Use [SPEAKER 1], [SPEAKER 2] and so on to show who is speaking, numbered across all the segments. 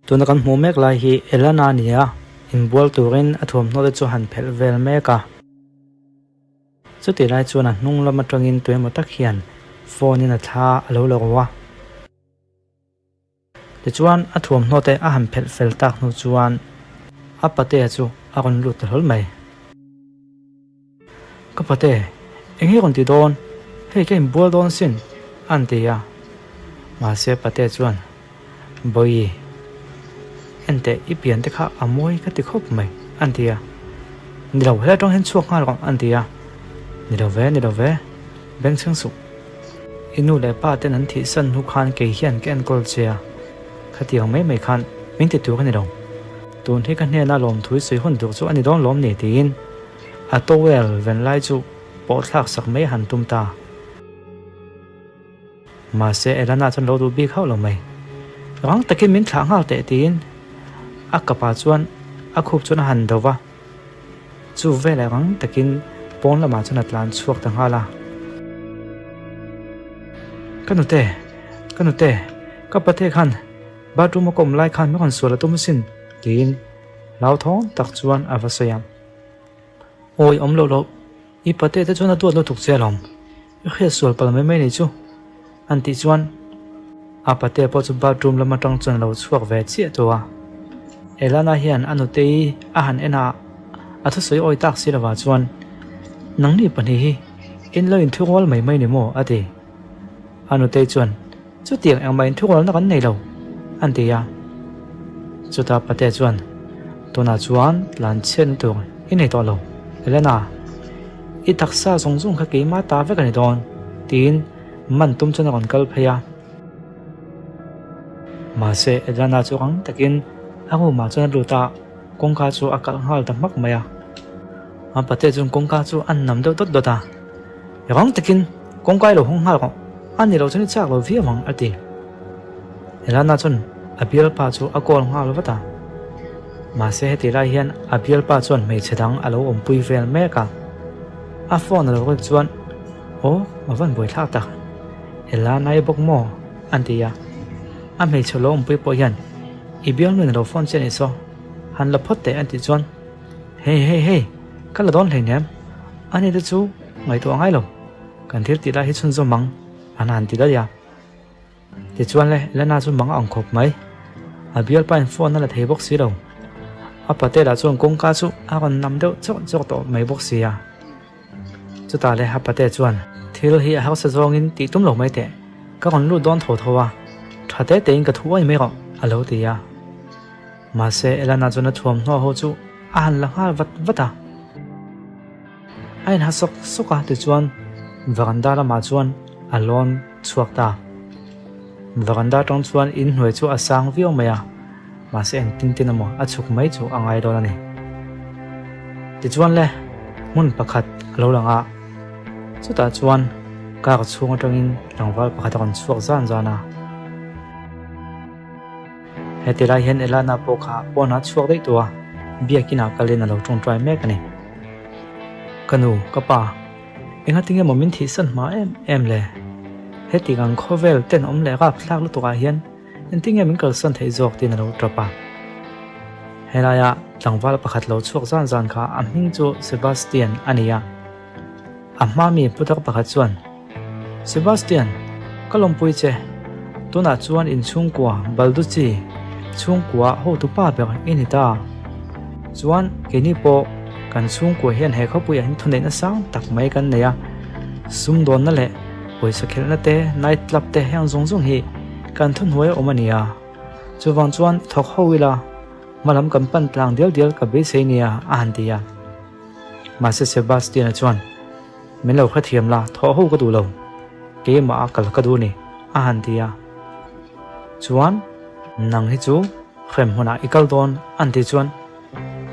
[SPEAKER 1] Tuna kan hmuh mek lai hi Elana a ni a, inbual turin a thuamhnaw te chu a han phelh vel mek a. Chutih lai chuan a hnung lam atangin tuemaw tak hian phone in a thla a lo la ru a. Tichuan a thuamhnaw te a han phelh fel tak hnu chuan a patea chu a rawn lut ta hlawl mai. Ka pate, eng nge rawn ti dawn? Hei ka inbual dawn sin, a han ti a. Mahse pate chuan, Bawi, enteh i pian te kha a mawi ka ti khawp mai, a han ti a. Ni lo, helai atang hian chhuak nghal rawh, a han ti a. Ni lo ve, ni lo ve, bengchheng suh. I nu leh pa ten an thihsan hnu khan kei hian ka enkawl che a, khatiang mai mai khan min ti tur a ni lo. Tun hi ka hnena lawmthui sawi hun tur chu a ni dawn lawm ni tiin a towel ven lai chu pawh thlak sak mai a han tum ta. Mahse Elana chuan lo duh bik hauh lo mai. Rang takin min thlah nghal teh tiin a kapah chuan a khup chuan a han do va. Chu veleh rang takin pawn lamah chuan a tlan chhuak ta nghal a. Ka nute, ka nute, ka pate khan bathroom a kawm lai khan min rawn sual a tum asin tiin hlauthawng tak chuan a va sawi a. Awi awm loh loh, i pate te chuan a duat lutuk che alawm, i hriat sual palh mai mai nei chu an tih chuan a pate pawh chu bathroom lam atang chuan a lo chhuak ve chiah tawh a. Elana hian a nutei a han en a, a thusawi awi tak si lovah chuan, Nangni pahnih hi in lo inthurual mai mai ni maw? a ti. A nutei chuan, Chutiang engmah inthurualna kan nei lo, an ti a. Chutah pate chuan, Tunah chuan tlan chhiatna tur i nei tawh lo, Elena. I taksa zawng zawng kha keimah ta vek a ni dawn, tiin man tum chuan a rawn kal phei a. Mahse, Elena chu rang takin a room ah chuan a lut a, kawngka chu a kalh nghal ta hmak mai a. A pate chuan kawngka chu a nam deuh dawt dawt a. Rang takin kawngka i lo hawng nghal rawh, a ni lo chuan i chak lo viau ang, a ti. Elana chuan a bialpa chu a call nghal vat a. Mahse heti lai hian a bialpa chuan hmeichhe dang a lo awmpui vel mek a. A phone a lo rek chuan, Aw, a van buaithlak tak. Elana i bawk maw? an ti a. A hmeichhe lo awmpui pawh hian, I bialnuin a lo phone che a ni saw, han la phawt teh an tih chuan, Hei hei hei, ka la dawn hleinem, ani te chu ngaihtuah ngai lo, kan thil tih lai hi chhunzawm ang, an han ti daih a. Tichuan le, Elena chu mang ang khawp mai. A bialpa in phone a la thei bawk si lo. A pate lah chuan kawngka chu a rawn nam deuh chawk chawk tawh mai bawk si a. Chutah le a pate chuan, Thil hi a harsa zawngin tih tum lo mai teh, ka rawn lut dawn tho tho a, tha te tein ka thu awi mai rawh, a lo ti a. Mahse, Elana chuan a thuamhnaw ho chu a han la nghal vat vat a. A inha sawk sawk a, tichuan veranda lamah chuan a lawn chhuak ta. Veranda atang chuan inhnuai chu a sang viau mai a, mahse engtin tin emaw a chhuk mai chu a ngai dawn a ni. Tichuan le, hmun pakhat a lo lang a, chutah chuan car chhung atangin tlangval pakhat a rawn chhuak zan zan a. Heti lai hian Elana pawh kha pawnah chhuak daih tawh a, biakinah kalin a lo tawngtai mek a ni. Ka nu, ka pa, engatinge maw min thihsan hma em em le? Heti ang khawvel tenawm leh rapthlak lutukah hian engtinge min kalsan theih zawk tiin a lo tap a. Helaia tlangval pakhat lo chhuak zan zan kha a hming chu Sebastian a ni a. A hma mi putar pakhat chuan, Sebastian, ka lawmpui che. Tunah chuan in chhungkua Balducci chhungkua hotu pa ber i ni ta. Chuan keini pawh kan chhungkua hian he khawpuiah hian thuneihna sang tak mai kan nei a. Sumdawnna leh pawisa khelhna te, night club te heng zawng zawng hi kan thuhnuai a awm a ni a. Chuvang chuan thawk ho ila hmalam kan pan tlang dial dial ka beisei nia a han ti a. Mahse Sebastian-a chuan, Min lo hrethiam la, thawh ho ka duh lo. Keimah a kal ka duh ni, a han ti a. Chuan, nang hi chu hrem hmunah i kal dawn, an tih chuan,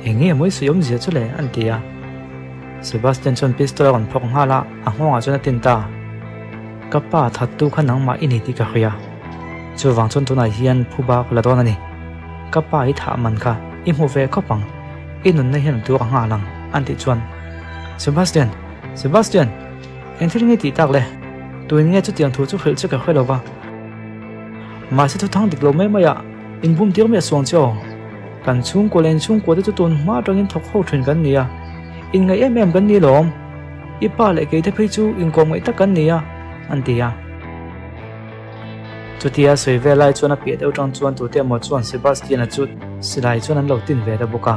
[SPEAKER 1] Eng nge mawi sawi awmzia chu le? an ti a. Sebastian chuan pistol a rawn phawk nghal a, a nghawngah chuan a tin ta. Ka pa thattu kha nangmah i ni tih ka hria. Chuvang chuan tunah hian phuba ka la dawn a ni. Ka pa i thah man kha i hmu ve khawp ang. I nunna hian tur a nghal ang, an tih chuan, Sebastian! Sebastian! Eng thil nge tih tak le? Tuin nge chutiang thu chu hrilh che ka hre lo va. Mahse thuthang dik lo mai mai ah. Inbum tir miah suang che aw. Kan chhungkua leh inchhungkua te chu tun hma atangin thawk ho thin kan ni a, inngaih em em kan ni lawm. I pa leh kei te phei chu inkawm ngaih tak kan ni a, an ti a. Chutia sawi vel lai chuan a piah deuh tang chuan tute emaw chuan Sebastian-a chu silai chuan an lo tin ve ta bawk a.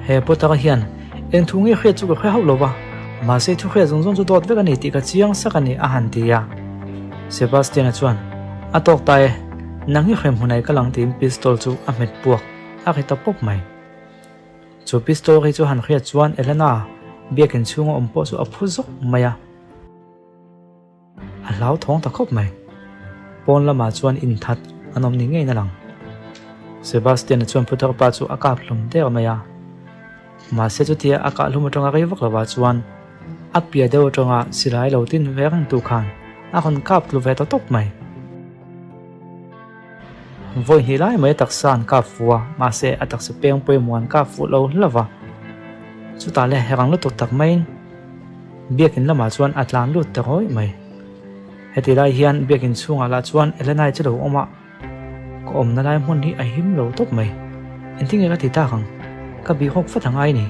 [SPEAKER 1] He Potter-a hian eng thu nge hriat chu ka hre hauh lo va, mahse thu hriat zawng zawng chu dawt vek a ni tih ka chiang sak a ni, a han ti a. Sebastian-a chuan, A tawk ta e, nang hi hrem hunai ka lang tiin pistol chu a hmet puak a ri ta pawp mai. Chu pistol ri chu han hriat chuan Elena biakin chhunga awm pawh chu a phu zawk mai a. A hlauthawng ta khawp mai. Pawn lamah chuan inthat an awm ni ngeiin a lang. Sebastian-a chuan Putar pa chu a kap hlum der mai a. Mahse chutia a kah hlum atanga rei vak lovah chuan a piah deuh atanga silai lo tin ve reng tu khan a rawn kap tlu ve ta tawp mai. Vawi hnih lai mai a taksa an kap fuh a, mahse a taksa peng pawimawh an kap fuh lo hlauh va. Chutah le rang lutuk tak maiin Biakin lamah chuan a tlan lut ta rawih mai. Heti lai hian biakin chhungah lah chuan Elenai chu lo awm a, ka awmna lai hmun hi a him lo tawp mai. Engtin nge ka ti tak ang? Ka bihawk vat angai ni?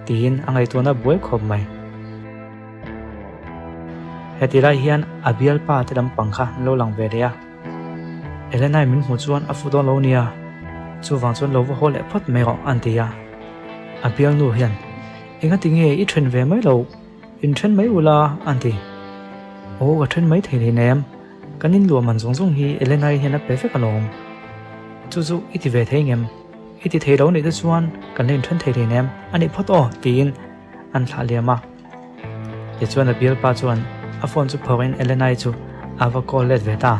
[SPEAKER 1] Tiin a ngaihtuahna buai khawp mai. Heti lai hian a bialpa te lampang kha an lo lang ve leh a. Elenai min hmuh chuan a fu dawn lo nia, chuvang chuan lo va haw leh phawt mai rawh an ti a. A bialnu hian Engati nge i then ve mai lo? In then mai ula an ti. Aw ka then mai thei hleinem, kan inluah man zawng zawng hi Elena-i hian a pe vek alawm. Chu chu i ti ve thei ngem? I ti thei lo nih te chuan kan la inthen thei hleinem a nih phawt aw tiin an thlah liam a. Tichuan a bialpa chuan a phone chu phawrhin Elena-i chu a va call let ve ta.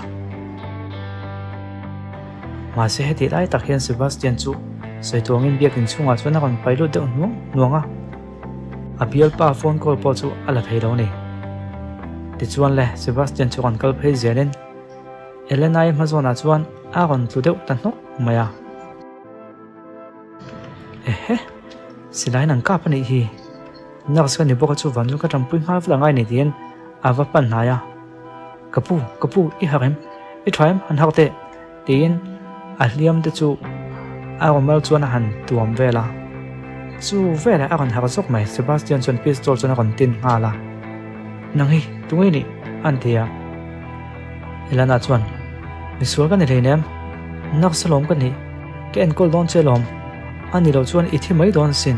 [SPEAKER 1] Mahse hetih lai tak hian Sebastian chu sawi tuangin biakin chhungah chuan a rawn pai lut deuh hnuang hnuang a, a bialpa phone call pawh chu a la thei lo a ni. Tichuan le Sebastian chu rawn kal phei zelin Elena-i hmazawnah chuan a rawn tlu deuh ta hnawk mai a. Ehe! Silaiin an kap a nih hi! Nurse ka ni bawk a chu van chu ka tanpui nghal vel angai ni tiin a va pan hnai a. Ka pu, ka pu, i harh em? I tha em? Han harh teh! Tiin a hliam te chu a rawmal chuan a han tuam vel a. Chu velah a rawn harh zawk mai, Sebastian chuan pistol chuan a rawn tin nghal a. Nang hi, tunge i nih? a han ti a. Elana chuan, Misual ka ni hleinem, nurse alawm ka nih, ka enkawl dawn che alawm, a ni loh chuan i thi mai dawn sin,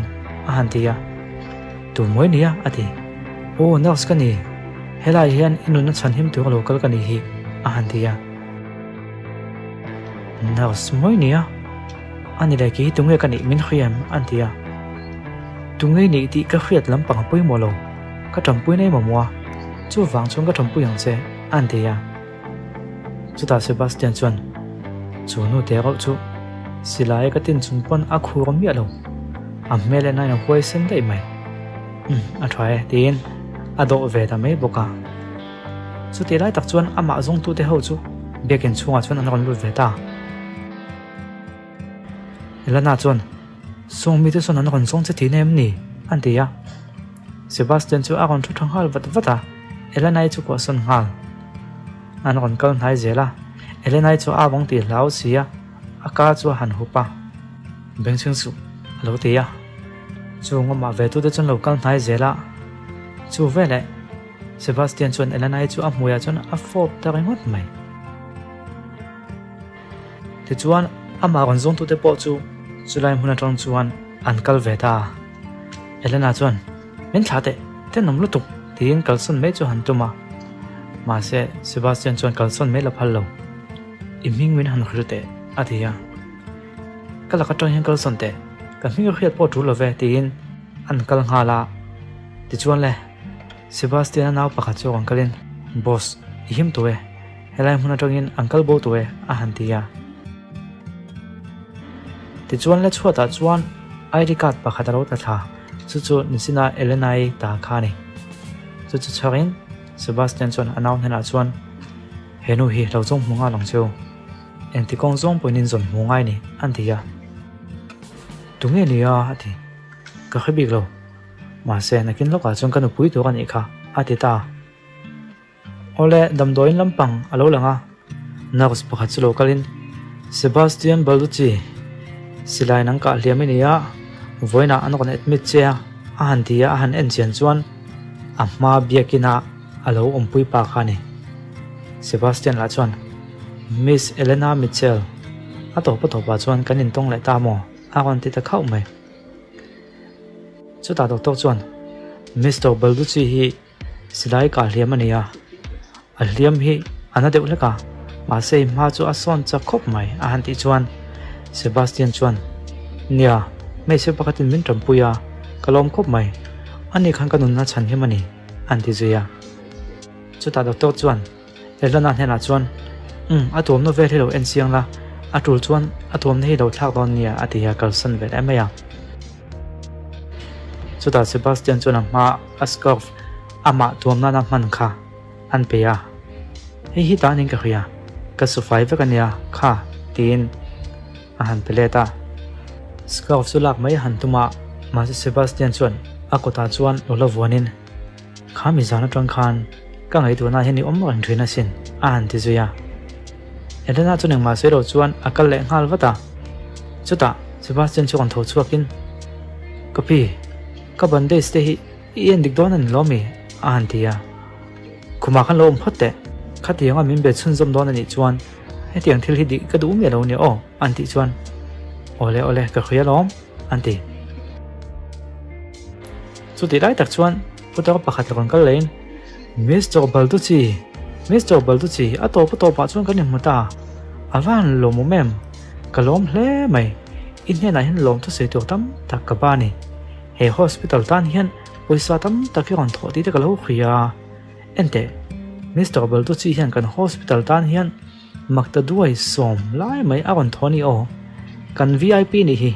[SPEAKER 1] a han ti a. Tu mawi nia? a ti. Aw, nurse ka ni, helai hian i nunna chhanhim tur a lo kal ka nih hi, a han ti a. Nurse mawi nia? A ni leh kei tunge ka nih min hria em? a ti a. Tunge i nih tih ka hriat lampang a pawimawh lo, ka tanpui na emaw maw a, chuvang chuan ka tanpui ang che, a ti a. Chutah Sebastian chuan, Chu nu te reuh chu silai ka tin chung pawn a khur miah lo, a hmel en aiin a huaisen daih mai. Umm, a tha e, tiin a dawh ve ta mai bawk a. Chutih lai tak chuan amah zawngtute ho chu biakin chhungah chuan an rawn lut ve ta. Elena chuan, Sawng mite chuan an rawn zawng che tihna em ni? an ti a. Sebastian chu a rawn thu tha nghal vat vat a, Elena-i chu kuahsawn nghal. An rawn kal hnai zel a, Elena-i chu a vawng tih hlau si a, a ka chu a han hup a. Bengchheng suh, a lo ti a. Chung awmah ve tute chuan lo kal hnai zel a, chu veleh Sebastian chuan Elena-i chu a hmuiah chuan a fawp ta ringawt mai. Tichuan, amah rawn zawngtute pawh chu chulai hmun atang chuan an kal ve ta. Elena chuan, Min thlah teh, tenawm lutuk, tiin kalsawn mai chu han tum a. Mahse, Sebastian chuan kalsawn mai la phal lo. I hming min han hrilh teh, a ti a. Ka lak atang hian kalsawn teh, ka hming a hriat pawh tul lo ve, tiin an kal nghal a. Tichuan le, Sebastian-a nau pakhat chu rawn kalin, Boss, i him tawh e. Helai hmun atangin an kal bo tawh e, a han ti a. Tichuan la chhuatah chuan ID card pakhat a lo tla thla, chu chu Nisina Elena-i ta kha a ni. Chu chu chhuakin Sebastian chuan a nau hnenah chuan, He nu hi lo zawng hmu nghal ang cheu, engti kawng zawng pawhin in zawn hmu ngai ni, an ti a. Tunge ni a? a ti. Ka hre bik lo. Mahse, nakin lawkah chuan ka nupui tur a nih kha, a ti ta. Awle, damdawiin lampang a lo lang a, nurse pakhat chu lo kalin, Sebastian Balducci, silai nang kah hliam i ni a, vawiinah an rawn admit che a, a han ti a, a han en chian chuan a hma biakina a lo awmpui pa kha a ni. Sebastian lah chuan, Miss Elena Mitchell, a tawp a tawpah chuan kan intawng leh ta maw? a rawn ti ta khauh mai. Chutah doctor chuan, Mister Balducci hi Silai kah hliam a ni a, a hliam hi a na deuh hlek a, mahse i hma chu a sawn chak khawp mai a han tih chuan Sebastian chuan, Nia, hmeichhe pakhatin min tanpui a, ka lawm khawp mai, ani khan ka nunna chhan him a ni, a han ti zui a. Chutah doctor chuan Elena hnenah chuan, Umm, a tuamna vel hi lo en chiang la, a tul chuan a tuamna hi lo thlak dawn nia, a ti a, kalsan ve leh mai a. Chutah Sebastian chuan a hma a scarf amah tuam nana hman kha an pe a, Hei hi tanin ka hria, ka su fai vek a nia kha, tiin a han pe let a. Scarf chu lak mai a han tum a, mahse Sebastian chuan a kutah chuan lo la vuanin, Kha mi zan atang khan ka ngaihtuahna hian i awm reng thin asin, a han ti zui a. Elena chuan engmah sawi lo chuan a kal leh nghal vat a. Chutah Sebastian chu rawn tho chhuakin, Ka pi, ka bandage te hi i en dik dawn a ni lo mi? a han ti a. Khumah khan lo awm phawt teh, khatianga min be chhunzawm dawn a nih chuan hetiang thil hi dik ka duh miah lo nia aw, an tih chuan, Awle awle, ka hria lawm, an ti. Chutih lai tak chuan putar pakhat rawn kal lehin, Mister Balducci, Mister Balducci, a tawp a tawpah chuan kan inhmu ta. A va han lawmawm em? Ka lawm hle mai. I hnenah hian lawm thusawi tur tam tak ka ba a ni. He hospital tan hian pawisa tam tak hi rawn thawh tih te ka lo hria. Enteh, Mister Balducci hian kan hospital tan hian Makta duai sawm lai mai a rawn thaw a ni aw. Kan vip nih hi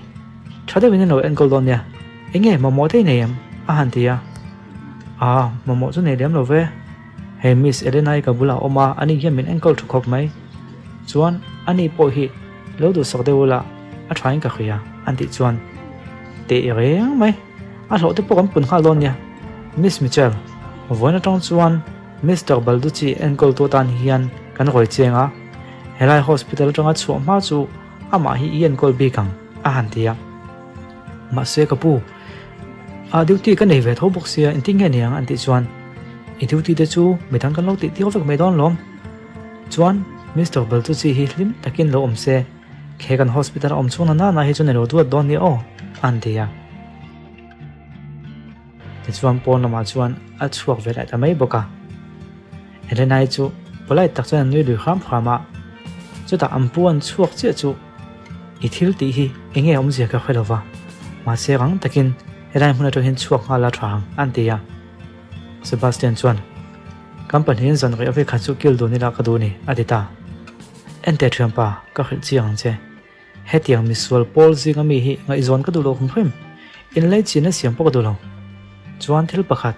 [SPEAKER 1] tha deuhin an lo enkawl dawn nia. Enge mamawh te i nei em? a han ti a. Aa, mamawh chu nei lem lo ve. Hei Miss Elena-i ka bulah a awm a, ani hian min enkawl tha khawp mai. Chuan ani pawh hi lo duhsak deuh ula a thain ka hria an tih chuan teh reng mai. A hlawh te pawh kan pun nghal dawn nia. Miss Michelle, vawiin atang chuan Mister Balducci enkawltu atan hian kan rawi cheng a, helai hospital atanga chhuah hma chu amah hi i enkawl bik ang, a han ti a. Mahse ka pu, a duty ka nei ve tho bawk sia, engtin nge niang an tih chuan, I duty te chu midang kan lo tih tir vek mai dawn lawm. Chuan Mister Balducci hi hlim takin lo awm se, he kan hospital a awm chhung na nana hi chu nei lo duat dawn nia aw, a han ti a. Tichuan pawn lamah chuan a chhuak ve leh ta mai bawk a. Elena-i chu polite tak chuan a nui lui hram hram a, chutah an pu an chhuak chiah chu i thil tih hi eng nge awmzia ka hre lo va, mahse rang takin helai hmun atang hian chhuak nghal a tha ang an ti a. Sebastian chuan, Kan pahnihin zan rih avekhat chu kil dun ila ka duh ni a ti ta. Enteh thianpa, ka hrilh chiang ang che. Hetiang misual pawl zinga mi hi ngaihzawn ka duh lo hrim hrim. Inlei chin a siam pawh ka duh lo. Chuan thil pakhat,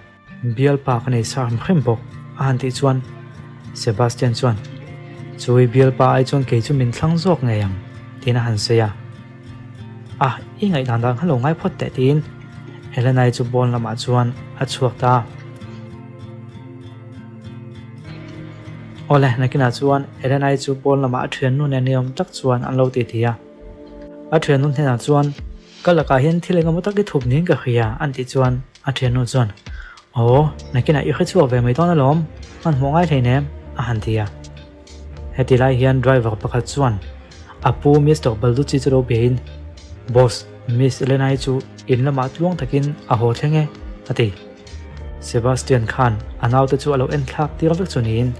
[SPEAKER 1] bialpa ka nei sa hrim hrim bawk a han tih chuan Sebastian chuan, Chui bialpa ai chuan kei chu min thlang zawk ngei ang tiin a han sawi a. A, i ngaihdan dan kha lo ngai phawt teh tiin Elena-i chu bawn lamah chuan a chhuak ta a. Awle, nakinah chuan Elena-i chu pawn lamah a thiannu nen ni awm tak chuan an lo titi a. A thiannu hnenah chuan, Ka lakah hian thil engemaw tak i thup niin ka hria, an tih chuan a thiannu chuan, Aw, nakinah i hre chhuak ve mai dawn alawm, hmanhmawh ngai hleinem, a han ti a. Heti lai hian driver pakhat chuan a pu Mister Balducci chu lo biain, Boss, Miss Elena-i chu in lamah tluang takin a haw thleng e, a ti. Sebastian khan a naute chu a lo en thlak tir vek chu niin,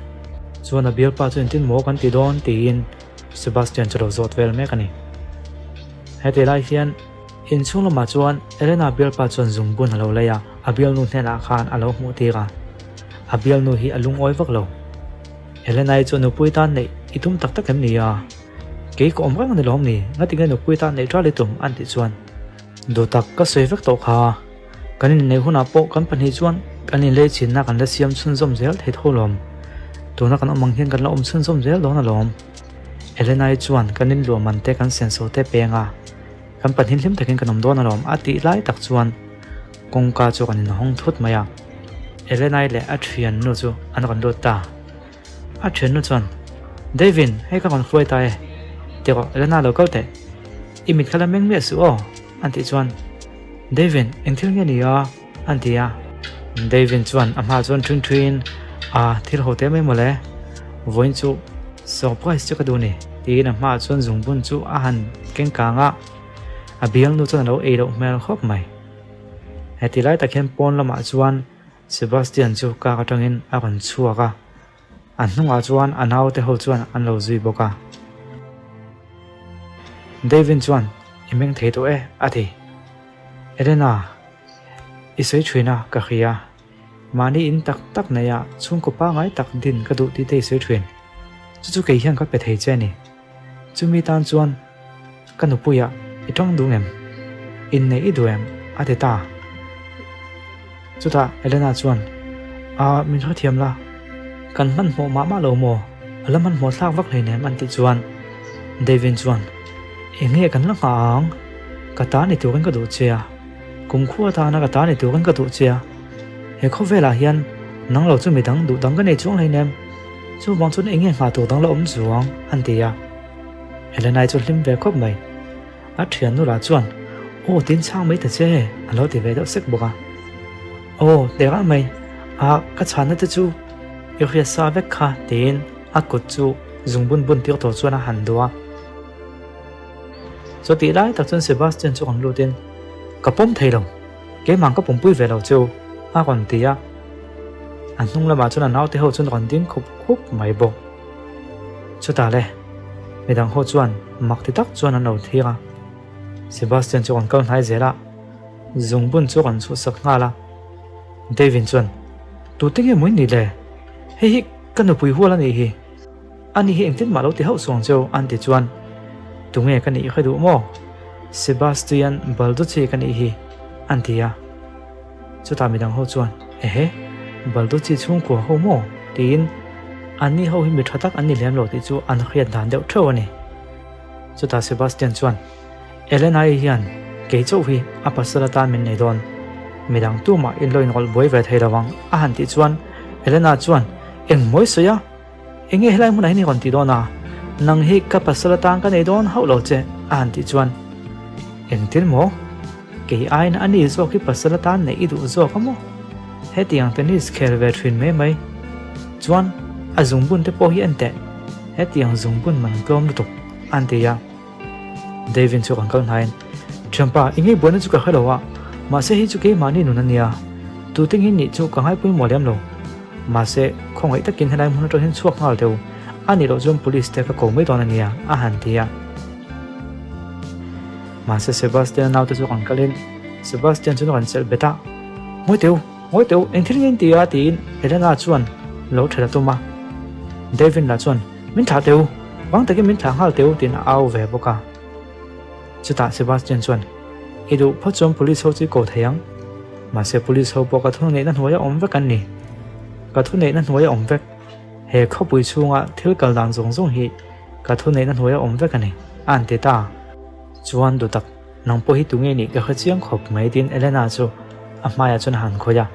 [SPEAKER 1] chuan a bialpa chu engtin maw kan ti dawn tiin Sebastian chu lo zawt vel mek a ni. Heti lai hian inchhung lamah chuan Elena bialpa chuan zungbun a lo lei a, a bialnu hnenah khan a lo hmuh tir a. A bialnu hi a lungawi vak lo. Elena-i chu nupui tan neih i tum tak tak em ni a? Kei ka awm reng a ni lawm ni? Ngatinge nupui tan neih ṭal i tum? an tih chuan duhtak ka sawi vek tawh kha. Kan inneih hunah pawh kan pahnih chuan kan inlei chinna kan la siam chhunzawm zel thei tho lawm. Tuna kan awm ang hian kan la awm chhunzawm zel dawn alawm. Elena-i chuan kan inluah man te kan senso te peng a, kan pahnih hlim takin kan awm dawn alawm a tih lai tak chuan kawngka chu kan inhawng thut mai a. Elena-i leh a thiannu chu an rawn lut ta. A thiannu chuan, Davin, hei ka rawn hruai ta e. Ti rawh, Elena lo kal teh. I mit kha la meng miah suh aw, an tih chuan Davin, eng thil nge ni a? an ti a. Davin chuan a hmaah chuan ṭhin ṭhuiin, A, thil ho teh mai mawle, vawiin chu surprise chu ka duh ni, tiin a hmaah chuan zungbun chu a han keng kang a, a bialnu chuan a lo ei loh hmel khawp mai. Heti lai tak hian pawn lamah chuan Sebastian chu kak atangin a rawn chhuak a. A hnungah chuan a naute ho chuan an lo zui bawk a. Davin chuan, I meng thei tawh e, a ti. Elena, i sawi thin a, ka hria. Mahni in tak tak neia chhungkaw pangai tak din ka duh tih te i sawi thin. Chu chu kei hian ka pe thei che a ni. Chumi tan chuan ka nupuiah i tawng duh ngem? Inneih i duh em? a ti ta. Chutah Elena chuan, A, min hrethiam la, kan hmanhmawh mah mah lo maw? A la hmanhmawh thlak vak hleinem an tih chuan Davin chuan, Eng nge kan la nghah ang? Ka ta ni turin ka duh che a, kumkhua atana ka ta ni turin ka duh che a, he khawvelah hian nang lo chu midang duh dang ka nei chuang hleinem. Chuvang chuan eng nge nghah tur dang la awm chuang? an ti a. Elenai chu hlim ve khawp mai. A thiannu lah chuan, Aw tin chhang mai ta che, a lo ti ve deuh sek bawk a. Aw, teh rah mai, a ka chhanna te chu i hriat sa vek kha, tiin a kut chu zungbun bun tir tur chuan a han duh a. Chutih lai tak chuan Sebastian chu rawn lutin, Ka pawm thei lo, keimah ka pumpui ve lo chu, a rawn ti a. A hnung lamah chuan a naute ho chuan rawn ding khup khup mai bawk. Chutah le, midang ho chuan mak ti tak chuan an lo thlir a. Sebastian chu rawn kal hnai zel a, zungbun chu rawn chhuhsak nghal a. Davin chuan, Tute nge mawi ni le? Hei hi ka nupui hual a nih hi. Ani hi engtin mah lo ti hauh suang cheu an ti chuan, Tunge ka nih hre duh maw? Sebastian Balducci ka nih hi, an ti a. Chutah midang ho chuan, Ehe, Balducci chhungkua ho maw? tiin anni ho hi mi tha tak an ni lem lo tih chu an hriat dan deuh theuh a ni. Chutah Sebastian chuan, Elena-i hian kei chauh hi a pasal atan min nei dawn, midang tumah in lo inrawlh buai ve thei lo ang, a han tih chuan Elena chuan, Eng mawi sawi a? Eng nge helai hmunah hian i rawn ti dawn a? Nang hi ka pasal atan ka nei dawn hauh lo che, a han tih chuan, Engtin maw? Kei aiin a ni zawk hi pasal atan neih i duh zawk a maw? Hetiang tennis khel ve thin mai mai. Chuan, a zungbun te pawh hi en teh, hetiang zungbun man tlawm lutuk, an ti a. Davin chu kan kal hnaiin, Thianpa, i ngei buaina chu ka hre lo a, mahse hei chu keimahni nun a nia, tute ngei nih chu ka ngaipawimawh lem lo. Mahse, khawngaih takin helai hmun atang hian chhuak nghal deuh, a nih loh chuan police te ka ko mai dawn a nia, a han ti a. Mahse Sebastian-a naute chu kan kalin, Sebastian chuan a rawn chelh bet a, Ngawi teh u, ngawi teh u, eng thil nge in ti a? tiin Elena chuan lo ṭhelh a tum a. Davin lah chuan, Min thlah teh u, vang takin min thlah nghal teh u, tiin a au ve bawk a. Chutah Sebastian chuan, I duh phawt chuan police ho chu i ko thei ang. Mahse police ho pawh ka thuneihna hnuaia awm vek an ni. Ka thuneihna hnuaia awm vek. He khawpui chhunga thil kal dan zawng zawng hi ka thuneihna hnuaia awm vek a ni, a han ti ta. Chuan dutak, nang pawh hi tunge nih ka hre chiang khawp mai tiin Elena chu a hmaiah chuan a han khawih a.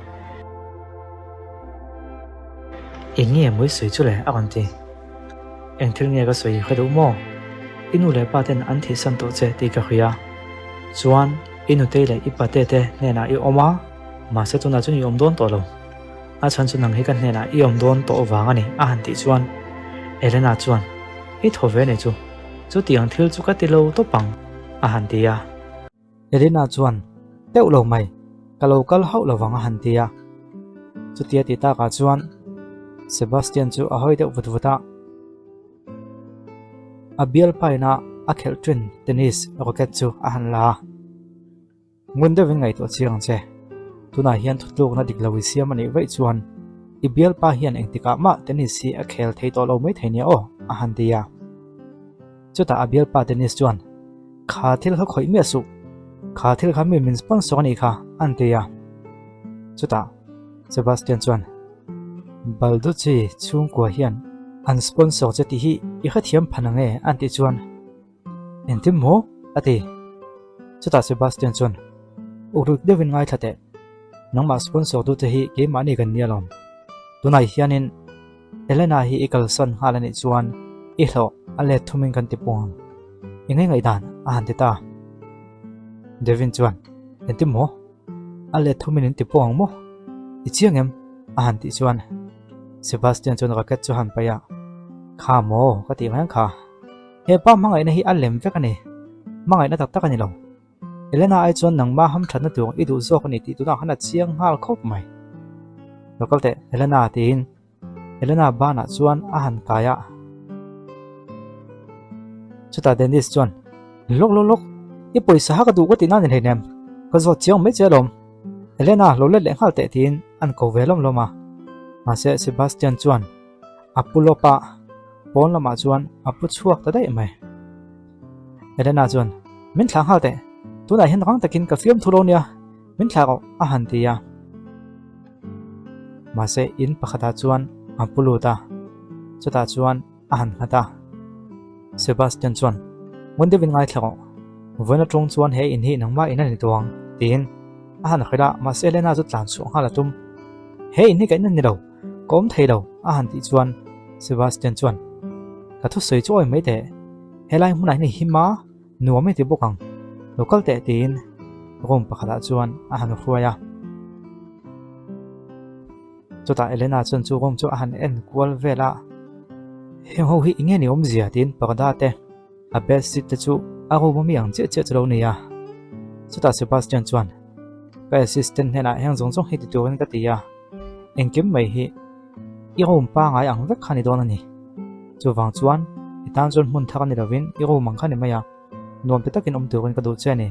[SPEAKER 1] Eng nge mawi sawi chu le? a rawn ti. Eng thil nge ka sawi hre duh maw? I nu leh pa ten an thihsan tawh che tih ka hria. Chuan i nutei leh i pate te hnenah i awm a, mahse tunah chuan i awm dawn tawh lo. A chhan chu nang hi ka hnenah i awm dawn tawh vang a ni a han tih chuan Elena chuan, I thaw ve nei chu, chutiang thil chu ka ti lo tawp ang a han ti a. Elena chuan, Deuh lo mai, ka lo kal hauh lo vang a han ti a. Chutia ti takah chuan Sebastian chu a hawi deuh vut vut a. A bialpaina a khelh ṭin tennis racket chu a han la a. Ngun deuhin ngaihtuah chiang ang che. Tunah hian thutlukna dik lo i siam a nih vaih chuan i bialpa hian engtikah mah tennis hi a khel thei tawh lo mai thei nia aw, a han ti a. Chutah a bialpa tennis chuan, Kha thil kha khawih miah suh. Kha thil kha mi min sponsor a nih kha, an ti a. Chutah Sebastian chuan, Balducci chhungkua hian an sponsor che tih hi i hrethiam phan ang e, an tih chuan, Engtin maw? a ti. Chutah Sebastian chuan, Ukruk deuhin ngaithla teh. Nangmah sponsor tute hi keimahni kan nia lawm. Tunah hianin Elena hi i kalsan nghal a nih chuan i hlawh a let thumin kan ti pung ang. I ngai ngaihdan a han ti ta. Devin chuan, Engtin maw? A let thumin in ti pawh ang maw? I chiang em? A han tih chuan Sebastian chuan racket chu a han paih a, Kha maw? Ka tih mai ang kha. He pa hmangaihna hi a lem vek a ni. Hmangaihna tak tak a ni lo. Elena ai chuan nangma hamthatna tur i duh zawk a ni tih tunah khan a chiang nghal khawp mai. Lo kal teh Elena tiin Elena banah chuan a han kai a. Chutah Dennis chuan, Lawk lawk lawk, i pawisa ha ka duh ka tih nan i hleinem, ka zawt chiang mai che alawm. Elena lo let leh nghal teh tiin an ko ve lawm lawm a. Mahse Sebastian chuan a pu lawp a, pawn lamah chuan a pu chhuak ta daih mai. Elena chuan, Min thlah nghal teh, tunah hian rang takin ka fiam thu lo nia, min thlah rawh a han ti a. Mahse in pakhatah chuan a pu lut a, chutah chuan a han nghat a. Sebastian chuan, Ngun deuhin ngaithla rawh, vawiin atang chuan he in hi nangmah in a ni tawh ang, tiin a han hrilh a, mahse Elena chu tlan chhuah nghal a tum. He in hi ka in a ni lo, ka awm thei lo, a han tih chuan Sebastian chuan, Ka thusawi chu awi mai teh, helai hmunah hian i him a, Nuam i ti bawk ang, lo kal teh tiin room pakhatah chuan a han hruai a. Chutah Elena chuan chu room chu a han en kual vel a, Heng ho hi enge ni awmzia tiin parda te, a bed sheet te chu a room ami ang chiah chiah chu lo ni a. Chutah Sebastian chuan, Ka assistant hnenah heng zawng zawng hi ti turin ka ti a, engkim mai hi i room pangai ang vek kha ni dawn a ni. Chuvang chuan i tan chuan hmun thar a ni lovin i room ang kha ni mai a, nuam ti takin awm turin ka duh che a ni.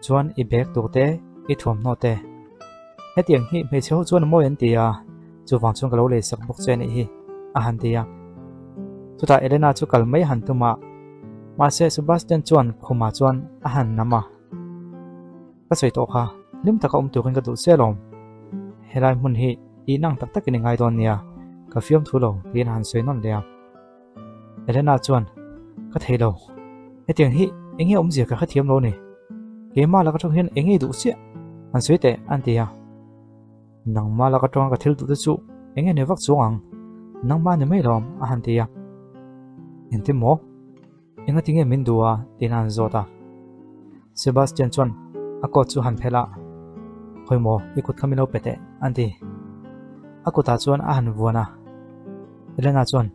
[SPEAKER 1] Chuan i bag tur te, i thuamhnaw te. Hetiang hi hmeichhe ho chuan a mawi an ti a, chuvang chuan ka lo lei sak bawk che a nih hi, a han ti a. Chutah Elena chu kal mai a han tum a, mahse Sebastian chuan khumah chuan a han nam a. Ka sawi tawh kha, hlim taka awm turin ka duh che alawm. Helai hmun hi i inang tak takin i ngai dawn nia, ka fiam thu lo tiin a han sawi nawn leh a. Elena chuan, Ka thei lo, hetiang hi eng nge awmzia ka hrethiam lo ni. Keimah laka tawng hian eng nge i duh chiah? Han sawi teh, an ti a. Nangmah laka tawnga ka thil duh te chu eng nge ni vak chuang ang? Nangmah ni mai lawm, a han ti a. Engtin maw? Engati nge min duh a? tiin a han zawt a. Sebastian chuan a coat chu han phelh a, Khawi maw, i kut kha min lo pe teh, an ti. A kutah chuan a han vuan a. Elena chuan,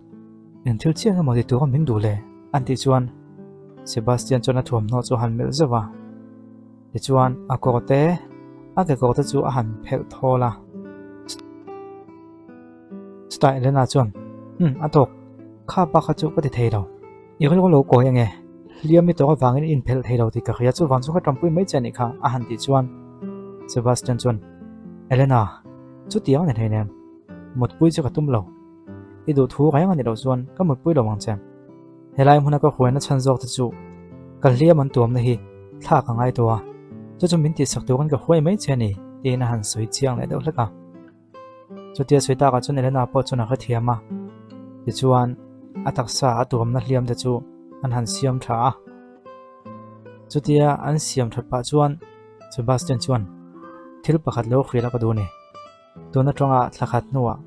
[SPEAKER 1] Eng thil chiang emaw ti tura min duh le? an tih chuan Sebastian chuan a thuamhnaw chu a han melh zauh a. Tichuan a kawr te, a kekawr te chu a han phelh thawl a. Chutah Elena chuan, Umm, a tawk. Kha pa kha chu ka ti thei lo. I rilru lo kawi ange. Hliam i tawk avangin i inphelh thei lo tih ka hria, chuvang chu ka tanpui mai che anih kha, a han tih chuan Sebastian chuan, Elena, chutiang a ni hleinem. Mutpui chu ka tum lo. I duh thu reng a nih loh chuan ka mutpui lo ang che. Helai hmuna ka huaina chhan zawk te chu ka hliam an tuamna hi thla ka ngai tawh a, chu chu min tihsak turin ka huai mai che a ni, tiin a han sawi chiang leh deuh hlek a. Chutia sawi takah chuan Elena pawh chuan a hrethiam a, tichuan a taksa a tuamna hliam te chu an han siam tha a. Chutia an siam that pah chuan Sebastian chuan thil pakhat lo hrilh a ka duh a ni. Tun atanga thla khat hnuah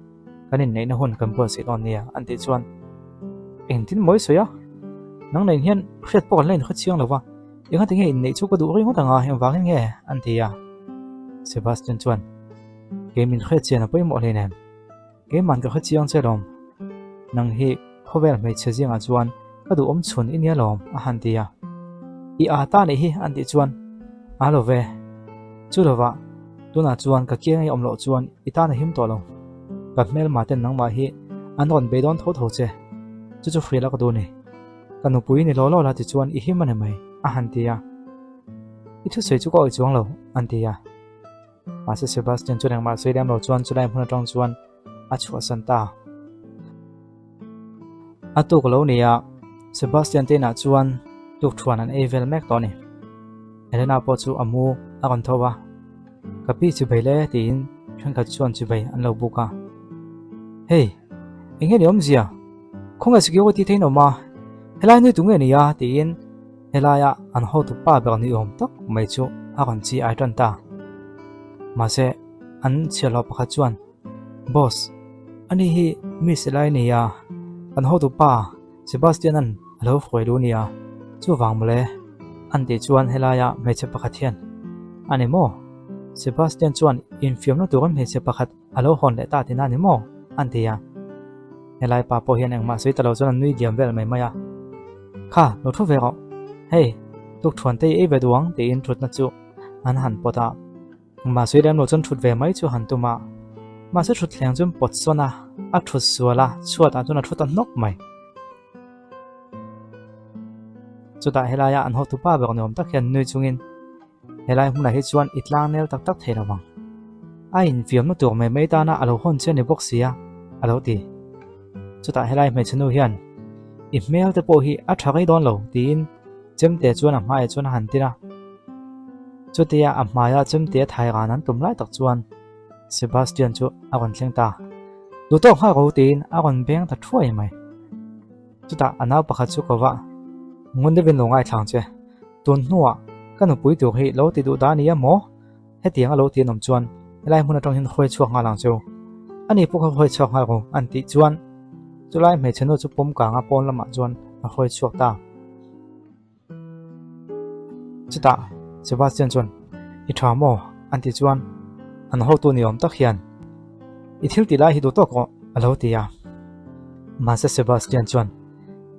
[SPEAKER 1] kan inneihna hun kan buatsaih dawn nia an tih chuan engtin mawi sawi a, nang nen hian hriat pawh kan la inhre chiang lo va, engati nge inneih chu ka duh ringawt anga engvangin nge an ti a. Sebastian chuan Kei min hriat chian a pawimawh hleinem, keiman ka hre chiang che lawm, nang hi khawvel hmeichhe zingah chuan ka duhawm chhun i nia lawm a han ti a. I aa ta nih hi an tih chuan aa lo ve, chu lovah tunah chuan ka kiang i awm loh chuan i tan a him tawh lo, ka hmelma ten nangmah hi an rawn bei dawn tho tho che, chu chu hrilh a ka duh ni, ka nupui ni law law la ti chuan i him a ni mai a han ti a. I thusawi chu ka awih chuang lo an ti a. Mahse Sebastian chuan engmah sawi lem lo chuan chulai hmun atang chuan a chhuahsan ta. A tuk lo ni a, Sebastian te inah chuan tukthuan an ei vel mek tawh a ni. Elena pawh chu a mu a rawn tho a, Ka pi chubei le tiin thenkhat chuan chubei an lo buk a. Hei, eng nge ni awmzia? Khawnge security te in awm a, helai nui tu nge ni a? tiin Helaia an hotu pa ber ni awm tak mai chu a rawn chi ai tan ta. Mahse, an chhiahhlawh pakhat chuan, Boss, ani hi Miss Elai nia, kan hotu pa Sebastian-a'n a lo hruai lu nia. Chuvang mawle, an tih chuan helaia hmeichhe pakhat hian, A ni maw? Sebastian chuan infiamna turin hmeichhe pakhat a lo hawn leh ta tina a ni maw? an ti a. Helai pa pawh hian engmah sawi ta lo chuan a nui diam vel mai mai a. Kha, lo thu ve rawh. Hei, tukthuan te i ei ve duh ang tiin thutna chu an han pawt a. Engmah sawi lem lo chuan thut ve mai chu han tum a. Mahse thutthleng chuan pawt sawn a, a thut sual a, chhuatah chuan a thu ta hnawk mai. Chutah helaia an hotu pa ber ni awm tak hian nui chungin Helai hmunah hi chuan i tlang nel tak tak thei lo vang. A infiamna tur mai mai tana a lo hawn che a ni bawk si a, a lo ti. Chutah helai hmeichhe nu hian, I hmel te pawh hi a tha rei dawn lo, tiin chemte chuan a hmaiah chuan a han tin a. Chutia a hmaia chemte a thai ran an tum lai tak chuan Sebastian chu a rawn thleng ta. Duh tawk nghal ro tiin a rawn beng ta thuai mai. Chutah a nau pakhat chu ko va, Ngun deuhin lo ngaithlang che. Tun hnuah ka nupui tur hi lo ti duh dah a ni a maw? Hetiang a lo ti an awm chuan helai hmun atang hian hawi chhuak nghal ang cheu. Ani pawh kha hawi chhuak nghal ru an tih chuan chulai hmeichhe nu chu pawm kanga pawn lamah chuan a hawi chhuak ta. Chutah Sebastian chuan I tha maw? an tih chuan an hotu ni awm tak hian I thil tih lai hi duh tawk rawh a lo ti a. Mahse Sebastian chuan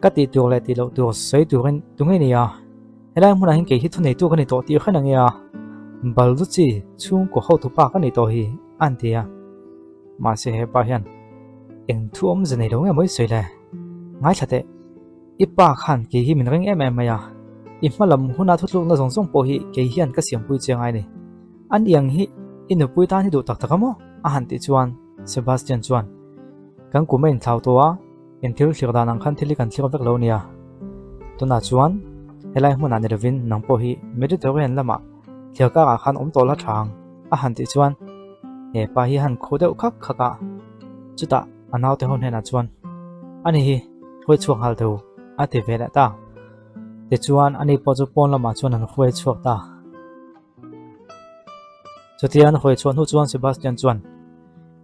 [SPEAKER 1] Ka tih tur leh tih loh tur sawi turin tunge ni a? Helai hmunah hian kei hi thuneitu ka ni tawh tih hran ange a, Balducci chhungkaw hotupa ka ni tawh hi a an ti a. Mahse hepa hian eng thu awmze nei lo nge mawi sawi le? Ngaithla teh, i pa khan kei hi min ring em em mai a, i hma lam huna thutlukna zawng zawng pawh hi kei hian ka siampui che ngai ni. An iang hi i nupui tan hi duh tak tak a maw? a han tih chuan Sebastian chuan, Kan kum a inthlau tawh a, In thil thlir dan ang khan thil hi kan thlir vek lo nia. Tunah chuan helai hmunah ni lovin nang pawh hi Mediterranean lamah thlir karah khan awm tawh la tha ang a han tih chuan he pa hi a han khuh deuh khak khak a. Chutah a naute ho hnenah chuan ani hi hruai chhuak nghal teh u a ti ve leh ta. Tichuan ani pawh chu pawn lamah chuan an hruai chhuak ta. Chutian hawi chhuah hnu chuan Sebastian chuan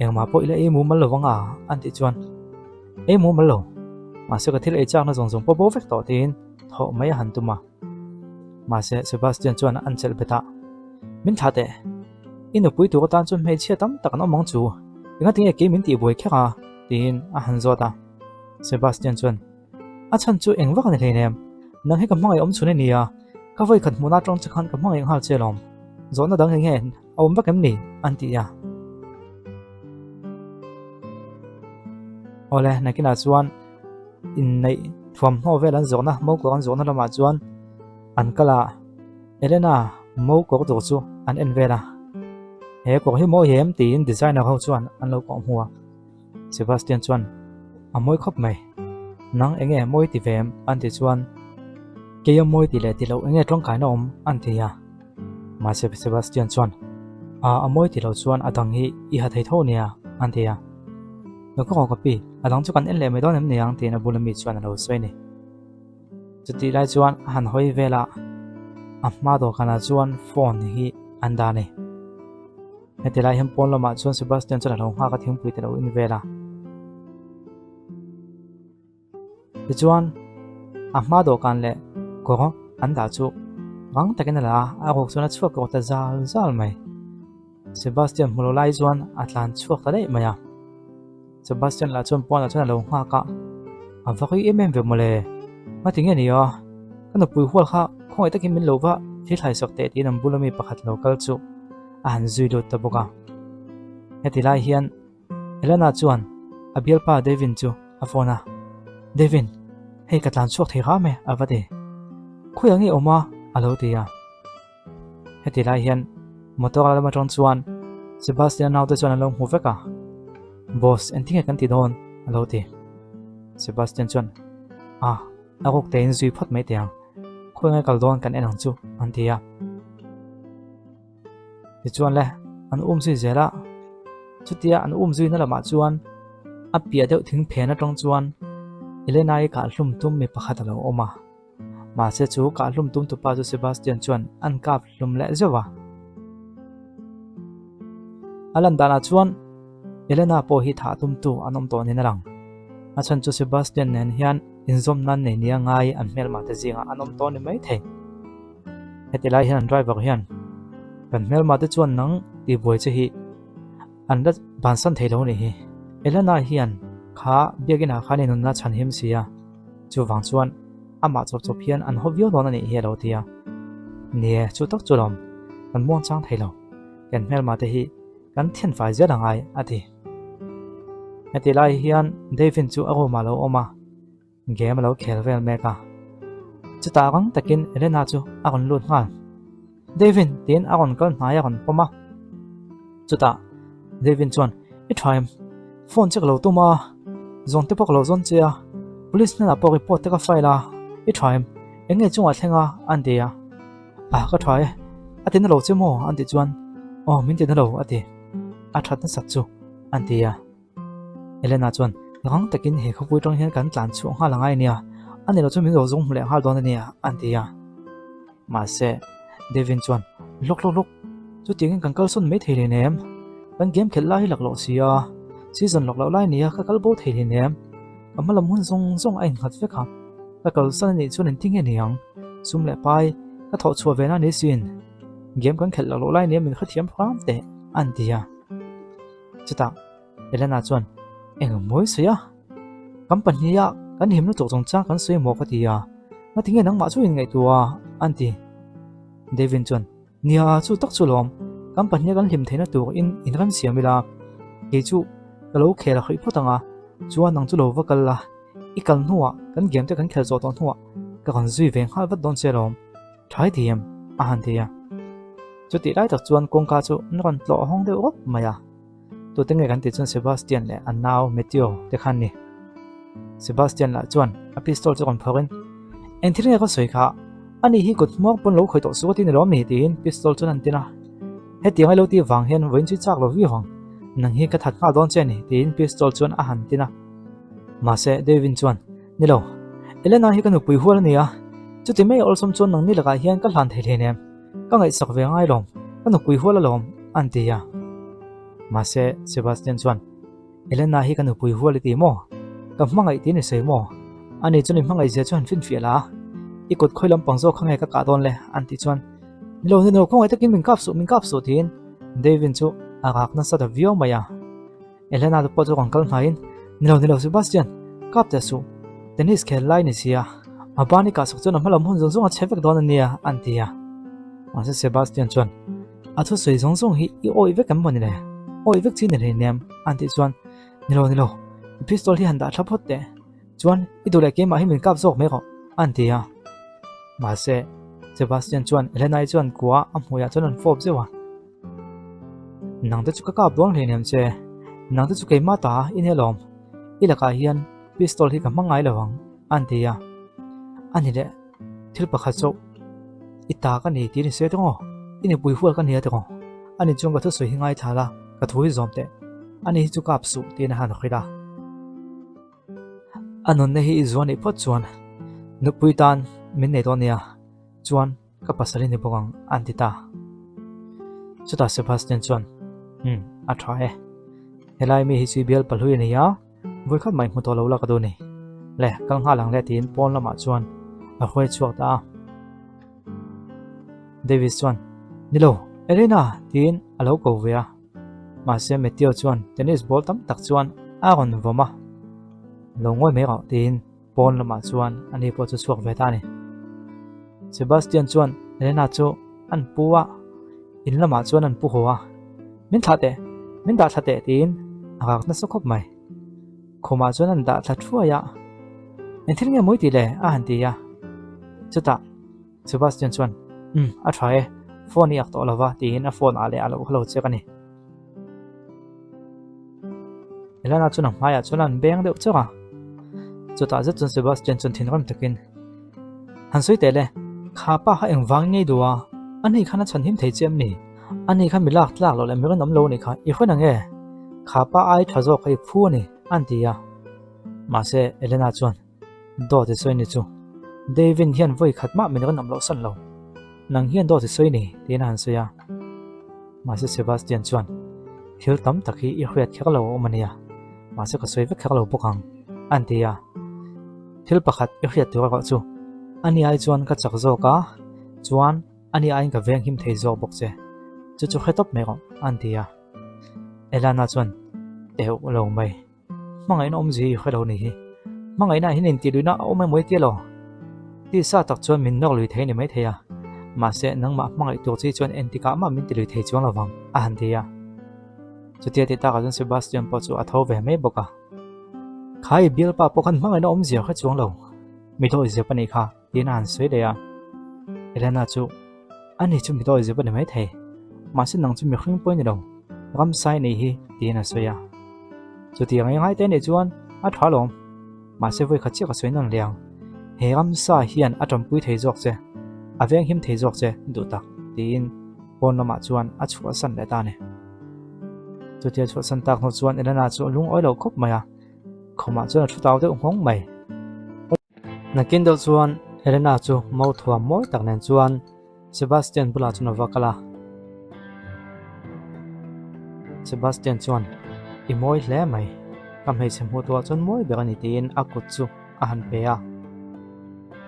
[SPEAKER 1] engmah pawh ila ei mumal lo vang a an tih chuan ei mumal lo mahse ka thil ei chakna zawng zawng pawh bo vek tawh tiin thawh mai a han tum a mahse Sebastian chuan an chelh bet a min thlah teh i nupui tur atan chuan hmeichhia tam tak an awm ang chu engatinge kei min tihbuai kher a tiin a han zawt a Sebastian chuan A chhan chu eng vak a ni hleinem, nang hi ka hmangaih awm chhun i nia, ka vawi khat hmuhna atang che khan ka hmangaih nghal che alawm, zawhna dang eng nge a awm vak em ni? an ti a. Awle, nakinah chuan inneih thuamhnaw vel an zawhna, mokawr an zawhna lamah chuan an kal a, Elena mokawr tur chu an en vel a, He kawr hi mawi em? tiin designer ho chuan an lo kawh hmu a. Sebastian chuan, A mawi khawp mai. Nang eng nge mawi ti ve em? an ti chuan, Kei a mawi ti leh ti loh eng nge tawngkaina awm? an ti a. Mahse Sebastian chuan, A, a mawi ti loh chuan a dang hi i ha thei tho nia, an ti a. Ka kawng ka pi, a dang chu kan en leh mai dawn em niang? tiin a bula mi chuan a lo sawi a ni. Chutih lai chuan a han hawi vel a, a hma dawhkanah chuan phone hi an dah a ni. Heti lai hian pawn lamah chuan Sebastian chuan a lo nghak a thingpui te lo in vel a. Tichuan a hma dawhkan leh kawr an dah chu rang takin a la a, a ruk chuan a chhuak kawr ta zal zal mai. Sebastian hmu lo lai chuan a tlan chhuak ta daih mai a. Sebastian lah chuan pawnah chuan a lo nghak a, A va rei em em ve mawle, ngati nge ni a, ka nupui hual kha khawngaih takin min lo va thil thlai sak teh tiin an bula mi pakhat lo kal chu a han zui lut ta bawk a. Heti lai hian Elena chuan a bialpa Devin chu a phone a, Devin, hei ka tlan chhuak thei hram e a va ti. Khawiah nge awm a? a lo ti a. Heti lai hian motor a lam atang chuan Sebastian naute chuan an lo hmu vek a, Boss engtinge kan ti dawn? a lo ti. Sebastian chuan, Ah, a ruk tein zui phawt mai teh ang, khawi ngai kal dawn kan en ang chu, an ti a. Tichuan le, an um zui zel a, chutia an um zuina lamah chuan a piah deuh thing phen atang chuan Elena-i kahhlum tum mi pakhat a lo awm a. Mahse chu kahhlum tum tupa chu Sebastian chuan an kap hlum leh zeuh a. A lan danah chuan Elena pawh hi thah tumtu an awm tawh niin a lang. A chhan chu Sebastian nen hian. Inzawm nan nei nia ngai an hmelma te zingah an awm tawh ni mai thei. Heti lai hian an driver hian kan hmelma te chuan nang tihbuai che hi an la bansan thei lo nih hi. Elena hian kha biakinah khan i nunna chhan him si a, chuvang chuan amah chawp chawp hian an haw viau dawn a nih hi a lo ti a. Nie, chu tak chu lawm, kan muangchang thei lo, kan hmelma te hi Kan thianfai zel a ngai, a ti. Heti lai hian Davin chu a room ah lo awm a, game a lo khel vel mek a. Chutah rang takin Elena chu a rawn lut nghal. Davin tiin a rawn kal hnai a rawn pawm a. Chutah Davin chuan, I tha em? Phone che ka lo tum a, zawn te pawh ka lo zawn che a, police hnenah pawh report te ka file a, i tha em? Eng nge chungah thleng a? an ti a. Ah ka tha e, a ti na lo che maw? an tih chuan, Aw min ti na lo a ti, a that nasat chu an ti a. Elena chuan, Rang takin he khawpui tang hian kan tlan chhuah nghal angai ania, a ni lo chu min lo zawng hmu leh nghal dawn ania an ti a. Mahse, Devin chuan, Lawk lawk lawk, chutiangin kan kalsawn mai thei hleinem, kan game khelh lai hi laklawh si a, season lawk loh lai ania ka kal bo thei hleinem, ka hmalam hun zawng zawng a innghat vek a. Ka kalsan a nih chuan engtin nge ni ang? Sum leh pai, ka thawh chhuah ve na ni sin. Game kan khelh loh lai nia min hrethiam hram teh, a an ti a. Chutah Elena chuan, Eng mawi sawi a? Kan pahniha kan him lutuk chungchang kan sawi maw ka ti a, ngati nge nangmah chu inngaihtuah a? an ti. Devin chuan, Nia, chu tak chu lawm. Kan pahniha kan hlim theihna tur in inrem siam ila, kei chu ka lo khel a khawih phawt ang a, chuan nang chu lo va kal la. I kal hnuah kan game te kan khelh zawh tawh hnuah ka rawn zui ve nghal vat dawn che alawm, ṭhai ti em? a han ti a. Chutih lai tak chuan kawngka chu an rawn tlawh hawng deuh rawp mai a. Tute nge kan tih chuan Sebastian leh a nau Mateo te khan ni. Sebastian lah chuan a pistol chu rawn phawrhin, Eng thil nge ka sawi kha? Ani hi kut hmuak pawn lo khawih tawh suh a ti ni lawm ni? tiin pistol chuan an tin a. Hetiang ai lo tih vang hian vawiin chu chak lo viau ang, nang hi ka that nghal dawn che a ni, tiin pistol chuan a han tin a. Mahse, Devin chuan, Ni lo, Elena hi ka nupui hual a ni a, chuti mai awlsam chuan nangni lakah hian ka hlan thei hleinem, ka ngaihsak ve ngai lawm, ka nupui hual alawm, an ti a. Mahse, Sebastian chuan, Elena hi ka nupui hual i ti maw? Ka hmangaih tiin i sawi maw? Ani chuan i hmangaih zia chu han finfiah la a, i kut khawi lampang zawk kha nge ka kah dawn le? an tih chuan, Ni lo, ni lo, khawngaih takin min kap suh, min kap suh tiin Devin chu a rak nasa ta viau mai a. Elena te pawh chu rawn kal hnaiin, Ni lo, ni lo Sebastian, kap teh suh, tennis khel lai ni sia, a ban i kah sak chuan a hmalam hun zawng zawng a chhe vek dawn a nia, an ti a. Mahse Sebastian chuan, A thusawi zawng zawng hi i awih vek em maw ni le? Awih vek chi ni hleinem, an tih chuan, Ni lo, ni lo, i pistol hi han dah tha phawt teh, chuan i duh leh keimah hi min kap zawk mai rawh, an ti a. Mahse Sebastian chuan Elena-i chuan kua a hmuiah chuan an fawp zeuh a. Nang te chu ka kap dawn hleinem che, nang te chu keimah ta i nia lawm, i lakah hian pistol hi ka hmang ngai lo ang, an ti a. A ni leh, thil pakhat chauh i ta ka ni tih ni se tawng aw, i nupui hual ka nia tawng aw, ani chuan ka thusawi hi ngaithla la, ka thu hi zawm teh, ani hi chu kap suh tiin a han hrilh a. A nunna hi i zuan nih phawt chuan nupui tan min nei dawn nia, chuan Ka pasal i ni bawk ang, an ti ta. Chutah Sebastian chuan, Umm, a tha e. Helai mi hi chu i bial pahlui a ni a, vawikhat mah i hmu tawh lo la ka duh ni. Le, kal nghal ang le tiin pawn lamah chuan a hruai chhuak ta a. Davis chuan, Ni lo, Elena! tiin a lo ko ve a. Mahse Matteo chuan tennis ball tam tak chuan a rawn vawm a. Lo ngawi mai rawh tiin Pawn lamah chuan ani pawh chu chhuak ve ta a ni. Sebastian chuan Elena chu an pu a, in lamah chuan an pu haw a. Min thlah teh, min dah thla teh tiin a rak nasa khawp mai. Khumah chuan an dah thla thuai a, Eng thil nge mawi tih le? a han ti a. Chutah Sebastian chuan, Umm, a tha e, phone i ak tawh lova tiin a phone ah leh a lo lo check a ni. Elena chuan a hmaiah chuan an beng deuh chauh a. Chutah zet chuan Sebastian chuan thinrim takin, Han sawi teh le, kha pa kha engvang ngei duh a? Ani khan a chhan him thei che em ni? Ani khan mi lak tlak loh leh mi rinawm lo a nih kha, i hrawn ang e? Kha pa ai tha zawk kha i phu a ni, a han ti a. Mahse, Elena chuan, Dawt i sawi ni chu. Davin hian vawi khat mah min rinawm loh san lo. Nang hian dawt i sawi ni, tiin a han sawi a. Mahse Sebastian chuan, Thil tam tak hi i hriat kher lo a awm a nia, mahse ka sawi vek kher lo bawk ang, a han ti a. Thil pakhat i hriat tur erawh chu ani ai chuan ka chak zawk a, chuan ani aiin ka veng him thei zawk bawk che. Chu chu hre tawp mai rawh, an ti a. Elana chuan, Teuh lo mai. Hmangaihna awmzia i hre lo ni hi. Hmangaihna ah hian intihluihna a awm emaw i tia lo? Tisa tak chuan min nawk lui thei a ni maithei a, mahse nangmah hmangaih tur chi chuan entikah mah min tilui thei chuang lo vang, a han ti a. Chutia ti takah chuan Sebastian pawh chu a tho ve mai bawk a. Kha i bialpa pawh khan hmangaihna awmzia hre chuang lo, mi dawihzep a nih kha, tiin a han sawi leh a. Elena chu, Ani chu mi dawihzep a ni maithei, mahse nang chu mihring pawh i ni lo, ramsai a nih hi, tiin a sawi a. Chutiang i ngaite nih chuan a tha lawm, mahse vawi khat chiah ka sawi nawn leh ang. He ramsa hian a tanpui thei zawk che, a venghim thei zawk che duh tak, tiin pawn lamah chuan a chhuahsan leh ta a ni. Chutia chhuahsan tak hnu chuan Elena chu a lungawi lo khawp mai a, khumah chuan a thu tau deuh nghawng mai. Nakin deuh chuan Elena chu mauthuam mawi tak nen chuan Sebastian bulah chuan a va kal a. Sebastian chuan, I mawi hle mai, ka hmeichhe hmuh tuah chuan mawi ber a ni tiin a kut chu a han pe a.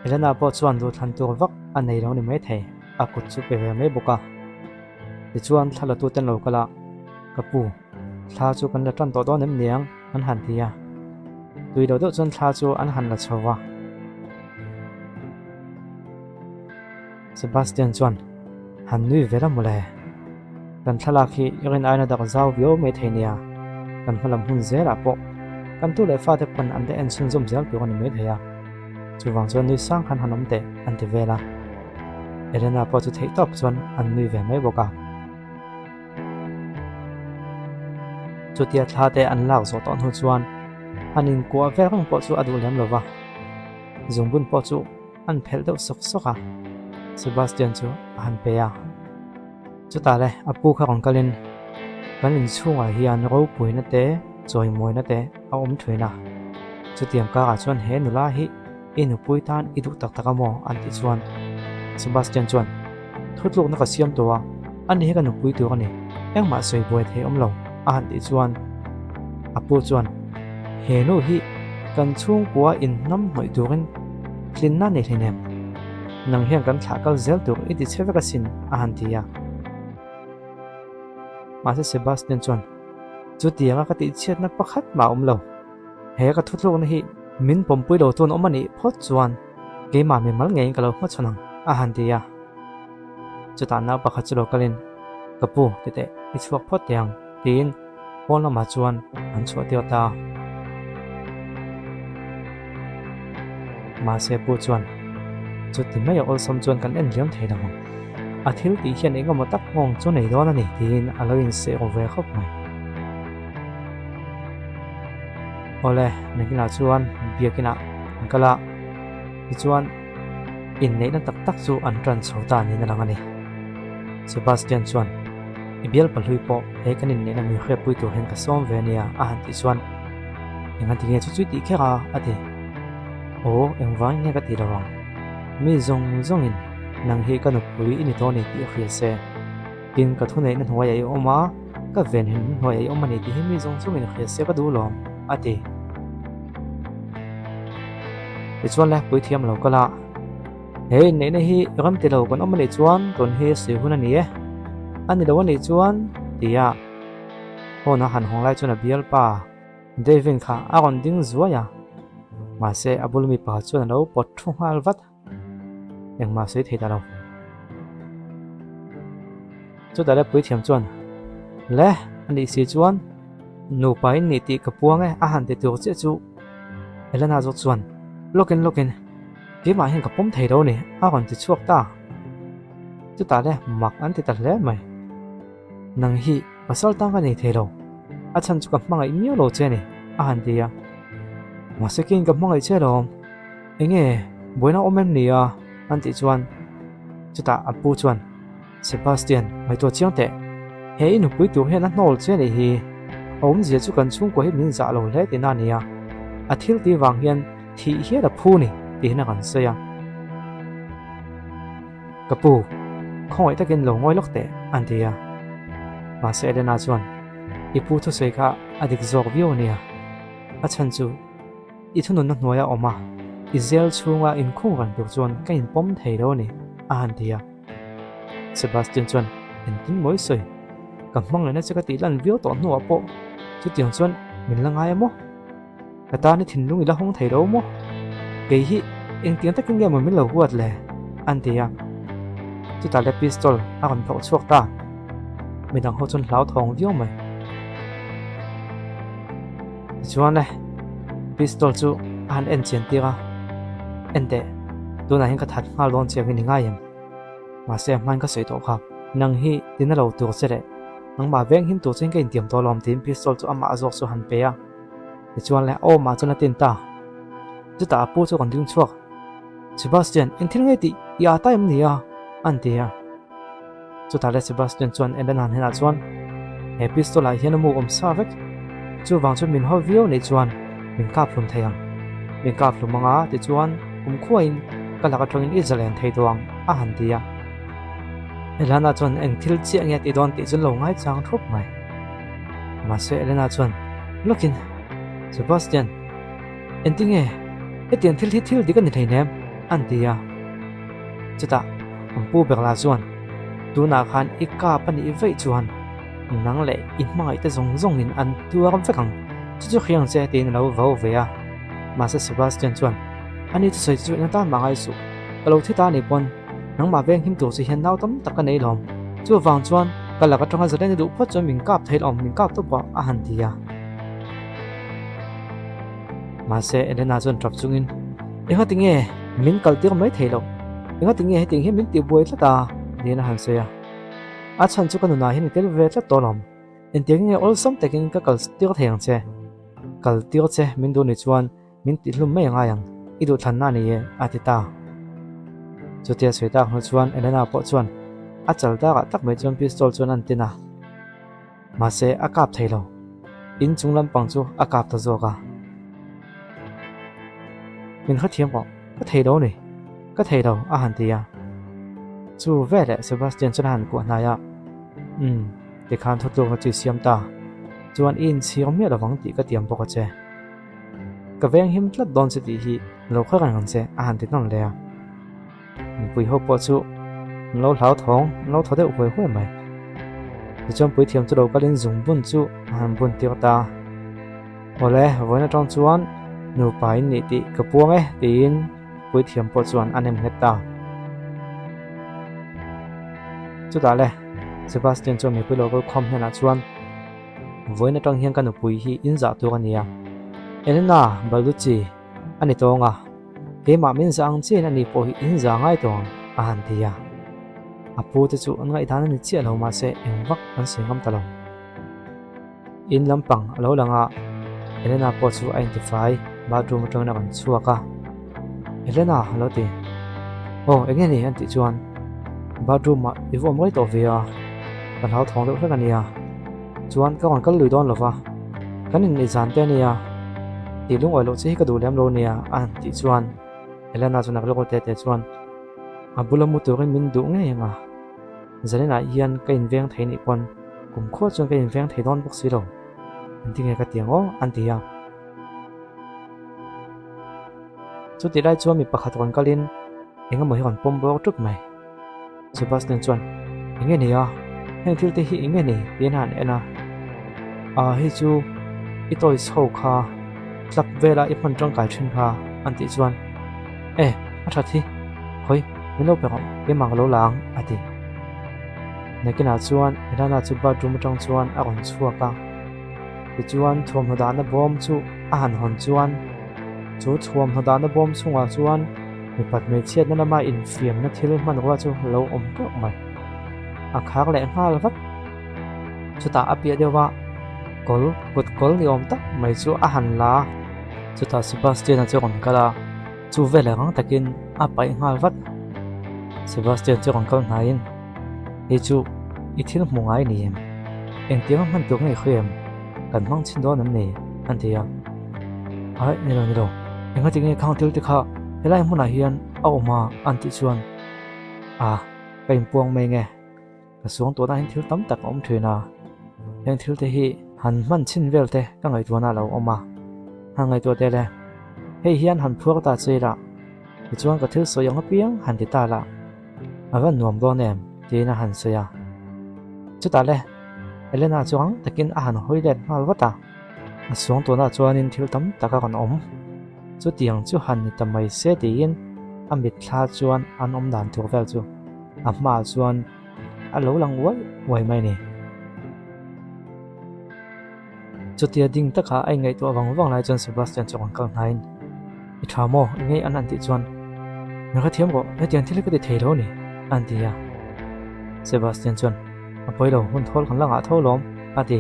[SPEAKER 1] Elena pawh chuan duhthlan tur vak a nei lo ni maithei, a kut chu pe ve mai bawk a. Tichuan thla la tuten lo kal a, Ka pu, thla chu kan la tan tawh dawn em niang? an han ti a. Tui lo deuh chuan thla chu an han la chho va. Sebastian chuan, Han nui ve la mawle. Kan thlalak hi i rin aina dak zau viau mai thei nia, kan hma lam hun zelah pawh kan tu leh fate pawn an la en chhunzawm zel tur a ni mai thei a. Chuvang chuan nui sang khan han awm teh an ti vel a. Elena pawh chu theih tawp chuan an nui ve mai bawk a. Chutia thla te an lak zawh tawh hnu chuan han inkuah vel reng pawh chu a duh lem lo va, zungbun pawh chu an phelh deuh sawk sawk a, Sebastian chu a han pe a. Chutah le a pu kha rawn kalin kan inchhungah hian ropuina te chawimawina te a awm thin a, chutiang karah chuan he nula hi I nupui tan i duh tak tak a maw? an tih chuan Sebastian chuan, Thutlukna ka siam tawh a, ani hi ka nupui tur a ni, engmah sawi buai thei awm lo, a han tih chuan a pu chuan, He nu hi kan chhungkua inhnam hnawih turin tlinna nei hleinem, nang hian kan thlah kal zel tur i ti chhe vek asin, a han ti a. Mahse Sebastian chuan, Chutianga ka tihchhiatna pakhat mah a awm lo. He ka thuthlukna hi min pawmpui lo chuan awm a nih phawt chuan keimah mimal ngeiin ka lo hmachhawn ang, a han ti a. Chutah nau pakhat chu lo kalin, Ka pu, ti teh, i chhuak phawt teh ang, tiin pawn lamah chuan an chhuah tir ta a. Mahse pu chuan, Chuti mai a awlsam chuan kan en liam thei lo ang. A thil tih hian eng emaw tak nghawng chu nei dawn a ni, tiin a lo inseh ru ve khawp mai. Awle, nakinah chuan biakinah an kal a, tichuan inneihna tak tak chu an tan chho ta niin a lang a ni. Sebastian chuan, I bial pahlui pawh he kan inneihna min hriatpui tur hian ka sawm ve ania a han tih chuan, Engah tinge chu chui tih kher a? a ti. Aw, engvangin nge ka ti lo ang? Mi zawng zawngin nang hi ka nupui i ni tawh a ni tih a hria se. Tin, ka thuneihna hnuaiah i awm a, ka venhimna hnuaiah i awm a ni tih hi mi zawng zawngin hria se ka duh lawm, a ti. Tichuan le, puithiam lo kal a, He inneihna hi ram ti lo kan awm a nih chuan tun hi sawi hun a ni e, a ni lo a nih chuan, ti a phone a han hawng lai chuan a bialpa Davin kha a rawn ding zuai a, mahse a bul mipa chuan a lo pawt thu nghal vat. Engmah sawi thei ta lo. Chutah le puithiam chuan, Le, a nih si chuan nupa in nih tih ka puang e a han ti tur chiah chu Elena zawk chuan, Lawkin lawkin, keimah hian ka pawm thei lo ni a rawn ti chhuak ta. Chutah le mak an ti ta hle mai. Nang hi pasal tan ka nei thei lo, a chhan chu ka hmangaih miau lo che a ni a han ti a. Mahse keiin ka hmangaih che alawm. Enge buaina awm em ni a? an tih chuan chutah a pu chuan Sebastian ngaihtuah chiang teh, he i nupui tur hian a hnawl che anih hi, a awmzia chu kan chhungkua hi min zah lo hle tihna a ni a, a thil tih vang hian thih hial a phu ni tiin a rawn sawi a. Ka pu, khawngaih takin lo ngawi lawk teh an ti a. Mahse Elena chuan i pu thusawi kha a dik zawk viau a nia, a chhan chu I thununna hnuaia awm a, I zel chhunga inkhung ran tur chuan ka inpawm thei lo a ni, a han ti a. Sebastian chuan, Engtin mawi sawi? Ka hmangaihna che ka tih lan viau tawh hnuah pawh chutiang chuan min la ngai a maw? Ka tan i thinlung i la hawng thei lo maw? Kei hi engtiang takin nge maw min lo huat le? An ti a. Chutah le pistol a rawn phawrh chhuak ta. Midang ho chuan hlauthawng viau mai. Tichuan le pistol chu a han en chian tir a, Enteh, tunah hian ka that nghal dawn chiang hi ni ngai em? Mahse a hmain ka sawi tawh kha, nang hi tina lo tur che leh nangmah veng him tur chuan ka intiam tawh alawm tiin pistol chu amah zawk chu a han pe a. Tichuan le a awmah chuan a tin ta. Chutah a pu chu kan ding chhuak, Sebastian, eng thil nge tih i â ta em ni a? an ti a. Chutah le Sebastian chuan Elena hnenah chuan, He pistol ah hian a mu awm sa vek. Chuvang chuan min haw viau neih chuan min kap hlum thei ang. Min kap hlum anga tichuan kumkhuain ka lak atangin i zalen thei tawh ang, a han ti a. Elena chuan eng thil chiah nge a tih dawn tih chu lo ngaichang thup mai. Mahse Elena chuan lawkin, Sebastian, engtinge hetiang thil hi thil dik a ni hleinem? an ti a. Chutah an pu ber lah chuan, Tunah khan i kap a nih vaih chuan nang leh i hmangaih te zawng zawngin an tuar vek ang, chu chu hriang che tiin a lo vau ve a. Mahse Sebastian chuan, Ani thusawi chu eng atan mah ngai suh, ka lo thi ta a nih pawn nangmah veng him tur che hian nau tam tak ka nei lawm. Chuvang chuan ka lak atanga zalen i duh phawt chuan min kap thei lawm, min kap tawp a, a han ti a. Mahse Elena chuan tap chungin, Engati nge min kal tir mai thei loh? Engati nge hetiang hian min tihbuai tlat a? tiin a han sawi a. A chhan chu ka nunah hian i tel ve tlat tawh lawm. Engtiang nge awlsam takin ka kal tir thei ang che? Kal tir che min duh ni chuan min tihlum mai a ngai ang, i duhthlanna a ni e, a ti ta. Chutia sawi tak hnu chuan Elena pawh chuan a chal takah tak mai chuan pistol chuan a an tin a. Mahse, a kap thei lo. In chung lampang chu a kap ta zawk a. Min hrethiam rawh, ka thei lo ni, ka thei lo, a han ti a. Chu veleh Sebastian chuan a han kuah hnai a, Umm, tikhan thutlukna chu i siam ta. Chuan i inchhir miah lovang tih ka tiam bawk a che. Ka veng him tlat dawn che tih hi lo kha reng ang che, a han ti nawn leh a. Mipui ho pawh chu an lo hlauthawng, an lo thaw deuh huai huai mai. Tichuan puithiam chu lo kalin zung bun chu a han bun tir ta. Awle, vawiin atang chuan nupa in nih tih ka puang e tiin puithiam pawh chuan a nem nghet ta. Chutah le, Sebastian chuan mipui lo kal khawm hnenah chuan vawiin atang hian ka nupui hi in zah tur a nia. Elena Balducci a ni tawng a. Keimah min zah ang chiahin ani pawh hi in zah ngai tawh ang, a han ti a. A pu te chu an ngaihdan a ni chiah lo mahse eng vak an sawi ngam ta lo. In lampang a lo lang a, Elena pawh chu a intifai, bathroom atangin a rawn chhuak a. Elena a lo ti. Aw, eng nge ni an tih chuan bathroom ah i vawm rei tawh ve a, ka hlauthawng deuh hlek a nia. Chuan ka rawn kal lui dawn lo va, kan inneih zan te a nia, tih lungawi loh che hi ka duh lem lo nia a han tih chuan Elena chuan a rilru te te chuan a bula mu turin min duh ngei ang a, zaninah hian ka inveng thei nih pawn kumkhua chuan ka inveng thei dawn bawk si lo, engtin nge ka ti ang aw an ti a. Chutih lai chuan mi pakhat rawn kalin eng emaw hi rawn pawm bawr ṭup mai. Sebastian chuan, Eng nge ni a? Heng thil te hi eng nge ni? tiin a han en a. Aa hei chu i toys ho kha club vela i hman tangkai thin kha an tih chuan, E, a that hi, khawi min lo pe rawh, keimah ka lo la ang a ti. Nakinah chuan Elana chu bathroom atang chuan a rawn chhuak a, tichuan thuamhnaw dahna bawm chu a han hawn chuan chu thuamhnaw dahna bawm chungah chuan Mipat hmeichhiatna lama infiamna thil hmanrua chu lo awm teuh mai. A khar leh nghal vat. Chutah a piah deuh a, kawl kut kawl ni awm tak mai chu a han la a. Chutah Sebastian-a chu a rawn kal a, chu veleh rang takin a paih nghal vat. Sebastian chu a rawn kal hnaiin, Hei chu i thil hmu ngai ni em? Engtiang a hman tur nge i hria em? Kan hmang chhin dawn em ni? an ti a. Aih, ni lo, ni lo. Engati nge khang thil te kha helai hmunah hian a awm a? an tih chuan, A, ka inpuang mai nge. Ka suang tuahna hian thil tam tak a awm thin a. Heng thil te hi han hman chhin vel te ka ngaihtuahna a lo awm a. Han ngaihtuah teh le. Hei hian han phuar ta che ila, tichuan ka thil sawi ang apiang han ti ta la, a va nuam dawn em? tiin a han sawi a. Chutah le, Elena chu rang takin a han hawi let nghal vat a, a suang tunah chuanin thil tam tak a rawn awm. Chutiang chu han ni ta mai se tiin a mitthla chuan an awm dan tur vel chu a hmaah chuan a lo lang uai uai mai a ni. Chutia ding taka a inngaihtuah vang vang lai chuan Sebastian chu a rawn kal hnaiin, I tha maw? I ngei an an tih chuan, Min hrethiam rawh, hetiang thil hi ka ti thei lo a ni, a an ti a. Sebastian chuan, A pawi lo, hun thawl kan la ngah tho lawm, a ti.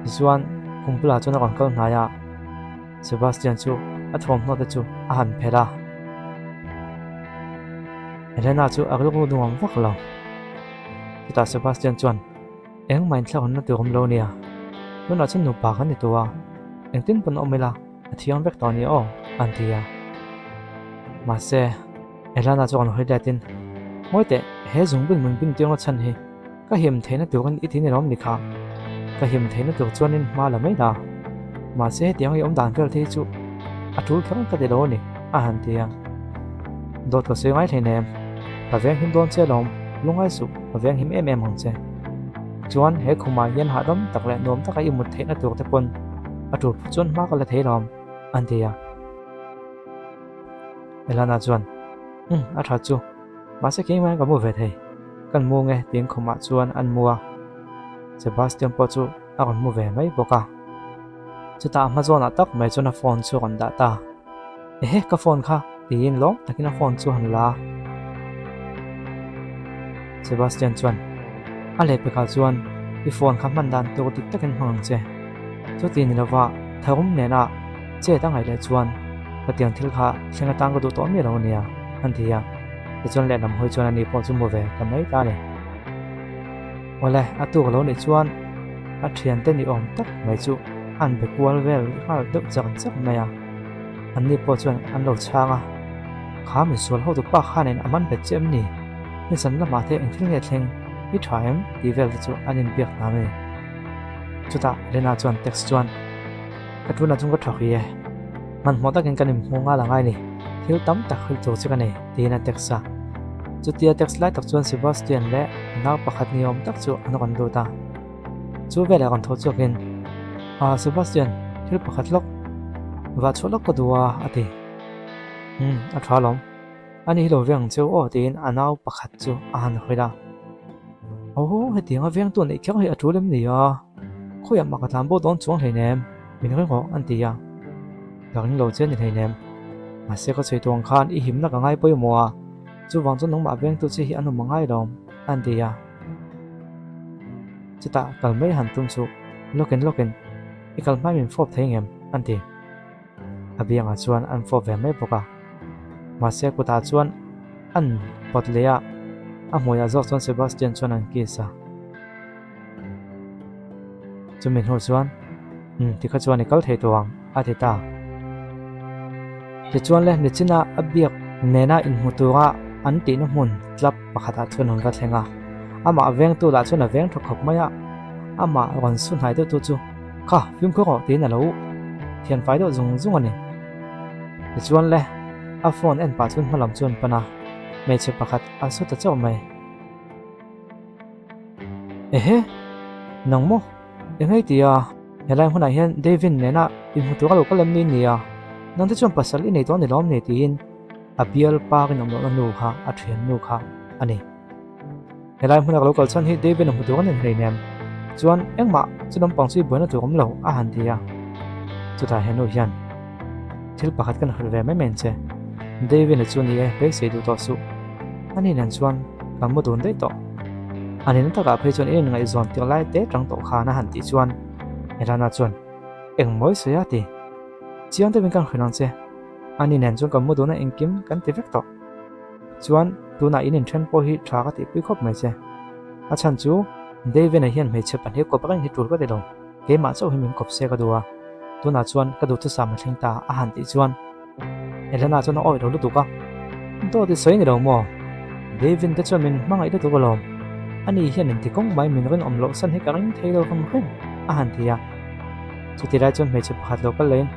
[SPEAKER 1] Tichuan, khum bulah chuan a rawn kal hnai a, Sebastian chu a thawmhnaw te chu a han phelh a. Elena chu a rilru nuam vak lo. Chutah Sebastian chuan, Engmah inthlakhawnna tur awm lo nia. Tunah chuan nupa kan ni tawh a, engtin pawn awm ila a thiang vek tawh a ni aw, an ti a. Mahse, Elana chu kan hawi letin, Ngawi teh, he zungbun mun bin tirna chhan hi ka him theihna turin i ti ni lawm ni kha? Ka him theihna tur chuanin hma la mai la. Mahse, hetiang i awm dan vel te hi chu a tul kher ka ti lo a ni, a han ti a. Dawt ka sawi ngai hleinem, ka veng him dawn che lawm, lungngai suh, ka veng him em em ang che. Chuan he khumah hian hahdam tak leh nuam taka i mut theihna tur te pawn a tul phut chuan hma ka la thei lawm, an ti a. Elana chuan, Umm, a tha chu. Mahse keimah ka mu ve thei. Kan mu nge tiin khumah chuan an mu a. Sebastian pawh chu a rawn mu ve mai bawk a. Chutah a hma zawnah tak mai chuan a phone chu a rawn dah ta. Ehe, ka phone kha! tiin lawm takin a phone chu a han la a. Sebastian chuan, A lehpekah chuan i phone kha hman dan tur dik takin hmang ang che. Chuti ni lova tharum nena chet a ngaih leh chuan khatiang thil kha thleng atan ka duh tawh miah lo a nia, an ti a. Tichuan lehlam hawi chuan ani pawh chu mu ve ta mai ta a ni. Awle, a tuk lo nih chuan a thiante ni awm tak mai chu an be kual vel nghal deuh chak chak mai a. Anni pawh chuan an lo chhang a, Kha misual hotu pa khanin a man bet che em ni? Nizan lamah te engthil nge thleng i tha em? tih vel te chu an inbiak hna mai. Chutah Elena chuan text chuan, Ka tunah chuan ka tha hui e. Hmanhmawh takin kan inhmu nghal a ngai ni. Thil tam tak hrilh tur che ka nei, tiin a text a. Chutia text lai tak chuan Sebastian leh a nau pakhat ni awm tak chu an rawn lut a. Chu velah rawn tho chhuakin, Ah, Sebastian, thil pakhat lawk, vah chhuah lawk ka duh a, a ti. Umm, a tha alawm. A ni hi lo veng cheu aw, tiin a nau pakhat chu a han hrilh a. Aw, hetianga vengtu neih kher hi a tul em ni a? Khawiah mah ka tlan bo dawn chuang hleinem, min ring rawh, an ti a. Ka ring lo che ni hleinem. Mahse ka sawi tuang khan i himna ka ngai pawimawh a, chuvang chuan nangmah vengtu che hi an awm a ngai lo, an ti a. Chutah kal mai han tum chu lawkin lawkin i kal hmai min fawp thei ngem? an ti. A biangah chuan an fawp ve mai bawk a. Mahse kutah chuan an pawt leh a, a hmuiah zawk chuan Sebastian chuan an kiss a. Chumi hnu chuan, Umm, tikha chuan i kal thei tawh ang, a ti ta. Tichuan le, nichina a biak nena inhmu tura an tihna hmun club pakhatah chuan an va thleng a. Amah vengtu lah chuan a veng tha khawp mai a, amah rawn su hnai deuhtu chu, Kha, fimkhur rawh tiin a lo thian fai deuh zung zung a ni. Tichuan le, a phone en pah chuan hmalam chu an pan a, hmeichhe pakhat a su ta chauh mai. Ehe! Nang maw? Eng ei ti a? Helai hmunah hian David nena inhmu tur a lo kal em ni nia? Nangte chuan pasal i nei tawh a ni lawm ni? tiin a bial pa rinawm lohna nu kha a thian nu kha a ni. Helai hmuna ka lo kal chhan hi David a hmu tur a ni hleinem. Chuan engmah chu nampang chu i buaina tur awm lo a han ti a. Chutah he nu hian thil pakhat kan hrilh ve mai mai ang che. David a chu ni e, beisei duh tawh suh. Ani nen chuan kan mu dun daih tawh. A nihna takah phei chuan in inngaihzawn tir lai te tang tawh khan a han tih chuan Elana chuan, Eng mawi sawi a ti. Chiang deuhin kan hrilh ang che. Ani nen chuan kan mu dun a engkim kan ti vek tawh. Chuan tunah in inthen pawh hi tha ka tihpui khawp mai che. A chhan chu Davina hian hmeichhe pahnih kawp reng hi tul ka ti lo. Keimah chauh hi min kawp se ka duh a. Tunah chuan ka duhthusam a thleng ta a han tih chuan Elena chuan a awih lo lutuk a, Dawt i sawi ni lo maw? Davin te chuan min hmangaih lutuk alawm. Ani hian inti kawng mai min rinawm loh san hi ka ring thei lo hrim hrim, a han ti a. Chuti lai chuan hmeichhe pakhat lo kal lehin,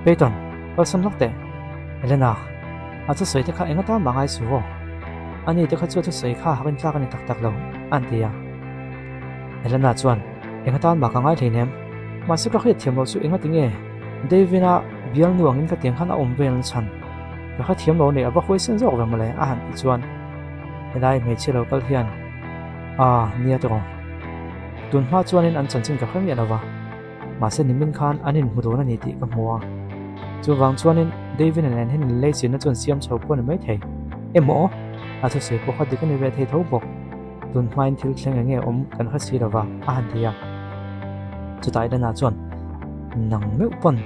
[SPEAKER 1] Peyton! Kalsan lawk teh. Elena, a thusawi te kha eng atan mah ngai suh aw. Ani te kha chu a thusawi kha hakin tlak a ni tak tak lo, a an ti a. Elena chuan, Eng atan mah ka ngai hleinem. Mahse ka hriat thiam loh chu enga tinge Davin-a bialnu angin ka tiang khan a awm vel na chhan. Ka hrethiam lo a nih a va huaisen zawk ve mawle a han tih chuan helai hmeichhia lo kal hian Ah, nia tawh. Tun hma chuanin an chanchin ka hre miah lo va, mahse nimin khan an inhmu dawn a ni tih ka hmu a. Chuvang chuanin Davin-a nen hian inleichilna chu an siam chho pawh a ni maithei. Emaw, a thusawi pawh kha dik a ni ve thei tho bawk. Tun hmain thil thleng eng nge awm kan hre si lo va, a han ti a. Chutah Elena chuan, Nang meuh pawn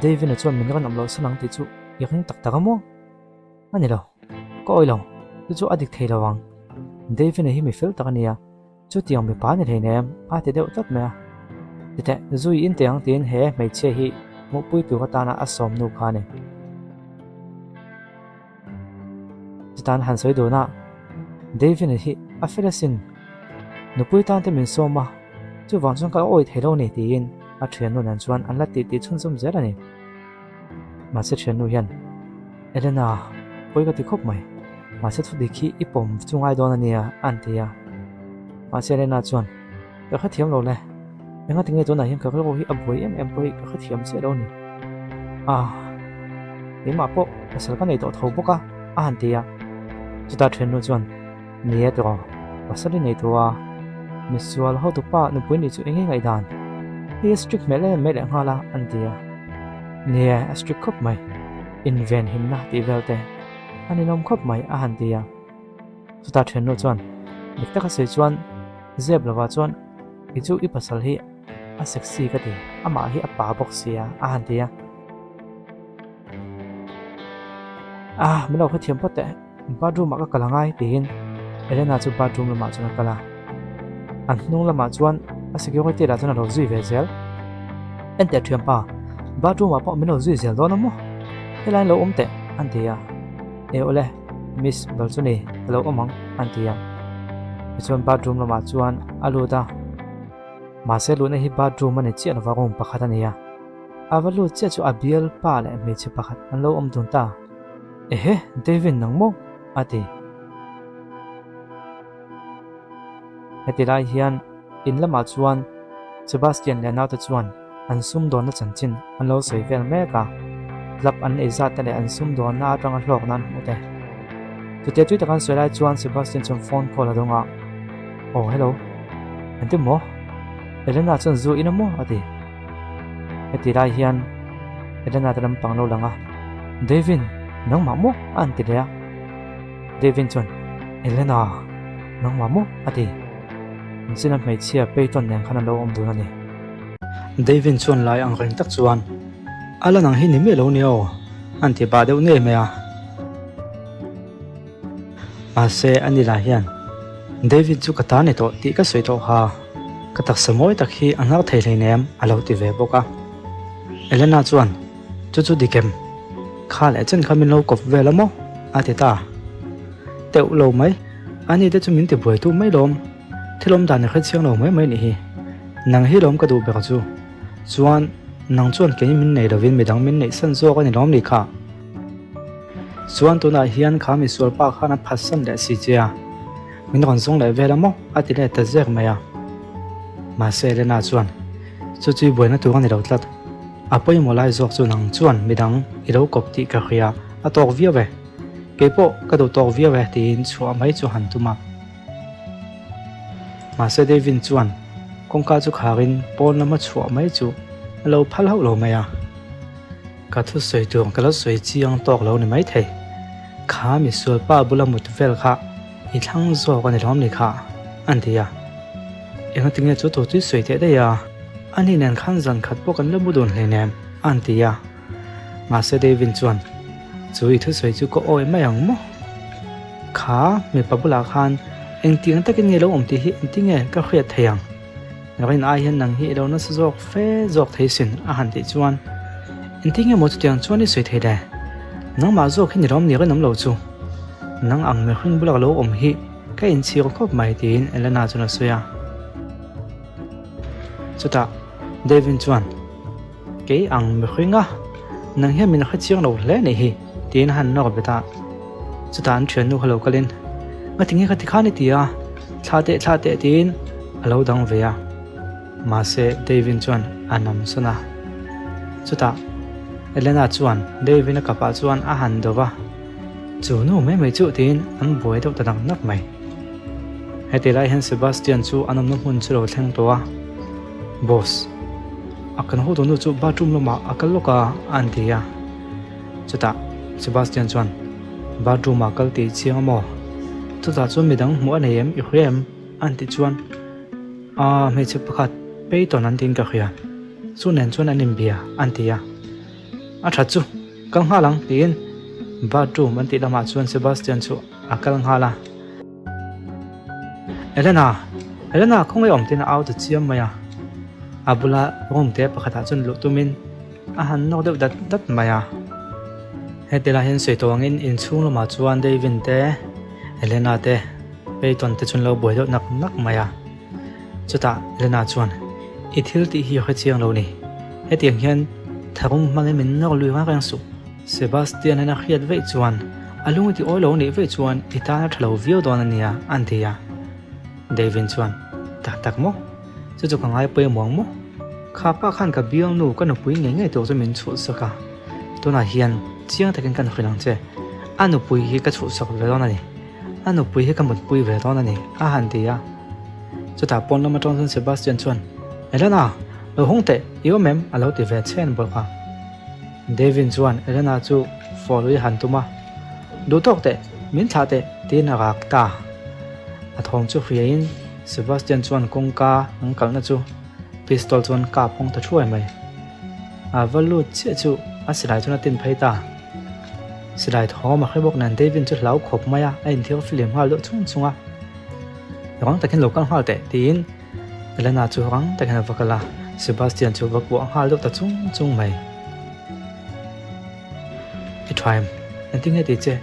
[SPEAKER 1] Davin-a chuan min rawn awm loh san ang tih chu i ring tak tak a maw? A ni lo, ka awih lo, chu chu a dik thei lo ang. Davin-a hi mi fel tak a nia, chutiang mipa a ni hleinem, a ti deuh tlat mai a. Titeh, zui in teh ang tiin he hmeichhia hi hmuhpui tur atana a sawm nu kha a ni. Chutan han sawi dun a, Davin-a hi a fel asin, nupui tan te min sawm a, chuvang chuan ka awih thei lo ni tiin a thiannu nen chuan an la tih tih chhunzawm zel a ni. Mahse thiannu hian, Elena, pawi ka ti khawp mai, mahse thudik hi i pawm chu ngai dawn a nia a an ti a. Mahse Elena chuan, Ka hrethiam lo le, engatinge tunah hian ka rilru hi a buai em em pawh hi ka hrethiam chiah lo a ni. Ah, keimah pawh pasal ka nei tawh tho bawk a, a han ti a. Chutah thiannu chuan, Ni e tiraw, pasal i nei tawh a, misual hotupa nupui nih chu eng nge ngaihdan? Hei a strict hmel em mai leh nghal a, an ti a. Ni e, a strict khawp mai, inven himna tih vel te a ninawm khawp mai, a han ti a. Chutah thiannu chuan, Dik taka sawi chuan zep lovah chuan i chu i pasal hi a sexy ka ti, amah hi a pa bawk sia a han ti a. Ah, min lo hrethiam phawt teh, bathroom ah ka kal angai tiin Elena chu bathroom lamah chuan a kal a. An hnung lamah chuan a security lah chuan a lo zui ve zel. Enteh thianpa, bathroom ah pawh min lo zui zel dawn a maw? Helai lo awm teh an ti a. E awle, Miss Balchuni ka lo awm ang an ti a. Tichuan bathroom lamah chuan a lut a, mahse luhna hi bathroom a ni chiah lova room pakhat a ni a. A va lut chiah chu a bialpa leh hmeichhe pakhat an lo awm dun ta. Ehe, David nang maw? a ti. Heti lai hian in lamah chuan Sebastian leh a naute chuan an sumdawnna chanchin an lo sawi vel mek a, club an ei zat te leh an sumdawnna atanga hlawkna an hmuh te. Chutia tui taka an sawi lai chuan Sebastian chuan phone call a dawng a, Aw hello, engtin maw? Elena chuan zu in a maw? a ti. Heti lai hian Elena te lampang lo lang a, Davin, nangmah maw? a an ti leh a. Davin chuan, Elena, nangmah maw? a ti. Inchina hmeichhia Peyton nen khan an lo awm dun a ni. Davin chuan lai ang reng tak chuan, A la nang hi ni miah lo nia aw, an ti bah deuh ngei mai a. Mahse, ani lah hian, David chu ka ta ni tawh tih ka sawi tawh kha, ka taksa mawi tak hi a nghak thei hleinem, a lo ti ve bawk a. Elena chuan, Chu chu dik em? Kha leh chen kha min lo kawp vel a maw? a ti ta. Teuh lo mai, ani te chu min ti buai tu mai lawm. Thil awm dan i hre chiang lo mai mai nih hi. Nang hi lawm ka duh ber chu. Chuan, nang chuan kei min nei lovin midang min neih san zawk a ni lawm ni kha? Chuan tunah hian kha misual pa khan a phatsan leh si che a, min rawn zawng leh vel a maw? a ti leh ta zek mai a. Mahse Elena chuan, Chu chu i buaina tur a ni lo tlat. A pawimawh lai zawk chu nang chuan midang i lo kawp tih ka hria, a tawk viau e. Keipawh ka duh tawk viau e tiin chhuah mai chu han tum a. Mahse Davin chuan kawngka chu kharin pawn lama chhuah mai chu a lo phal hauh lo mai a. Ka thusawi tur ka lo sawi chiang tawk lo ni maithei. Kha misual pa bula mut vel kha i thlang zawk a ni lawm ni kha an ti a. Engatinge chu tur chu i sawi teh daih a, ani nen khan zan khat pawh kan la mu dun hleinem an ti a. Mahse Davin chuan chu i thusawi chu ka awi mai ang maw? Kha mipa bulah khan engtiang takin nge lo awm tih hi engtinge ka hriat thei ang? Rin ai hian nang hi i lo nasa zawk fe zawk thei sin a han tih chuan engtinge maw chutiang chuan i sawi thei le? Nangmah zawk hi ni lawm ni rinawm lo chu nang ang mihring bula ka lo awm hi ka inchhir khawp mai tiin Elena chuan a sawi a. Chutah Devin chuan Kei ang mihringa? Nang hian min hre chiang lo hle a nih hi, tiin a han nawr bet a. Chutah an thiannu kha lo kalin, Ngatinge kha tikhan i ti a, thla teh thla teh tiin a lo dang ve a. Mahse Davin chuan a nam sawn a. Chutah Elena chuan Davin a kapah chuan a han do va, Chu nu mai mai chu tiin an buai deuh ta nak nak mai. Heti lai hian Sebastian chu an awmna hmun chu lo thleng tawh a, Boss, a kan hotu nu chu bathroom lamah a kal lawk a an ti a. Chutah Sebastian chuan, Bathroom ah kal tih chiang a maw? Chutah chuan midang hmuh a nei em i hria em? an tih chuan, Aaa hmeichhe pakhat Peyton an tiin ka hria, chu nen chuan an inbia an ti a. A that chu, kal nghal ang tiin bathroom an tih lamah chuan Sebastian chu a kal nghal a. Elena! Elena khawngaih awm tiin a au ta chiam mai a. A bula room te pakhatah chuan luh tumin a han nawk deuh dat dat mai a. Heti lai hian sawi tawh angin inchhung lamah chuan Davin te, Elena te, Peyton te chuan lo buai deuh nak nak mai a. Chutah Elena chuan, I thil tih hi a hre chiang lo ni. Hetiang hian tharum hmangin min nawk lui reng reng suh. Sebastian-a'n a hriat veih chuan, A lung i ti awi lo nih veih chuan i tan a tha lo viau dawn a nia, an ti a. Davin chuan, Tak tak maw? Chu chu ka ngai pawimawh ang maw? Kha pa khan ka bialnu ka nupui ngei ngei tur chu min chhuhsak a, tunah hian chiang takin ka hrilh ang che, a nupui hi ka chhuhsak ve dawn a ni, a nupui hi ka mutpui ve dawn a ni, a han ti a. Chutah pawn lam atang chuan Sebastian chuan, Elena, lo hawng teh, i awm em? a lo ti ve chhen bawk a. Devin chuan Elena chu fawlui a han tum a, Duh tawk teh, min thlah teh, tiin a rak ta. A thawm chu hriaiin Sebastian chuan kawngka an kalhna chu pistol chuan kap hawng ta thuai mai. A va lut chiah chu a silai chuan a tin phei ta. Silai thawm a hre bawk nen Devin chu hlau khawp mai a, a inthiar flim nghal deuh chung chung a. Rang takin lo kal nghal teh, tiin Elena chu rang takin a va kal a, Sebastian chu va kuah nghal deuh ta chung chung mai. I tha em? Engtin nge tih che?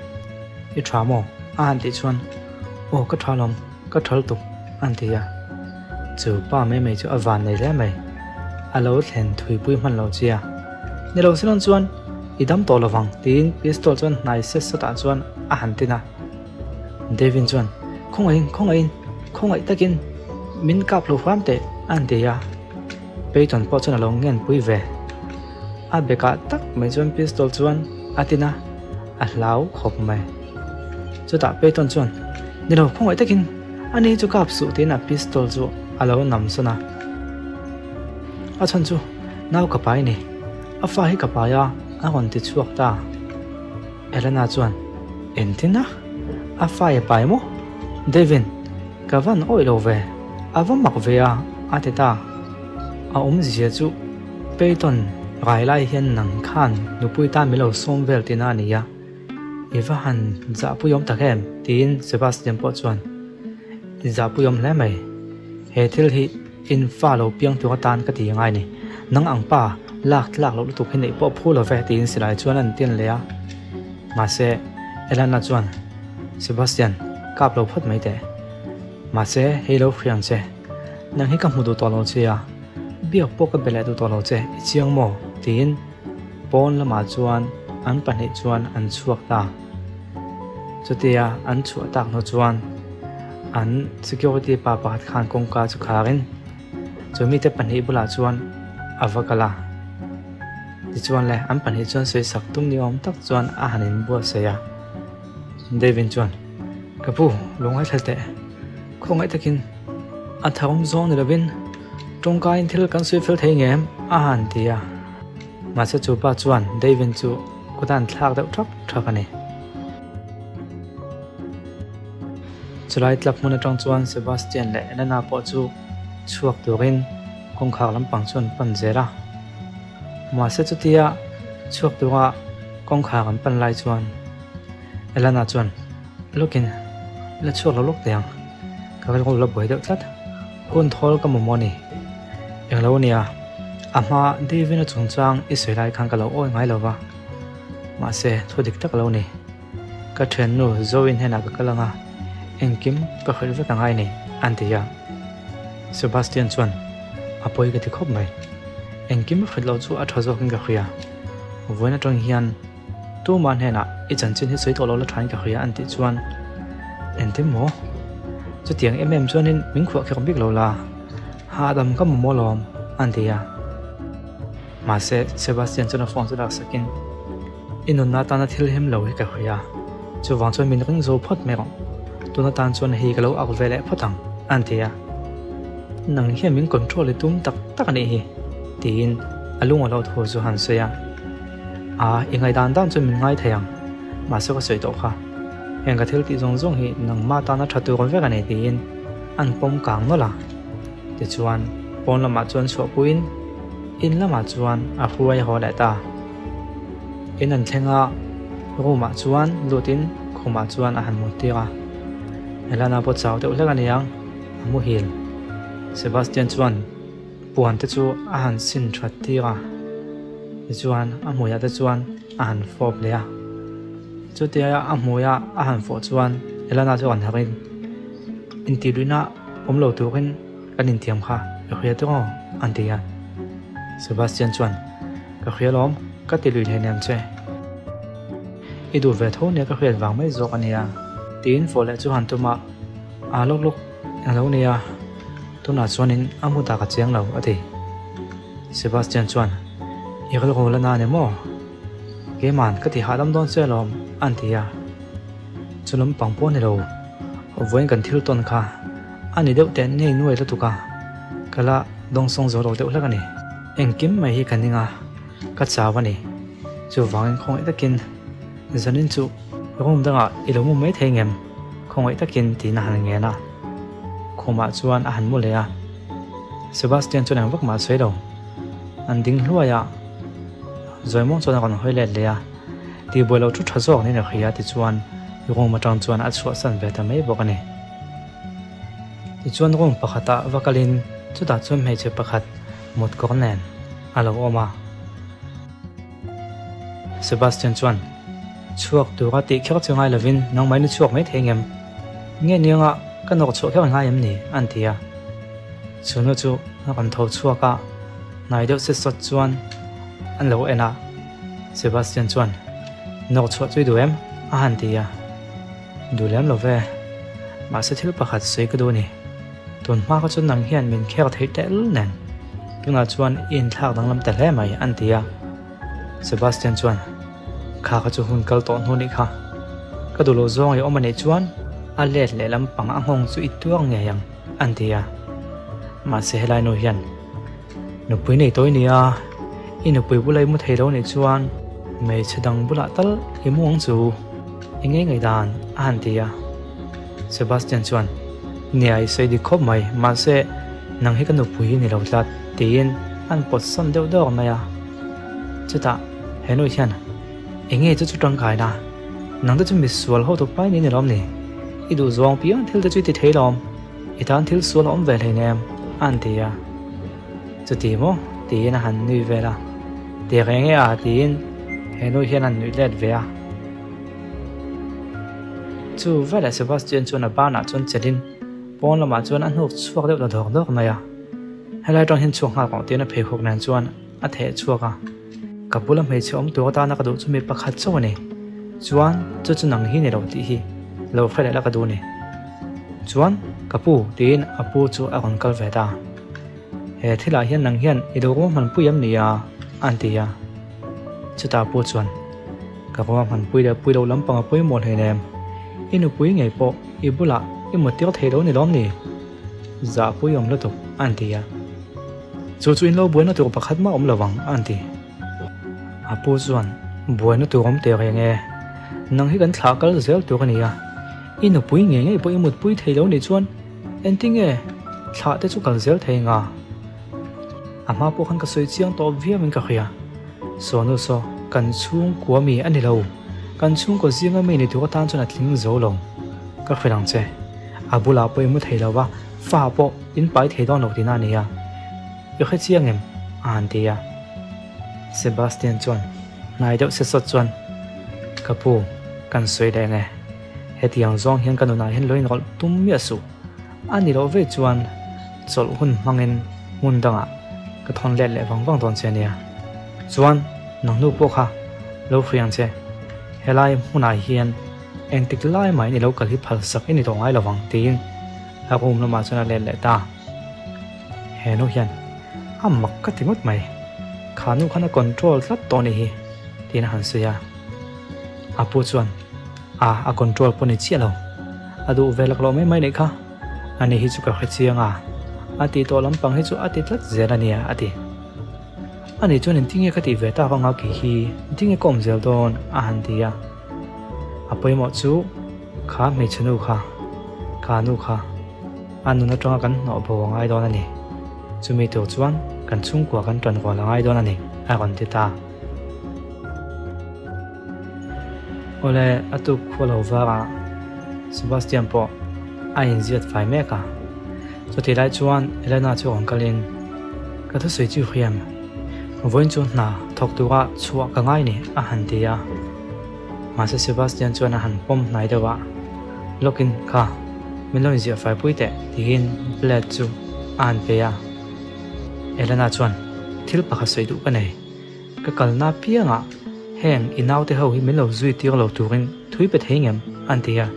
[SPEAKER 1] I tha maw? A han tih chuan, Aw ka tha lawm, ka tha lutuk, a han ti a. Chu pa mai mai chu a van nei hle mai. A lo thlen thuipui hman lo che a. Ni lo silawm chuan i dam tawh lovang, tiin pistol chuan hnai set sawtah chuan a han tin a. Devin chuan, Khawngaihin, khawngaihin, khawngaih takin min kap lo hram teh, a han ti a. Peyton pawh chuan a lo ngenpui ve. A bekah tak mai chuan pistol chuan a tin a, a hlau khawp mai. Chutah Peyton chuan, Ni lo, khawngaih takin ani chu kap suh tiin a pistol chu a lo nam sawn a. A chhan chu nau ka pai ni, a fa hi ka pai a, a rawn ti chhuak ta. Elena chuan, Engtin a? A fa i pai maw? Devin, ka van awih lo ve, a va mak ve a, a ti ta. A awmzia chu Peyton rai lai hian nang khan nupui tan min lo sawm vel tihna a ni a, i va han zahpuiawm tak em? tiin Sebastian pawh chuan, I zahpuiawm hle mai, he thil hi In fa lo piang tur atan ka ti ngai ni. Nang ang pa, lak tlak loh lutuk hi neih pawh phu lo ve tiin silai chuan an tin leh a. Mahse, Elana chuan, Sebastian, kap lo phawt mai teh. Mahse, hei lo hria ang che. Nang hi ka hmu duh tawh lo che a, biak pawh ka be leh duh tawh lo che, i chiang maw? tiin pawn lamah chuan an pahnih chuan an chhuak ta. Chutia an chhuah tak hnu chuan an security pa pakhat khan kawngka chu kharin chu mite pahnih bulah chuan a va kal a. Tichuan le an pahnih chuan sawi sak tum ni awm tak chuan a han inbuatsaih a. Davin chuan, Ka pu, lo ngaithla teh. Khawngaih takin a tharum zawng ni lovin tawngkain thil kan sawi fel thei ngem a han ti a. Mahse chu pa chuan Davin chu Kut an thlak deuh thak thak a ni. Chulai tlap hmun atang chuan Sebastian leh Elena pawh chu chhuak turin kawngkhar lampang chu an pan zel a. Mahse chutia chhuak tura kawngkhar an pan lai chuan Elena chuan lawkin la chhuak lo lawk teh ang, ka rilru la buai deuh tlat. Hun thawl ka mamawh a ni. Englo a nia, a hma Davin-a chungchang i sawi lai khan ka lo awi ngai lo va. Mahse, thu dik tak lo ni. Ka thiannu Zoe hnenah ka kal ang a, engkim ka hrilh vek angai ni, an ti a. Sebastian chuan, A pawi ka ti khawp mai. Engkim hrilh loh chu a tha zawkin ka hria. Vawiin atang hian Tumah hnenah i chanchin hi sawi tawh lo la thain ka hria an tih chuan engtin maw? Chutiang em em chuanin min khuah kher bik lo la, hahdam ka mamawh lawm an ti a. Mahse, Sebastian chuan a phone chu laksakin i nunna atana thil him lo hi ka hria, chuvang chuan min ring zo phawt mai rawh, tun atan chuan hei ka lo ak ve leh phawt ang an ti a. Nang hian min control i tum tak tak a nih hi tiin a lung a lo thu chu han sawi a. A, i ngaihdan dan chuan min ngai thei ang. Mahse ka sawi tawh kha. Heng ka thil tih zawng zawng hi nangmah tana tha tur vek a ni tiin an pawm kang nawlh a. Tichuan, pawn lamah chuan chhuahpuiin in lamah chuan a hruai haw leh ta. In an thleng a, room ah chuan lutin khumah chuan a han mut tir a. Elana pawh chau deuh hlek a ni ang, a muhil. Sebastian chuan. Puan te chu a han sin that tir a, tichuan a hmuiah te chuan a han fawp leh a. Chutia a hmuia a han fawh chuan Elana chu a rawn harh in, Intihluihna awm lo turin kan intiam kha i hria tawh aw an ti a. Sebastian chuan, Ka hria lawm, ka ti lui hleinem che. I duh ve tho nia ka hriat vang mai zawk a nia. Tiin fawh leh chu han tum a, Aa lawk lawk a lo nia. Tunah chuanin a hmu tak a chiang lo, a ti. Sebastian chuan, I rilru la na ni maw? Keiman ka ti hahdam dawn che alawm, a ti a. Chu lampang pawh a ni lo, vawiin kan thil tawn kha a ni deuh teh nei nuai lutuk a, ka la dawngsawng zo lo deuh hlek a ni. Engkim mai hi ka ning a, ka chau a ni. Chuvangin khawngaih takin zanin chu room dangah i lo mu mai thei ngem? Khawngaih takin tiin a han ngen a. Khumah chuan a han mu leh a, Sebastian chuan eng vak mah a sawi lo. An ding hluai a, Zawimawng chuan a rawn hawi let leh a, Tihbuai lo thu tha zawk niin a hria tichuan room atang chuan a chhuahsan ve ta mai bawk a ni. Tichuan room pakhatah va kalin chutah chuan hmeichhe pakhat mut kawr nen a lo awm a. Sebastian chuan, Chhuak tura tih kher chu ngai lovin nangmah in i chhuak mai thei ngem? Nge nianga ka nawk chhuah kher ngai em ni? an ti a. Chu nu chu a rawn tho chhuak a, hnai deuh set sawt chuan an lo en a. Sebastian chuan, Nawk chhuah chu i duh em? a han ti a. Duh lem lo ve. Mahse thil pakhat sawi ka duh a ni. Tun hma kha chu nang hian min kher theih tehlul nen tunah chuan i inthlak danglam ta hle mai an ti a. Sebastian chuan, Kha kha chu hun kal tawh hnu nih kha. Ka duh loh zawng i awm a nih chuan a let leh lampang a nghawng chu i tuar ngei ang an ti a. Mahse helai nu hian Nupui nei tawi nia, i nupui bula i mu thei lo nih chuan hmeichhe dang bulah tal i mu ang chu i ngei ngei dan a han ti a. Sebastian chuan, Nia i sawi dik khawp mai, mahse nang hi ka nupui i ni lo tlat tiin an pawt sawn deuh dawk mai a. Chutah he nu hian, Enge chu chu tangkaina, nang te chu misual ho tu pai ni ni lawm ni? I duh zawng piang thil te chu i ti thei lawm. I tan thil sual a awm ve hleinem, a han ti a. Chuti maw? tiin a han nui vel a. Ti reng e a tiin he nu hian a han nuih let ve a. Chu veleh Sebastian chuan a banah chuan chelhin pawn lamah chuan a hnuk chhuak deuh ta dawk dawk mai a. Helai atang hian chhuak nghal kawng tiin a pheikhawk nen chuan a theh chhuak a. Ka bula hmeichhe awm tur atana ka duh chu mi pakhat chauh a ni. Chuan chu chu nang hi ni lo tih hi lo hre leh la ka duh a ni. Chuan ka pu tiin a pu chu a rawn kal ve ta. He thilah hian nang hian i lo ruahmanpui em ni a? an ti a. Chutah pu chuan Ka ruahmanpui leh pui lo lampang a pawimawh hleinem. I nupui ngei pawh i bulah i muttir thei lo ni lawm ni? Zahpui awm lutuk an ti a. Chu chu in lo buaina tur pakhat mah awm lo ang an ti. A pu chuan buaina tur awm teh reng e. Nang hi kan thlah kal zel tur a ni a. I nupui ngei ngei pawh i mutpui thei lo nih chuan engtinge thlah te chu kal zel thei nga? A hma pawh khan ka sawi chiang tawh viau in ka hria. Sawnu saw kan chhungkua mi a ni lo. Kan chhungkaw zinga mi ni tur atan chuan a tling zo lo. Ka hrilh ang che. A bulah pawh i mu thei lo va, fa pawh in pai thei dawn lo tihna a ni a. I hre chiang em? a han ti a. Sebastian chuan hnai deuh sesawt chuan, Ka pu, kan sawi leh nge? Hetiang zawng hian ka nunah hian lo inrawlh tum miah suh. A ni loh vei chuan chawlh hun hmangin hmun dangah ka thawn let leh vang vang dawn che a nia. Chuan. Nang nu pawh kha lo hria ang che, helai hmunah hian engtik lai mahin i lo kal hi phal sak i ni tawh ngai lo vang tiin a room lamah chuan a let leh ta. He nu hian a mak ka ti ngawt mai, kha nu khan a control tlat tawh a nih hi tiin a han sawi a. A pu chuan a a control pawh ni chiah lo, a duh ve lak loh mai mai nih kha, ani hi chu ka hre chiang a, a tih tawh lampang hi chu a ti tlat zel a nia a ti. Ani chuan engtinge ka tih ve tak anga kei hi engtinge ka awm zel dawn a han ti a. A pawimawh chu kha hmeichhe nu kha, kha nu kha a nun atanga kan hnawh bo a ngai dawn a ni. Chumi tur chuan kan chhungkua kan tan rual a ngai dawn a ni a rawn ti ta. Awle a tuk khua lo varah Sebastian pawh a inziat fai mek a. Chutih lai chuan Elena chu rawn kalin, Ka thusawi chu hriam, vawiin chu hna thawk tura chhuah ka ngai ni a han ti a. Mahse Sebastian chuan a han pawm hnai deuh a, Lawkin kha, min lo inziah fai pui teh tiin plate chu a han pe a. Elena chuan, Thil pakhat sawi duh ka nei. Ka kalna piangah heng i naute ho hi min lo zui tir lo turin thui pe thei ngem? an ti a.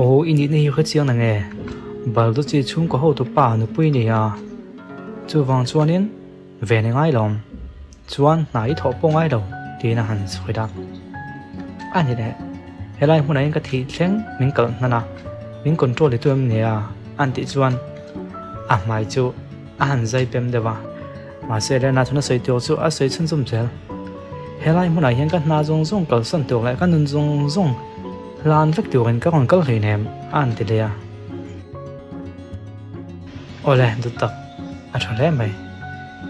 [SPEAKER 1] Aw i nihna hi hre chiang na nge? Balduchi chhungkaw hotu pa nupui ni a, chuvang chuanin ve ni ngai lo, chuan hna i thawh pawh ngai lo tiin a han sawi a. A ni leh, helai hmunah hian ka thih thleng min kalh hnan a, min control i tu em ni a? an tih chuan a hmai chu a han zai pem deuh a. Mahse Lena chuan a sawi tur chu a sawi chhunzawm zel. Helai hmunah hian ka hna zawng zawng kalsan tur leh ka nun zawng zawng hlan vek turin ka rawn kal hleinem a an ti leh a. Awle, dut tak, a tha hle mai.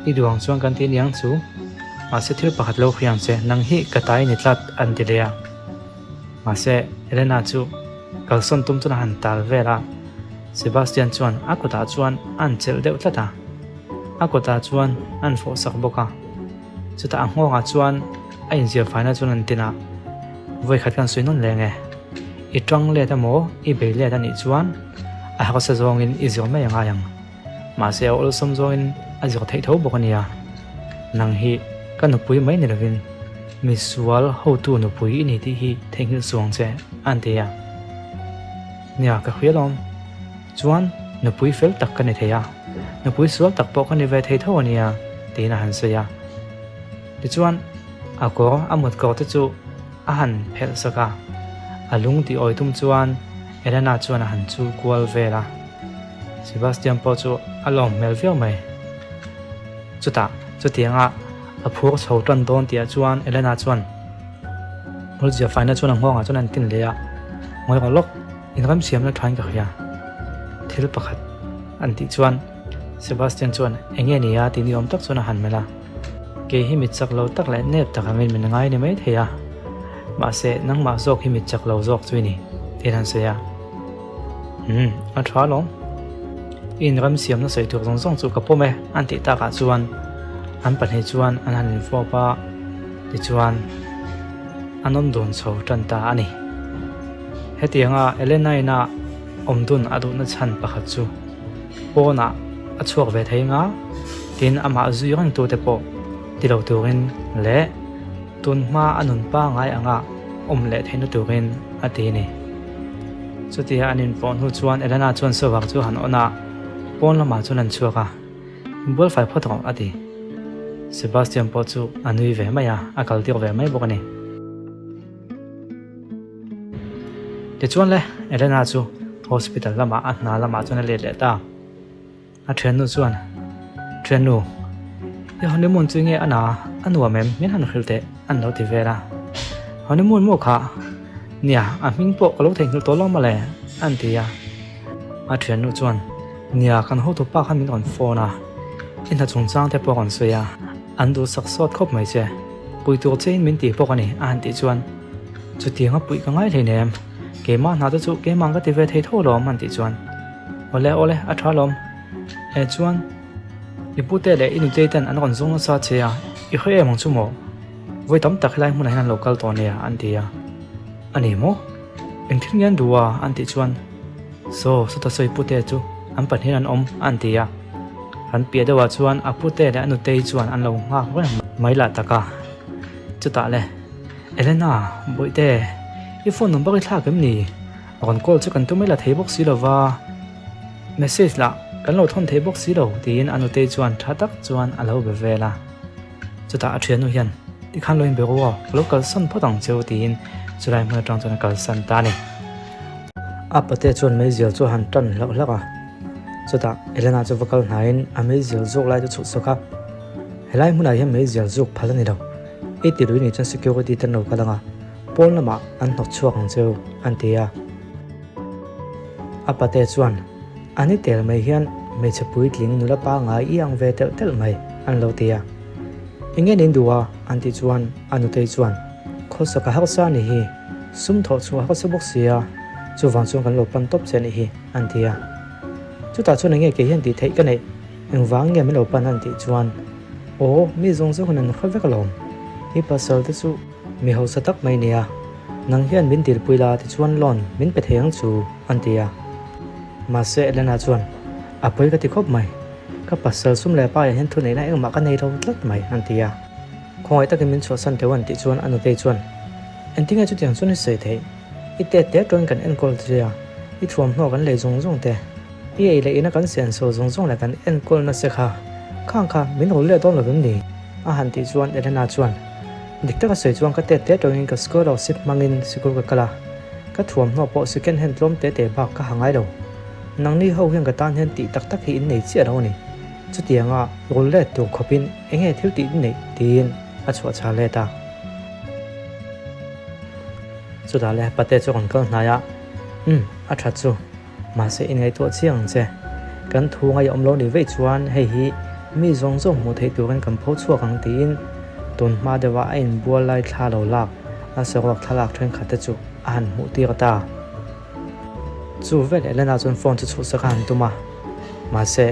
[SPEAKER 1] I duh ang chuan kan ti aniang chu. Mahse thil pakhat lo hria ang che, nang hi ka tai ni tlat an ti leh a. Mahse Elena chu kalsawn tum chuan a han tal vel a, Sebastian chuan a kutah chuan a han chelh deuh tlat a. A kawtah chuan an fawh sak bawk a, chutah a nghawngah chuan a inzir faina chuan an tin a, Vawikhat kan sawi nawn leng e, i tang let emaw i bei let a nih chuan a harsa zawngin i zir mai a ngai ang, mahse a awlsam zawngin a zir theih tho bawk a nia, nang hi ka nupui mai ni lovin misual hotu nupui i ni tih hi theihnghilh suang che a an ti a. Nia ka hria lawm. Chuan nupui fel tak ka ni thei a, nupui sual tak pawh ka ni ve thei tho a nia, tiin a han sawi a. Tichuan, a kawr a mut kawr te chu a han phelh sak a, a lung tih awi tum chuan Elena chuan a han chul kual vel a. Sebastian pawh chu a lawm hmel viau mai. Chutah, chutianga a phur chho tan dawn tihah chuan Elena chuan hmulzia faina chuan a nghawngah chuan a han tin leh a, Ngawi rawh lawk. Inram siamna thain ka hria. Thil pakhat an tih chuan Sebastian chuan eng nge ni a tih ni awm tak chuan a han melh a. Kei hi mit chak lo tak leh nep tak angin min ngai ni mai thei a, mahse nangmah zawk hi mit chak lo zawk chu i ni tiin han sawi a. Umm, a tha alawm. I inram siamna sawi tur zawng zawng chu ka pawm e an tih takah chuan an pahnih chuan an han infawp a, tichuan an awm dun chho tan ta a ni. Hetianga Elena-ina awm dun a duhna chhan pakhat chu pawnah a chhuak ve thei nga tin amah zui rengtute pawh ti lo turin leh tun hma a nun pangai anga awm leh theihna turin a ti a ni. Chutia an inpawh hnu chuan Elena chuan sawvak chu han awn a, pawn lamah chuan an chhuak a, Inbual fai phawt rawh a ti. Sebastian pawh chu a nui ve mai a, a kal tir ve mai bawk a ni. Tichuan le, Elena chu hospital lamah a hna lamah chuan a let leh ta. A thiannu chuan, Thiannu, i honeymoon chu nge a na a nuam em? Min han hrilh teh an lo ti vel a. Honeymoon maw kha? Nia, a hming pawh ka lo theihnghilh tawh lo mawle an ti a. A thiannu chuan, Nia, kan hotu pa khan min rawn phone a, i hna chungchang te pawh a rawn sawi a, an duhsak sawt khawp mai che. Pui tur chein min ti bawk a ni, a han tih chuan, Chutianga puih ka ngai hleinem, keimah hna te chu keimah ka ti ve thei tho lawm, a han tih chuan, Awle awle, a tha lawm. E chuan, i pute leh i nutei ten an rawn zawng nasa che a, i hre em ang chu maw? Vawi tam tak helai hmunah hian an lo kal tawh nia, an ti a. A ni maw? Engthil nge an duh a? an tih chuan, Saw, sawta sawi pute chu an pahnihin an awm, an ti a. An piah deuhah chuan a pute leh a nutei chuan an lo nghak reng mai lah tak a. Chutah le, Elena, Bawihte, i phone number i thlak em ni? Rawn call chu kan tum ila thei bawk si lo va, message lah kan lo thawn thei bawk si lo, tiin a nutei chuan tha tak chuan a lo be vel a. Chutah a thiannu hian, Tikhan lo inbe ru aw, ka lo kalsan phawt ang cheu, tiin chulai hmun atang chuan a kalsan ta a ni. A pate chuan meizial chu a han tan hlauh hlauh a, chutah Elena chu va kal hnaiin a meizial zuk lai chu chhuh sawk a, Helai hmunah hian meizial zuk phal a ni lo, i ti lui nih chuan security te an lo kal ang a, pawn lamah an hnawt chhuak ang cheu, an ti a. A pate chuan, A ni tel mai hian hmeichhe puitling nula pangngai i ang ve telh telh mai, an lo ti a. Enge nin duh a? an tih chuan a nutei chuan, Khawsak a harsa a nih hi, sum thawh chhuah a harsa bawk si a, chuvang chuan kan lo pan tawp che a nih hi, an ti a. Chutah chuan enge kei hian tih theih ka neih? Engvang nge min lo pan an tih chuan, Aw, mi zawng zawngin an hre vek alawm, i pasal te chu mi hausa tak mai nia, nang hian min dilpui la tichuan loan min pe thei ang chu, an ti a. Mahse Elena chuan, A pawi ka ti khawp mai, ka pasal sum leh pa ah hian thuneihna engmah ka nei lo tlat mai, an ti a. Khawngaih takin min chhuahsan teuh an tih chuan a nutei chuan, Engtinge chutiang chuan i sawi theih? I tet te atangin kan enkawl che a, i thuamhnaw kan lei zawng zawng te. I ei leh ina kan senso zawng zawng leh kan enkawl nasa kha, khang kha min rawn let dawn lo vem ni? A han tih chuan Elena chuan, Dik taka sawi chuan ka tet te tawngin ka scholarship hmangin sikul ka kal a, ka thuamhnaw pawh second hand tlawm te te bak ka ha ngai lo. Nangni ho hian ka tan hian tih tak tak hi in nei chiah lo a ni. Chutianga rawn let tur khawpin enge thil tih in neih? tiin a chhuah chhar let a. Chutah le pate chu a rawn kal hnai a, Umm, a that chu. Mahse i ngaihtuah chiang ang che. Kan thu ngaih awm lo nih veih chuan hei hi mi zawng zawng hmuh theih turin kan pho chhuak ang tiin tun hma deuha a inbual lai thla lo lak a saruak thlalak thenkhat te chu a han hmuh tir ta. Chu vel Elena chuan phone chu chhuhsak a han tum a, mahse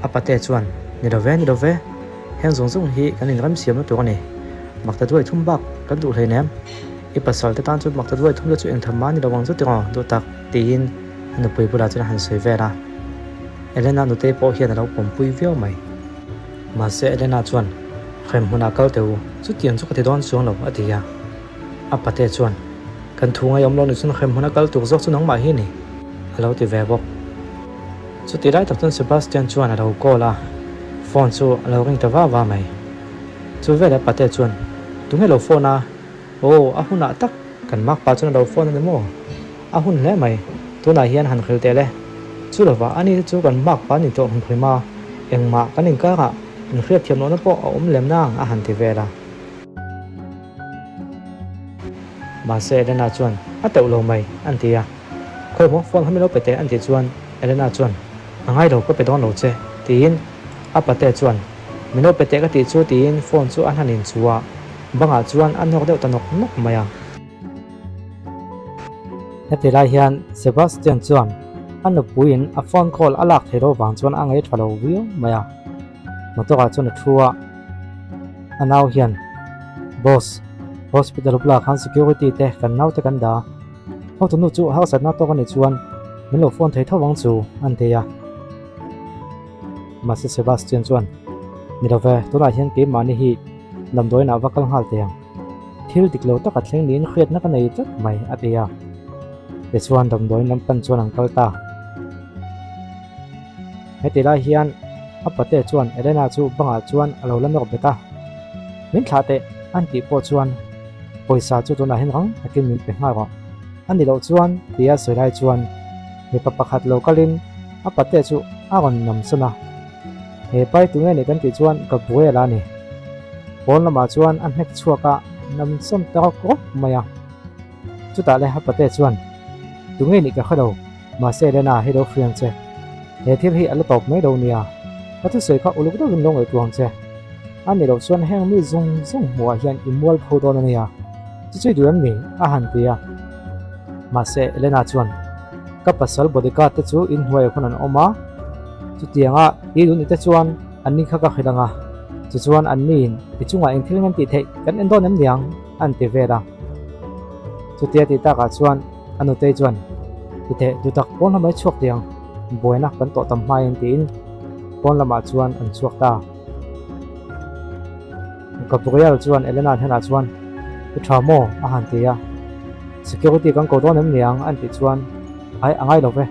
[SPEAKER 1] a pate chuan ni lo ve ni lo ve, heng zawng zawng hi kan inremsiamna tur a ni, makta duai thum bak kan duh hleinem. I pasal te tan chuan makta duai thum te chu engtham mah ni lo ang chu tiraw duh tak tiin a nupui bulah chuan a han sawi vel a. Elena nutei pawh hian a lo pawmpui viau mai. Mahse Elena chuan hrem hmunah kal teh u, chutiang chu ka ti dawn chuang lo a ti a. A pate chuan kan thu ngaihawm lo nih chuan hrem hmuna kal tur zawk chu nangmah hi a ni a lo ti ve bawk. Chuti lai tak chuan Sebastian chuan a lo call a, phone chu a lo ring ta va va mai. Chu veleh pate chuan tunge lo phone a? Aw, a hunah tak kan mak pa chuan a lo phone a ni maw? A hun hle mai, tunah hian han hril teh le. Chu lovah ani te chu kan mak pa ni tawh hmu hrim a, engmah kan inkarah inhriat thiam lohna pawh a awm lem nang a han ti vel a. Mahse Elena chuan a teuh lo mai an ti a, Khawi maw phone kha min lo pe teh an tih chuan Elena chuan A ngai lo ka pe dawn lo che tiin a pate chuan Min lo pe teh ka tih chu tiin phone chu an han inchuh a, bangah chuan a nawk deuh ta nawk nawk mai a. Heti lai hian Sebastian chuan a nupuiin a phone call a lak theih loh vang chuan a ngaih tha lo viau mai a, motor ah chuan a thu a, a nau hian Boss, hospital bulah khan security te kan naute kan dah a, hotunu chu harsatna tawk a nih chuan min lo phone thei tho ang chu an ti a. Mahse Sebastian chuan, Ni lo ve, tunah hian keimahni hi damdawiinah va kal nghal teh ang. Thil dik lo taka thleng niin hriatna ka nei tlat mai, a ti a. Tichuan damdawiin lam pan chuan an kal ta. Heti lai hian a pate chuan Elena chu bangah chuan a lo la nawk bet a. Min thlah teh, an tih pawh chuan pawisa chu tunah hian rang takin min pe nghal rawh. A ni loh chuan tia sawi lai chuan mipa pakhat lo kalin a pate chu a rawn nam sawn a, He pai tunge nih kan tih chuan ka buai ala a ni. Pawn lamah chuan a hnek chhuak a, nam sawn ta rawk rawk mai a. Chutah le a pate chuan, Tunge nih ka hre lo, mahse Elena hei lo hriang che. He thil hi a la tawp mai lo nia, ka thusawi kha uluk deuhin lo ngaihtuah ang che. A ni loh chuan heng mi zawng zawng hmuhah hian i mual pho dawn a nia, chu chu i duh em ni? a han ti a. Mahse Elena chuan, Ka pasal bodyguard te chu inhnuaiah khawn an awm a, chutianga i duh ni te chuan an ni kha ka hrilh ang a, tichuan an niin i chungah eng thil nge an tih theih kan en dawn em niang? an ti vel a. Chutia tih takah chuan a nutei chuan, Titeh dutak pawn lamah i chhuak tih ang, buaina kan tawh tam hmaiin tiin pawn lamah chuan an chhuak ta. Gabriel chuan Elena hnenah chuan. I tha maw? a han ti a. Security kan ko dawn em ni ang? an tih chuan, Ai, a ngai lo ve.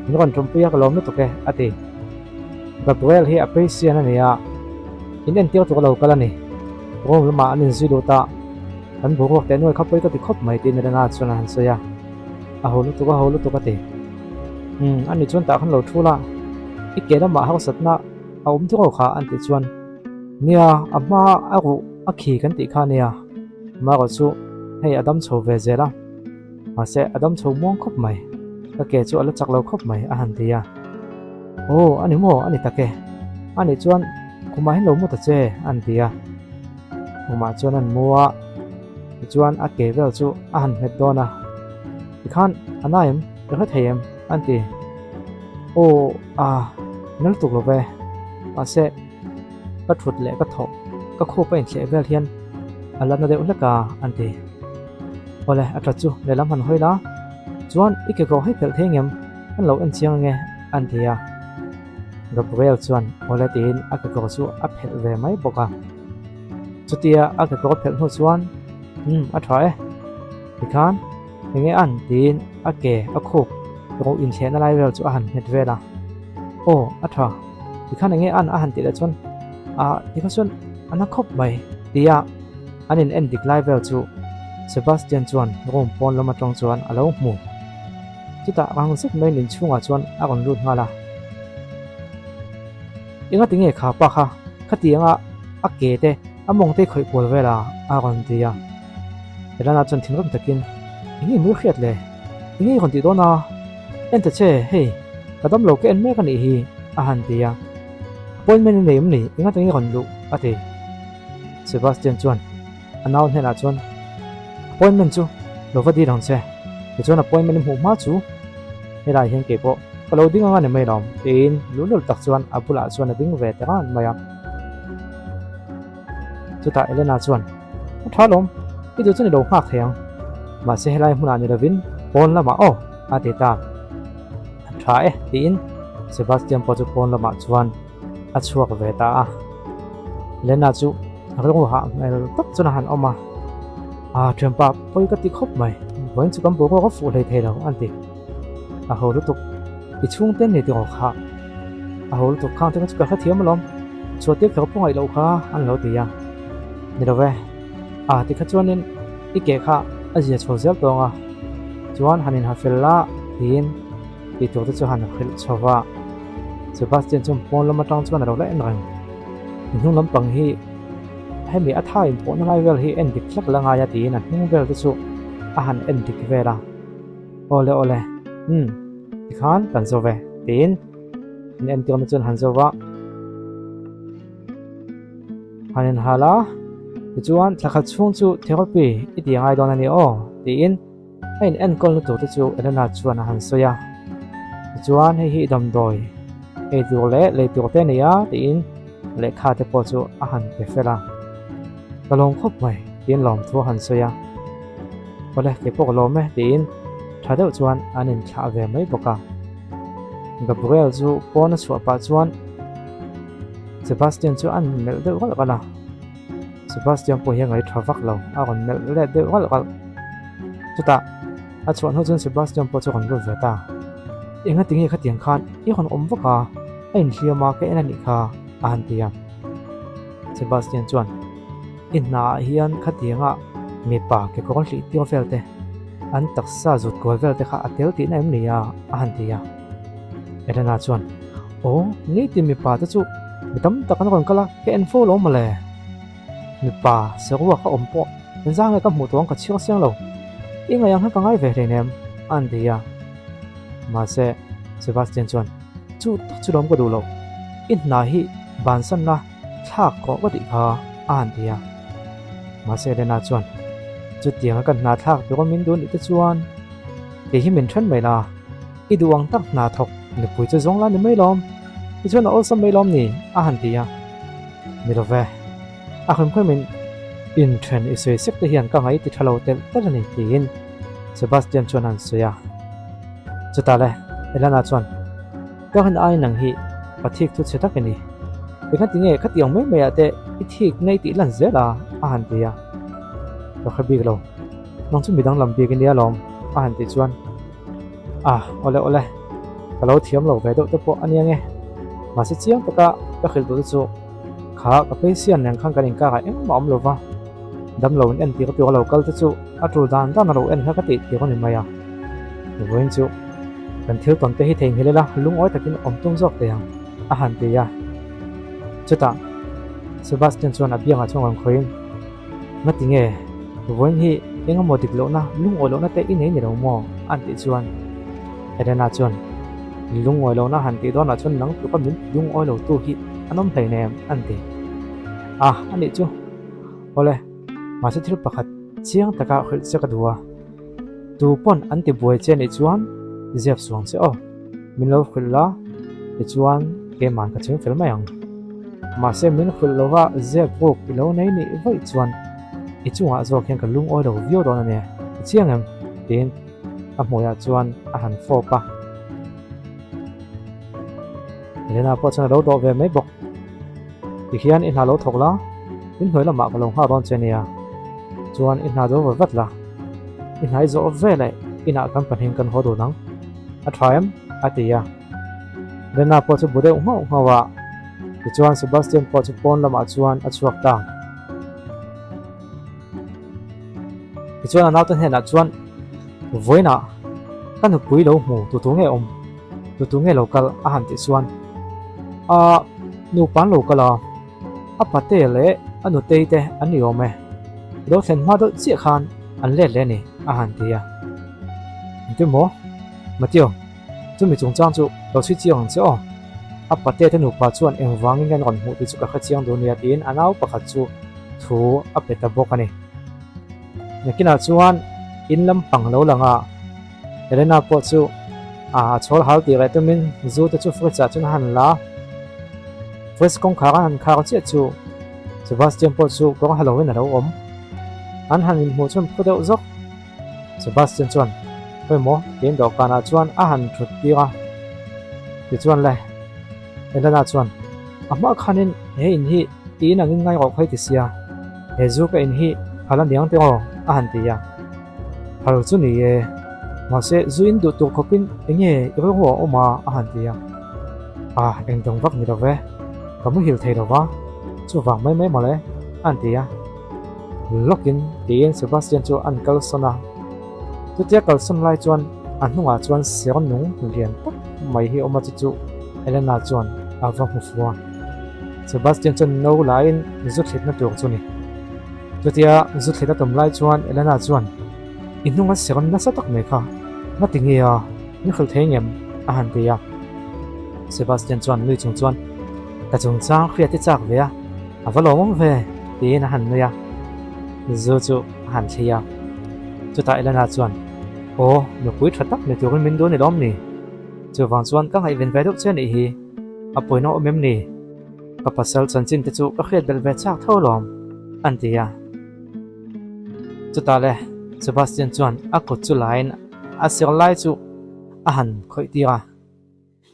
[SPEAKER 1] Min rawn ṭawmpui a, ka lawm lutuk e, a ti. Gabriel hi a patient a ni a, in entir tur a lo kal a ni. Room lamah an inzui lut a, Kan boruak teh nuai kha pawi ka ti khawp mai tiin Elena chuan a han sawi a. A ho lutuk, a ho lutuk a ti. Umm, ani chuan tah khan lo thu la, i ke lamah harsatna a awm dur kha an tih chuan, Nia, a hma a ruh a khi kan tih kha nia, marawh chu hei a dam chho ve zel a, mahse a dam chho muang khawp mai, ka ke chu a la chak lo khawp mai a han ti a. Aw, a ni maw, a ni tak e, a nih chuan khumah hian lo mu ta che an ti a. Khumah chuan an mu a, tichuan a ke vel chu a han nghet dawn a, tikhan a na em, ka hre thei em an ti. Aw, a na lutuk lo ve, mahse ka thut leh ka thawh ka khup a inthleh vel hian a la na deuh hlek a an ti. Awle, a that chu lehlam han hawi la, chuan i kekawr hei phelh thei ngem kan lo en chiang ange an ti a. Gabriel chuan awle tiin a kekawr chu a phelh ve mai bawk a. Chutia a kekawr phelh hnu chuan, Umm, a tha e. Tikhan enge an tiin a ke a khup ro inthlehna lai vel chu a han nghet vel a. Aw, a tha. Tikhan enge an a han tih leh chuan, Ah, tikha chuan a na khawp mai tia an in en dik lai vel chu Sebastian chuan room pawn lam atang chuan a lo hmu. Chutah rang zet maiin inchhungah chuan a rawn lut nghal a. Enga tinge kha pa kha khatianga a ke te a mawng te khawih kual vel a a rawn ti a. Elana chuan thinrim takin, Eng nge mui hriat le? Eng nge i rawn tih dawn a? En ta che, hei, ka dam lo ka en mek a nih hi, a han ti a. Appointment i nei em ni? Enga tinge i rawn luh? a ti. Sebastian chuan a nau hnenah chuan, Appointment chu lo va dil ang che, tichuan appointment i hmuh hma chu helai hian kei pawh ka lo ding anga ni mai lawm, tiin luhlul tak chuan a bulah chuan a ding ve ta ran mai a. Chutah Elena chuan, A tha lawm, i duh chuan i lo nghak thei ang. Mahse helai hmunah ni lovin pawn lamah aw, a ti ta. A tha e, tiin Sebastian pawh chu pawn lamah chuan a chhuak ve ta a. Elena chu a rilru hah hmel tak chuan a han awm a, A thianpa, pawi ka ti khawp mai, vawiin chu kan boruak a fuh hlei thei lo, a ti. A ho lutuk, i chhungte ni tiraw kha? A ho lutuk khang te kha chu ka hrethiam alawm, chhuahtir kher pawh ngaih loh kha an lo ti a. Ni lo ve, a ti kha chuanin i ke kha a zia chho zel tawng a, chuan han inha fel la tiin tih tur te chu han hrilh chho va. Sebastian chuan pawn lam atang chuan a lo la en reng. I hnung lampang hi hemi a tha inpawhna lai vel hi en dik hlek la ngai a tiin a hnung vel te chu a han en dik vel a. Awle awle, umm, tikhan kan zo ve, tiin in entirna chuan han zo va. Han inhal a, tichuan thla khat chhung chu therapy i ti angai dawn a ni aw, tiin a in enkawlna tur te chu Elena chuan a han sawi a. Tichuan hei hi damdawi ei tur leh lei tur te a ni a, tiin lehkha te pawh chu a han pe fel a. Ka lawm khawp mai, tiin lawmthu a han sawi a. Awle, kei pawh ka lawm e, tiin tha deuh chuan an inthlah ve mai bawk a. Gabriel chu pawn a chhuah pah chuan Sebastian chu a melh deuh ralh ralh a. Sebastian pawh hi a ngaih tha vak lo, a rawn melh let deuh ralh ralh. Chutah a chhuah hnu chuan Sebastian pawh chu a rawn lut ve ta. Engati nge khatiang khan i rawn awm vak a, a inhliam a, ka en a nih kha, a han ti a. Sebastian chuan, I hnaah hian khatianga mipa kekawr hlih tir vel te, an taksa zut kual vel te kha a tel tihna em ni a? a han ti a. Elena chuan, Aw, nitin mipa te chu mi tam tak an rawn kal a, ka en fo lo mawle. Mipa saruak a awm pawh engzah nge ka hmuh tawh ang ka chhiar siang lo. I ngaih ang hian ka ngai ve hleinem, a han ti a. Mahse, Sebastian chuan, Chu tak chu lawm ka duh lo. I hna hi bansanna thlak rawh ka tih kha a han ti a. Mahse Elena chuan, Chutianga ka hna thlak tur a min duh nih te chuan kei hi min then mai la, i duh ang tak hna thawk nupui chu zawng la ni mai lawm, tichuan a awlsam mai lawm ni a han ti a. Ni lo ve, a hrimhrimin inthen i sawi sek te hian ka ngaih ti tha lo telh telh a ni tiin Sebastian chuan a han sawi a. Chutah le Elena chuan, Ka han ai nang hi ka thik thu chhe tak i ni. Engati nge khatiang mai maiah te i thik nei tih lan zel a? a han ti a. Ka hre bik lo. Nang chu midang lam bik i nia lawm, a han tih chuan, Ah, awle awle, ka lo thiam lo ve deuh te pawh a nia nge. Mahse chiang taka ka hrilh duh te chu kha ka patient nen khan kan inkarah engmah awm lo va, damlo in entir tur a lo kal te chu a tul dan dan a lo en kha ka tih tir a ni mai a. Vawiin chu kan thil tawn te hi theihnghilh ila lungawi takin awm tum zawk thei ang, a han ti a. Chutah Sebastian chuan a biangah chuan rawn khawihin, Ngati nge, vawiin hi eng emaw dik lohna, lungawi lohna te i nei ni lo maw? an tih chuan Elena chuan, Lungawi lohna han tih dawnah chuan nang tluka min lungawi lo tu hi an awm hleinem, an ti. A, anih chu. Awle, mahse thil pakhat chiang taka hrilh che ka duh a. Tu pawn an ti buai che nih chuan ziap suang che aw, min lo hrilh la, tichuan keimah ka ching fel mai ang. Mahse min hrilh lova ziap ruk i lo nei nih vaih chuan i chungah zawk hian ka lungawi lo viau dawn a nia, i chiang em? tiin a hmuiah chuan a han fawp a. Elena pawh chuan a lo dawh ve mai bawk. Tihian i hna lo thawk la, in hnuai lamah ka lo nghak dawn che nia. Chuan i hna zo vat vat la, i hnai zawh veleh inah kan pahnih kan haw dun ang. A tha em? a ti a. Lena pawh chu bu deuh nghauh nghauh a, tichuan Sebastian pawh chu pawn lamah chuan a chhuak ta. Tichuan a naute hnenah chuan, Vawiinah ka nupui lo hmu tu tu nge awm? Tu tu nge lo kal? a han tih chuan, A nupa an lo kal a, a pate leh a nutei te an ni awm e. I lo thlen hma deuh chiah khan an let leh a ni, a han ti a. Engtin maw? Mateo, chumi chungchang chu lo chhui chiang ang che aw. A pate te nupa chuan engvangin nge an rawn hmuh tih chu ka hre chiang duh nia tiin a nau pakhat chu thu a pe ta bawk a ni. Nakinah chuan in lampang lo lang a, Elena pawh chu a chhawl hal tih reh tumin zu te chu fridge ah chuan a han la a, fridge kawngkhar a han khar chiah chu Sebastian pawh chu kawng ha lovin a lo awm. An han inhmuh chhun phu deuh zawk. Sebastian chuan, Khawimaw? tiin dawhkanah chuan a han thut tir a. Tichuan le, Elena chuan, A hma khanin he in hi i in angin ngai rawh khawi ti sia, he zu ka in hi phal a niang tiraw? a han ti a. Phal chu ni e, mahse zu in duh tur khawpin eng nge i rilru a awm a? a han ti a. Ah, eng dang vak ni lo ve, ka muhil thei lo va, chuvang mai mai mawle, a han ti a. Lawkin tiin Sebastian chu an kalsawn a, chutia kalsawn lai chuan a hnungah chuan ser nung lian tak mai hi a awm a, chu chu Elena chuan a va hmu fu a. Sebastian chuan no laiin zu thlitna tur chu ni. Chutia zu thlit a tum lai chuan Elena chuan, I hnunga ser nasa tak mai kha, ngati nge a, min hrilh thei ngem? a han ti a. Sebastian chuan nui chung chuan, Ka chungchang hriat i chak ve a, A va lawmawm ve, tiin a han nui a, zu chu a han thli a. Chutah Elena chuan, Aw, nupui tha tak ni turin min duh ni lawm ni? Chuvang chuan ka ngaihven ve deuh che nih hi, a pawina awm em ni? Ka pasal chanchin te chu ka hriat belh ve chak tho lawm, an ti a. Chutah le, Sebastian chuan a kut chu lain a sir lai chu a han khawih tir a.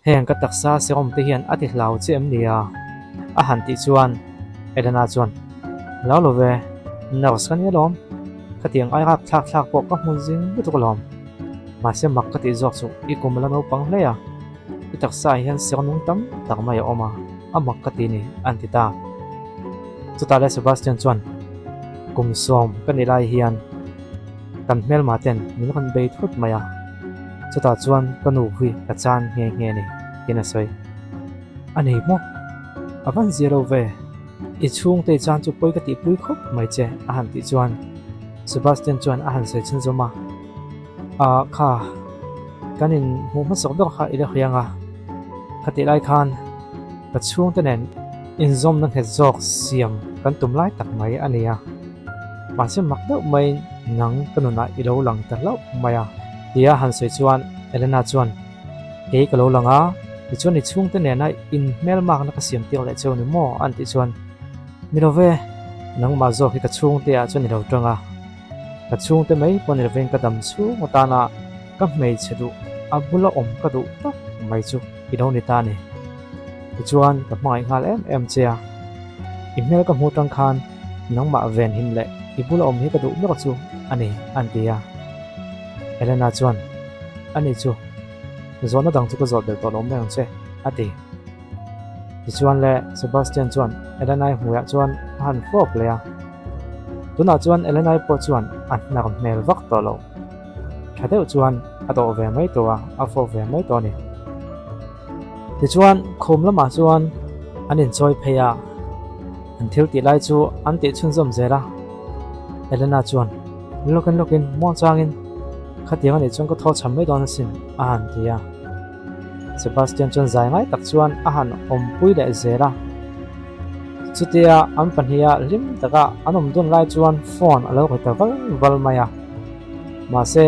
[SPEAKER 1] Heng ka taksa serum te hian a ti hlau che em nia? A han tih chuan Elena chuan, Hlau lo ve, nurse ka ni alawm. Khatiang ai rap thlak thlak pawh ka hmu zing lutuk alawm. Mahse mak ka tih zawk chu i kum a la naupang hle a, i taksa ah hian ser nung tam tak mai a awm a, a mak ka ti ni, an ti ta. Chutah le Sebastian chuan, Kum sawm ka nih lai hian kan hmelma ten min rawn bei thut mai a, chutah chuan ka nu hi ka chan nghe nghe a ni, tiin a sawi. A nei maw? A van zia lo ve, i chhungte i chan chu pawi ka tihpui khawp mai che, a han tih chuan Sebastian chuan a han sawi chhun zawm a, Ah kha, kan in hmuh hmasak ber kha i la hria ang a, khatih lai khan ka chhungte nen inzawmna nghet zawk siam kan tum lai tak mai a ni a. Mahse mak deuh maiin nang ka nunah i lo lang ta hlauh mai a. Tia han sawi chuan Elena chuan, Kei ka lo lang a, tichuan i chhungte nena inhmelmakna ka siam tir leh cheu ni maw? an tih chuan, Ni lo ve, nangmah zawk hi ka chhungte ah chuan i lo tang a, ka chhungte mai pawh ni lovin ka dam chhung atana ka hmeichhe duh a bula awm ka duh tak mai chu i lo ni ta a ni. Tichuan ka hmangaih nghal em em che a, i hmel ka hmuh tang khan nangmah ven him leh I bula awm hi ka duh ber chu a ni, an ti a. Elena chuan, Ani chu, zawhna dang chu ka zawh belh tawh lo mai ang che, a ti. Tichuan le, Sebastian chuan Elena-i hmuiah chuan a han fawp leh a. Tunah chuan Elena-i pawh chuan a hnar hmel vak tawh lo. Tha deuh chuan a dawh ve mai tawh a, a fawp ve mai tawh a ni. Tichuan khum lamah chuan an inchawi phei a, an thil tih lai chu an tih chhunzawm zel a. Elena chuan lawkin lawkin muang changin khatiang a nih chuan ka thaw cham mai dawn asin a han ti a. Sebastian chuan zai ngai tak chuan a han awmpui leh zel a. Chutia an pahniha hlim taka an awm dun lai chuan phone a lo ri ta val val mai a. Mahse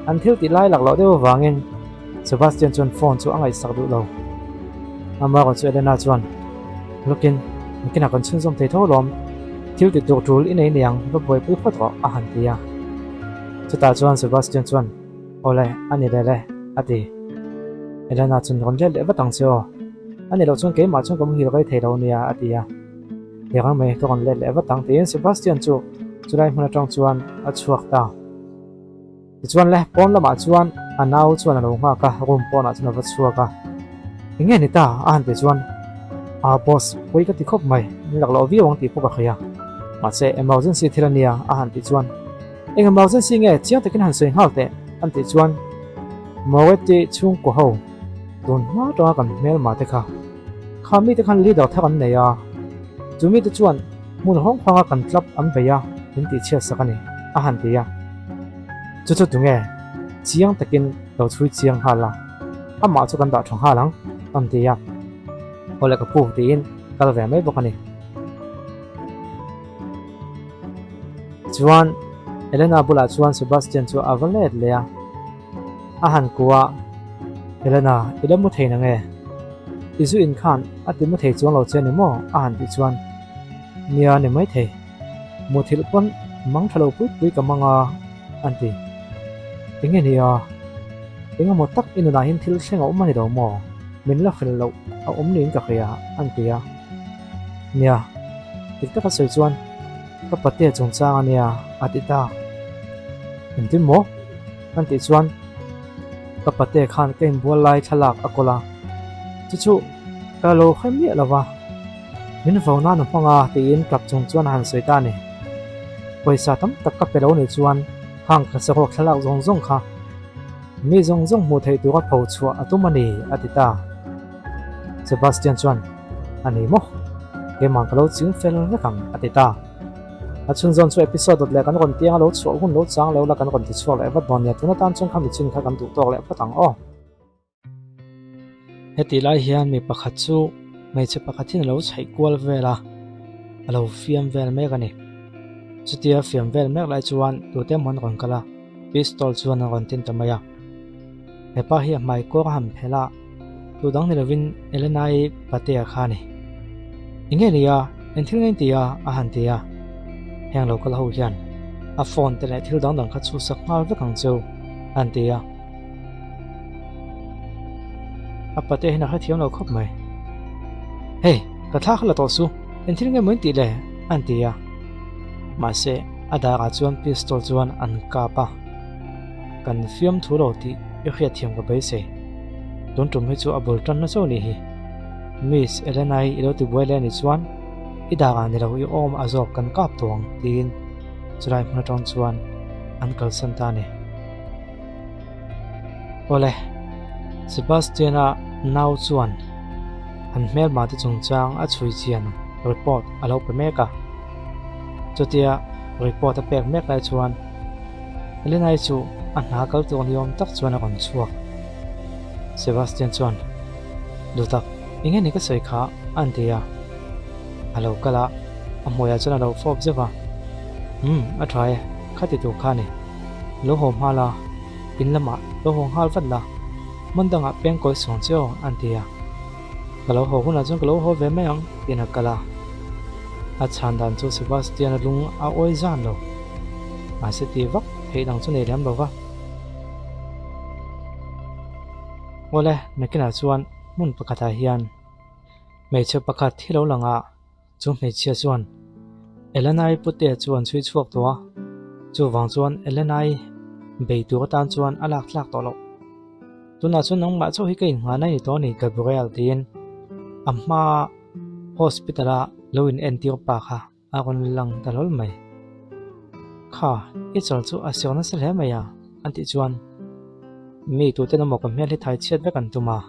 [SPEAKER 1] an thil tih lai lak loh deuh avangin Sebastian chuan phone chu a ngaihsak duh lo. Amaherawh chu Elena chuan, Lawkin, nakinah kan chhunzawm thei tho lawm. Thil ti tur tul i nei niang, va buaipui phawt rawh, a han ti a. Chutah chuan Sebastian chuan, Awle, a ni leh le, a ti. Elena chuan, Rawn let leh vat ang che aw. A ni loh chuan keimah chuan ka muhil rei thei lo nia, a ti a. Hei rang mai, ka rawn let leh vat ang, tiin Sebastian chu chulai hmun atang chuan a chhuak ta. Tichuan le, pawn lamah chuan a nau chuan a lo nghak a, room pawnah chuan a va chhuak a. Eng nge ni ta? a han ti chuan, Aa boss, pawi ka ti khawp mai, min lak loh viau ang tih pawh ka hria. Mahse, emergency thil a nia, a han tih chuan, Eng emergency nge? Chiang takin han sawi nghal teh, an tih chuan, Moretti chhungkaw ho, tun hma tanga kan hmelma te kha, kha mite khan leader thar an nei a, chu mite chuan hmun hawng hawng a kan club an bei a, min tihchhiat sak a ni, a han ti a. Chu chu tunge? Chiang takin lo chhui chiang nghal a, amah chu kan dah tha nghal ang, an ti a. Awle ka pu tiin kal ve mai bawk a ni. Chuan Elena bulah chuan Sebastian chu a va let leh a, a han ku a, Elena, i la mu thei na nge? I zu in khan a ti mu thei chuang lo che ni maw? a han tih chuan, Nia ni maithei. Muthilh pawn mang tha lo pui pui ka mang a, an ti. Enge ni a? Engemaw tak i nunah hian thil thleng a awm a ni lo maw? Min la hril loh a awm niin ka hria, an ti a. Nia, dik taka sawi chuan ka patea chungchang a nia, a ti ta. Engtin maw? An tih chuan ka patea khan ka inbual lai thlalak a kawl a, chu chu ka lo hre miah lo va. Min vo nan a hmang a tiin tap chung chuan a han sawi ta a ni. Pawisa tam tak ka pe lo nih chuan khang ka saruak thlalak zawng zawng kha mi zawng zawng hmuh theih tura pho chhuah a tum a ni a ti ta. Sebastian chuan, A ni maw? Keimah ka lo ching fel vek ang a ti ta. A chhunzawn chu episode dawt leh kan rawn tiang a lo chhuah hun lo chang lo la kan rawn ti chhuak leh vat dawn nia tun atan chuan kha michin kha kan duh tawk leh phawt ang aw. Hetih lai hian mi pakhat chu hmeichhe pakhat hian a lo chhaih kual vel a, a lo fiam vel mek a ni. Chutia fiam vel mek lai chuan tute emaw an rawn kal a, pistol chuan an rawn tin ta mai a. Hepa hi a hmai kawr a han phelh a, tu dang ni lovin Elena-i patea kha a ni. Eng nge ni a, eng thil nge in ti a? a han ti a. Heng lo kal ho hian a phone te leh thil dang dang kha chhuhsak nghal vek ang cheu, a han ti a. A pate hian a hrethiam lo khawp mai. Hey, ka thla kha la tawh su, eng thil nge maw in tih le? an ti a. Mahse, a darah chuan pistol chuan an kap a. Kan fiam thu lo tih i hriatthiam ka beisei. Tun tum hi chu a bul tan na chauh nih hi. Miss Elena-i i lo ti buai leh anih chuan i darah ni lo i awm a zawk kan kap tawh ang tiin chulai hmun atang chuan an kalsan ta a ni. Awle, Sebastian-a nau chuan an hmelma te chungchang a chhui chian report a lo pe mek a. Chutia report a pek mek lai chuan Elena-i chu a hna kal tur ni awm tak chuan a rawn chhuak. Sebastian chuan, Duhtak, eng nge ni ka sawi kha? a ti a. A lo kal a, a hmuiah chuan a lo fawp zeuh a. Umm, a tha e, kha ti tur kha a ni. Lo haw hma la, in lamah lo haw nghal vat la, hmun dangah peng kawi sawn che aw, an ti a. Ka lo haw hunah chuan ka lo haw ve mai ang, tiin a kal a. A chhan dan chu Sebastian-a lung a awi zan lo. Mahse ti vak theih dang chu nei lem lo va. Awle, nakinah chuan hmun pakhatah hian hmeichhe pakhat hi lo lang a. Chu hmeichhia chuan, Elena-i putea chu an chhui chhuak tawh a, chuvang chuan Elena-i bei tur atan chuan a lak tlak tawh loh. Tunah chuan nangmah chauh hi ka innghahna a ni tawh a ni Gabriel tiin a hmaa hospital-a lo in entir pa kha a rawn lang ta hlawl mai. Kha, i chawl chu a siang nasa hle mai a, an tih chuan mi tuten emaw ka hmel hi thai chhiat vek an tum a,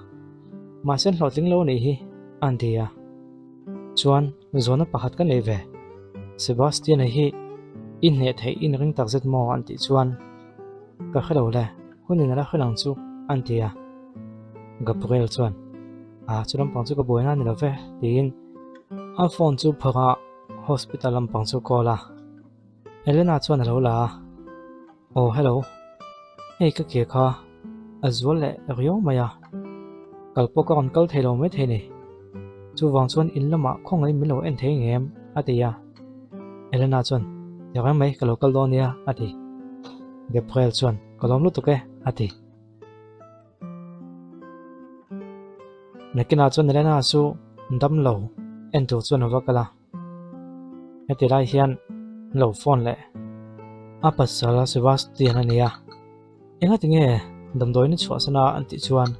[SPEAKER 1] mahse an hlawhtling lo a nih hi, an ti a. Chuan zawhna pakhat ka nei ve, Sebastian-a hi i hneh theih in ring tak zet maw? an tih chuan ka hre lo le, hunin a la hre lang chu, an ti a. Gabriel chuan, A, chu lampang chu ka buaina a ni lo ve, tiin a phone chu phawrh a, hospital lampang chu call a. Elena chuan a lo la a, Aw hello, hei ka ke kha a zual leh riau mai a, kal pawh ka rawn kal thei lo maithei ni. Chuvang chuan in lamah khawngaih min lo en thei ngem a ti a. Elena chuan, Ti reng mai ka lo kal dawn nia a ti. Gabriel chuan, Ka lawm lutuk e a ti. Nakinah chuan Elena chu damlo en tur chuan a va kal a. Heti lai hian an lo phone leh a pasal Sebastian a nia. Enga tinge damdawiin a chhuahsan a an tih chuan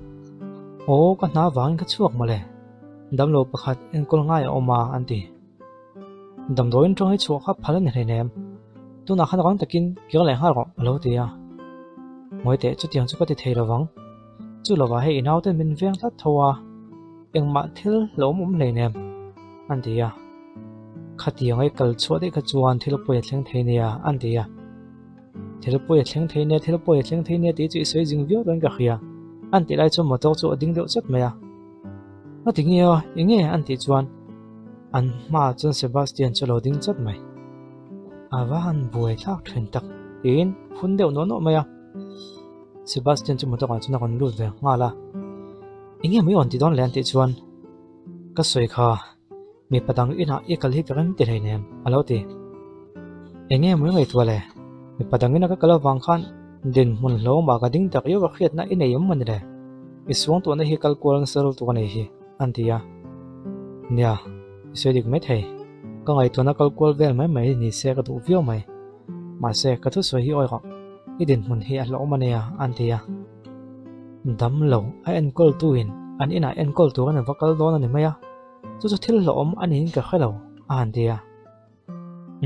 [SPEAKER 1] aw ka hna vangin ka chhuak mawle damlo pakhat enkawl ngai a awm a an ti. Damdawiin tawng hi chhuah kha phal a ni hleinem tunah khan rang takin kir leh nghal rawh a lo ti a. Ngawi teh chutiang chu ka ti thei lovang chu lovah hei i naute min veng tlat tho a engmah thil hlauhawm awm hleinem an ti a. Khatiang ai kal chhuah daih kha chuan thil pawi a thleng thei nia an ti a. Thil pawi a thleng thei nia, thil pawi a thleng thei nia tih chu i sawi zing viau dawn ka hria. An tih lai chuan motor chu a ding deuh chat mai a. A ti nge aw, eng nge an tih chuan an hmaah chuan Sebastian chu a lo ding chat mai. A va han buai thlak thin tak tiin phun deuh nuah nuah mai a. Sebastian chu motor ah chuan a rawn lut ve nghal a. Eng nge mai aw an ti dawn le an tih chuan ka sawi kha. Mipa dang inah i kal hi ka rem ti hleinem, a lo ti. Eng nge mawi ngaihtuah le? Mipa dang ina ka kal avang khan dinhmun hlawmah ka ding tak riau a hriatna i nei awm a ni le? I suangtuahna hi kal kual nasa lutuk a nei hi, an ti a. Nia, i sawi dik mai thei. Ka ngaihtuahna kal kual vel mai mai ni se ka duh viau mai. Mahse, ka thusawi hi awi rawh, i dinhmun hi a hlauhawm a nia, an ti a. Dam lo a enkawltuin an inah enkawl tur an va kal dawn a ni mai a. Chu chu thil hlawhawm a niin ka hre lo, a han ti a.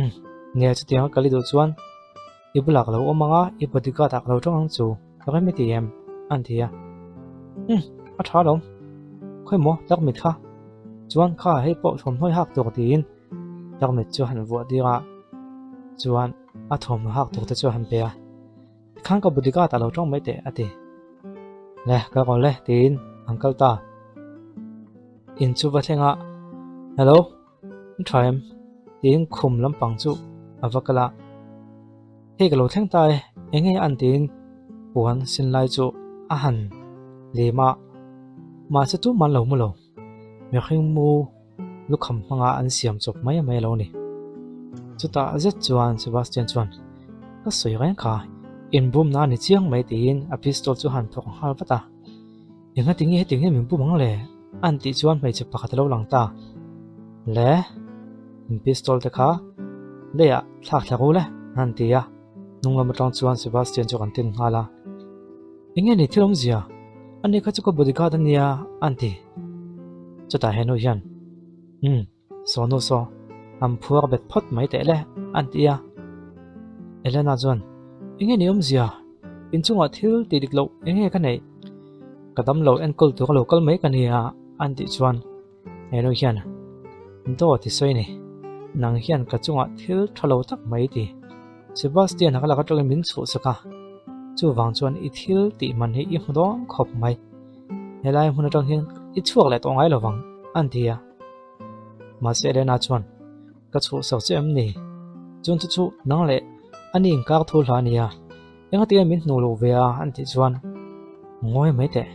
[SPEAKER 1] Umm, nia chutianga kal i duh chuan i bulah ka lo awm ang a, i bodyguard ah ka lo tawng ang chu, ka rem i ti em? a han ti a. Umm, a tha alawm. Khawi maw, tarmit kha. Chuan kha hei pawh thawmhnaw i hak tur tiin tarmit chu a han vuah tir a, chuan a thawmhnaw hak tur te chu a han pe a. Tikhan ka bodyguard ah lo tawng mai teh, a ti. Le, ka rawn le, tiin an kal ta. In chu va thleng a, Hello, i tha em? tiin khum lampang chu a va kal a. Hei ka lo thleng ta e, eng nge an tiin puan sin lai chu a han lim a, mahse tumah an lo hmu lo. Mihring mu lukham hmanga an siam chawp mai mai a lo ni. Chutah zet chuan Sebastian chuan, Ka sawi reng kha, inbumna a ni chiang mai tiin a pistol chu a han thawk nghal vat a. Engati nge heti nge min bum ang le? An tih chuan hmeichhe pakhat a lo lang ta. Le, in pistol te kha leiah thlak thla ru le, an han ti a. Hnung lam atang chuan Sebastian chu kan tin nghal a. Enge ni thil awmzia? Ani kha chu ka bodyguard a nia, an ti. Chutah henu hian, Umm, saw nu saw, an phuar bet phawt mai teh le, an ti a. Elena chuan, Enge ni awmzia? Inchungah thil tih dik loh enge ka neih? Ka damlo enkawl tur a lo kal mai ka nia, an tih chuan henu hian, Dawt i sawi ni, nang hian ka chungah thil tha lo tak mai i ti. Sebastian a ka lak atangin min chhuhsak a, chuvang chuan i thil tih man hi i hmu dawn khawp mai. Helai hmun atang hian i chhuak leh tawh ngai lo vang, an ti a. Mahse Elena chuan, Ka chhuhsak che em ni? Chun chu chu nang leh ani inkar thu hla a nia, engati nge min hnuh loh ve a? an tih chuan, Ngawi mai teh,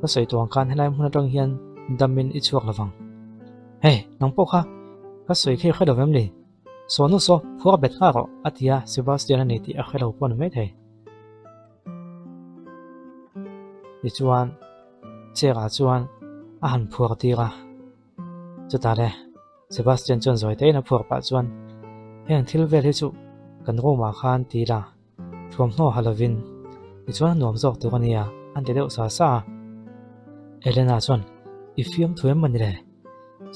[SPEAKER 1] ka sawi tuang khan helai hmun atang hian damin i chhuak lo vang. Hey, nang pawh kha ka sawi khi hre lo vem ni? Saw nu saw, phuar bet nghal rawh, a ti a, Sebastian a ni tih a hre lo pawh a ni maithei. Tichuan, chair ah chuan a han phuar tir a, chutah le Sebastian chuan zawi tein a phuar pah chuan. Heng thil vel hi chu kan room ah khan ti ila thuamhnaw ha lovin tichuan a nuam zawk tur a nia an ti deuh sa sa a. Elena chuan I fiamthu em mawni le?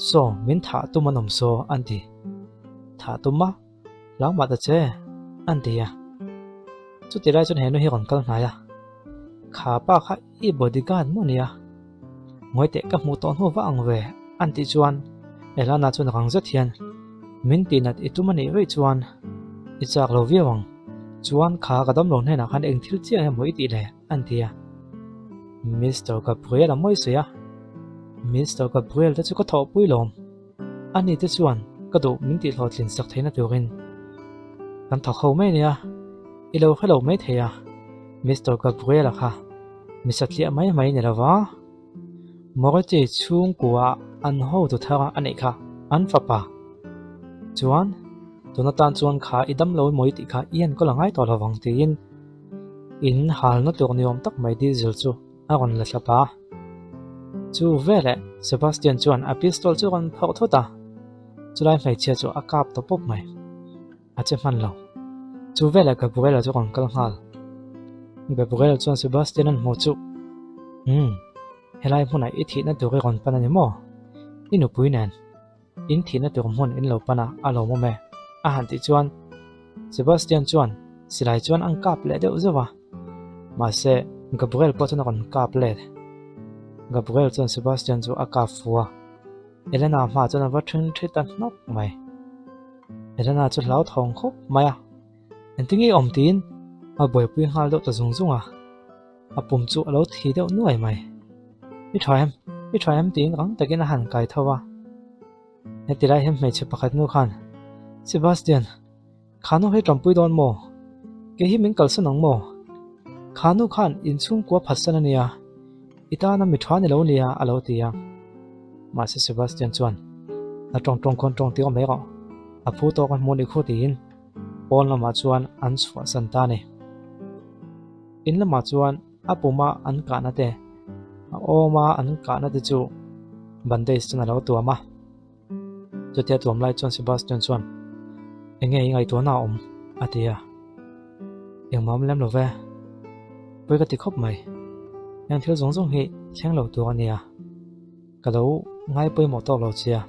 [SPEAKER 1] Saw min thah tum an awm saw an ti. Thah tum a? Hlau mah ta che an ti a. Chuti lai chuan he nu hi rawn kal hnai a, Kha pa kha i bodyguard maw nia? Ngawi teh ka hmuh tawh hnu va ang ve an tih chuan Elana chuan rang zet hian min tihnat i tum a nih vaih chuan i chak lo viau ang, chuan kha ka damlo hnenah khan eng thil chiah emaw i tih le an ti a. Mister Gabriel a mawi sawi a, Mister Gabriel te chu ka thawhpui lawm. Ani te chuan ka duh min tihhlawhtlin sak theihna turin kan thawk ho mai ania, i lo hre lo mai thei a, Mister Gabriel-a kha mi satliah mai mai ni lova, Moretti chhungkua an hotu thar a neih kha an fapa chuan tun atan chuan kha i dam lo emaw i tih kha i enkawl a ngai tawh lovang tiin in halna tur ni awm tak mai diesel chu a rawn la thlap a. Chu veleh Sebastian chuan a pistol chu a rawn phawrh thut a, chulai hmeichhia chu a kap ta pawp mai. A che hman lo. Chu veleh Gabriela chu a rawn kal nghal. Gabriela chuan Sebastian an hmuh chu, Umm, helai hmunah i thihna tur i rawn pan a ni maw? I nupui nen in thihna tur hmun in lo pan a, a lawmawm e, a han tih chuan Sebastian chuan silai chuan an kap leh deuh zeuh a, mahse Gabriel pawh chuan a rawn kap let. Gabriel chuan Sebastian chu a kap fu a, Elena hmaah chuan a va then thi ta hnawk mai. Elena chu hlauthawng khawp mai a, engtin nge awm tiin a buaipui nghal deuh ta zung zung a. A pum chu a lo thi deuh nuai mai. I tha em? I tha em? tiin rang takin a han kai tho a. Heti lai hian hmeichhe pakhat nu khan, Sebastian, kha nu hi tanpui dawn maw? Kei hi min kalsan ang maw? Kha nu khan inchhungkua phatsan a nia, i tana mi tha ni lo nia a lo ti a. Mahse Sebastian chuan, A tawng tawng khawn tawng tir mai rawh, a phu tawk a hmuh ni khu tiin pawn lamah chuan an chhuahsan ta a ni. In lamah chuan a puma an kahna te, a awma an kahna te chu bandage chuan a lo tuam a. Chutia tuam lai chuan Sebastian chuan, Enge i ngaihtuahna a awm? a ti a. Engmah awm lem lo ve. Pawi ka ti khawp mai. Heng thil zawng zawng hi thleng lo tur a nia. Ka lo ngai pawimawh tawk lo che a,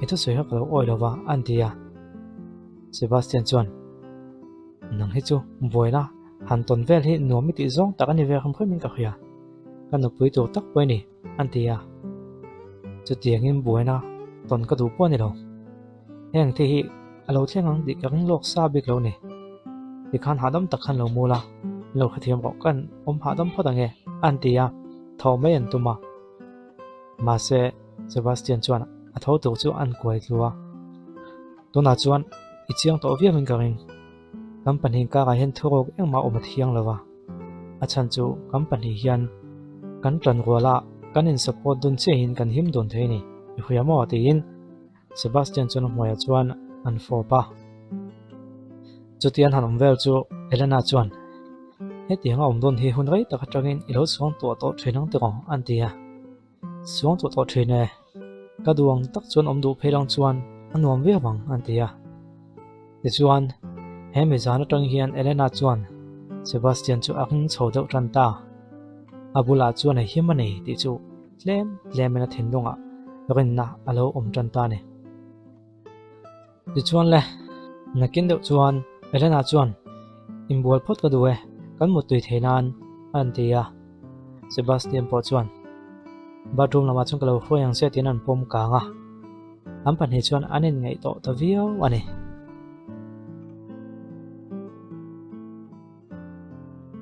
[SPEAKER 1] i thusawi kha ka lo awi lo va, an ti a. Sebastian chuan, Nang hi chu buaina han tawn vel hi nuam i tih zawng tak a ni ve hrim hrimin ka hria, ka nupui tur tak pawh i ni, an ti a. Chutiangin buaina tawn ka duh pawh a ni lo. Heng te hi a lo thleng ang tih ka ring lawk sa bik lo ni. Tikhan hahdam tak khan lo mul a, lo hrethiam rawh kan awm hahdam phawt ang e, an ti a, tho mai an tum a. Mahse, Sebastian chuan a tho tur chu an kuai tlu a. Tunah chuan i chiang tawh viau in ka ring. Kan pahnih karah hian thuruk engmah awm a thiang lo va. A chhan chu kan pahnih hian kan tan ruala kan in support dun chiahin kan him dun thei a ni. I hria maw? tiin Sebastian chuan a hmuaiah chuan an fawp a. Chutian han awm vel chu Elena chuan, Hetiang a awm dawn hi hun rei tak atangin i lo suang tuah tawh thin ang tiraw? an ti a. Suang tuah tawh thin e. Ka duh ang tak chuan awm duh phei lang chuan a nuam viau ang, an ti a. Tichuan, he mi zan atang hian Elena chuan Sebastian chu a ring chho deuh tan ta. A bulah chuan a him a ni tih chu tlem tlemin a thinlungah rinna a lo awm tan ta a ni. Tichuan le, nakin deuh chuan Elena chuan inbual phawt ka duh e, kan muttui thei nan a rawn ti a. Sebastian pawh chuan bathroom lamah chuan ka lo hruai ang che tiin an pawm kang a, an pahnih chuan an inngaih tawh ta viau a ni.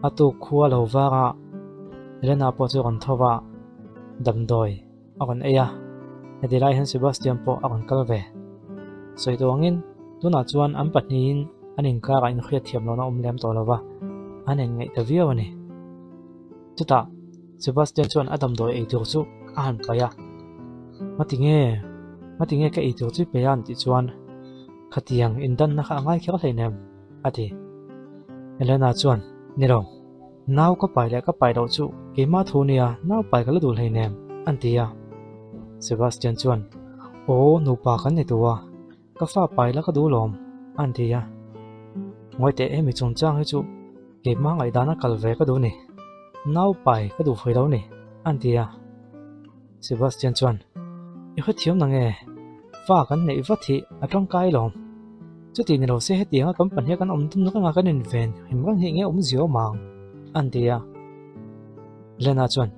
[SPEAKER 1] A tuk khua lo vang a, Elena pawh chu a rawn tho va, damdawi a rawn ei a, heti lai hian Sebastian pawh a rawn kal ve. Sawi tawh angin tunah chuan an pahnihin an inkarah inhriat thiam lohna awm lem tawh lo va, an inngaih ta viau a ni. Chutah Sebastian chuan a damdawi ei tur chu a han paih a, Ngati nge? Ngati nge ka ei tur chu i pe a? an tih chuan, Khatiang indanna kha a ngai kher hleinem, a ti. Elena chuan, Ni lo. Nau ka pai leh ka pai loh chu keimah thu nia nau pai ka la duh hleinem, an ti a. Sebastian chuan, Aw, nupa kan ni tu a, ka fa pai la ka duh lawm. An ti a. Ngawi teh hemi chungchang hi chu keimah ngaihdana kal ve ka duh ni. Nau pai ka duh fui lo ni, an ti a. Sebastian chuan, I hrethiam na nge? Fa kan neih vat hi a tangkai lawm. Chuti ni lo se hetianga kan pahniha kan awm dun reng a kan inven him reng hi enge awm zio mang? an ti a. Lena chuan,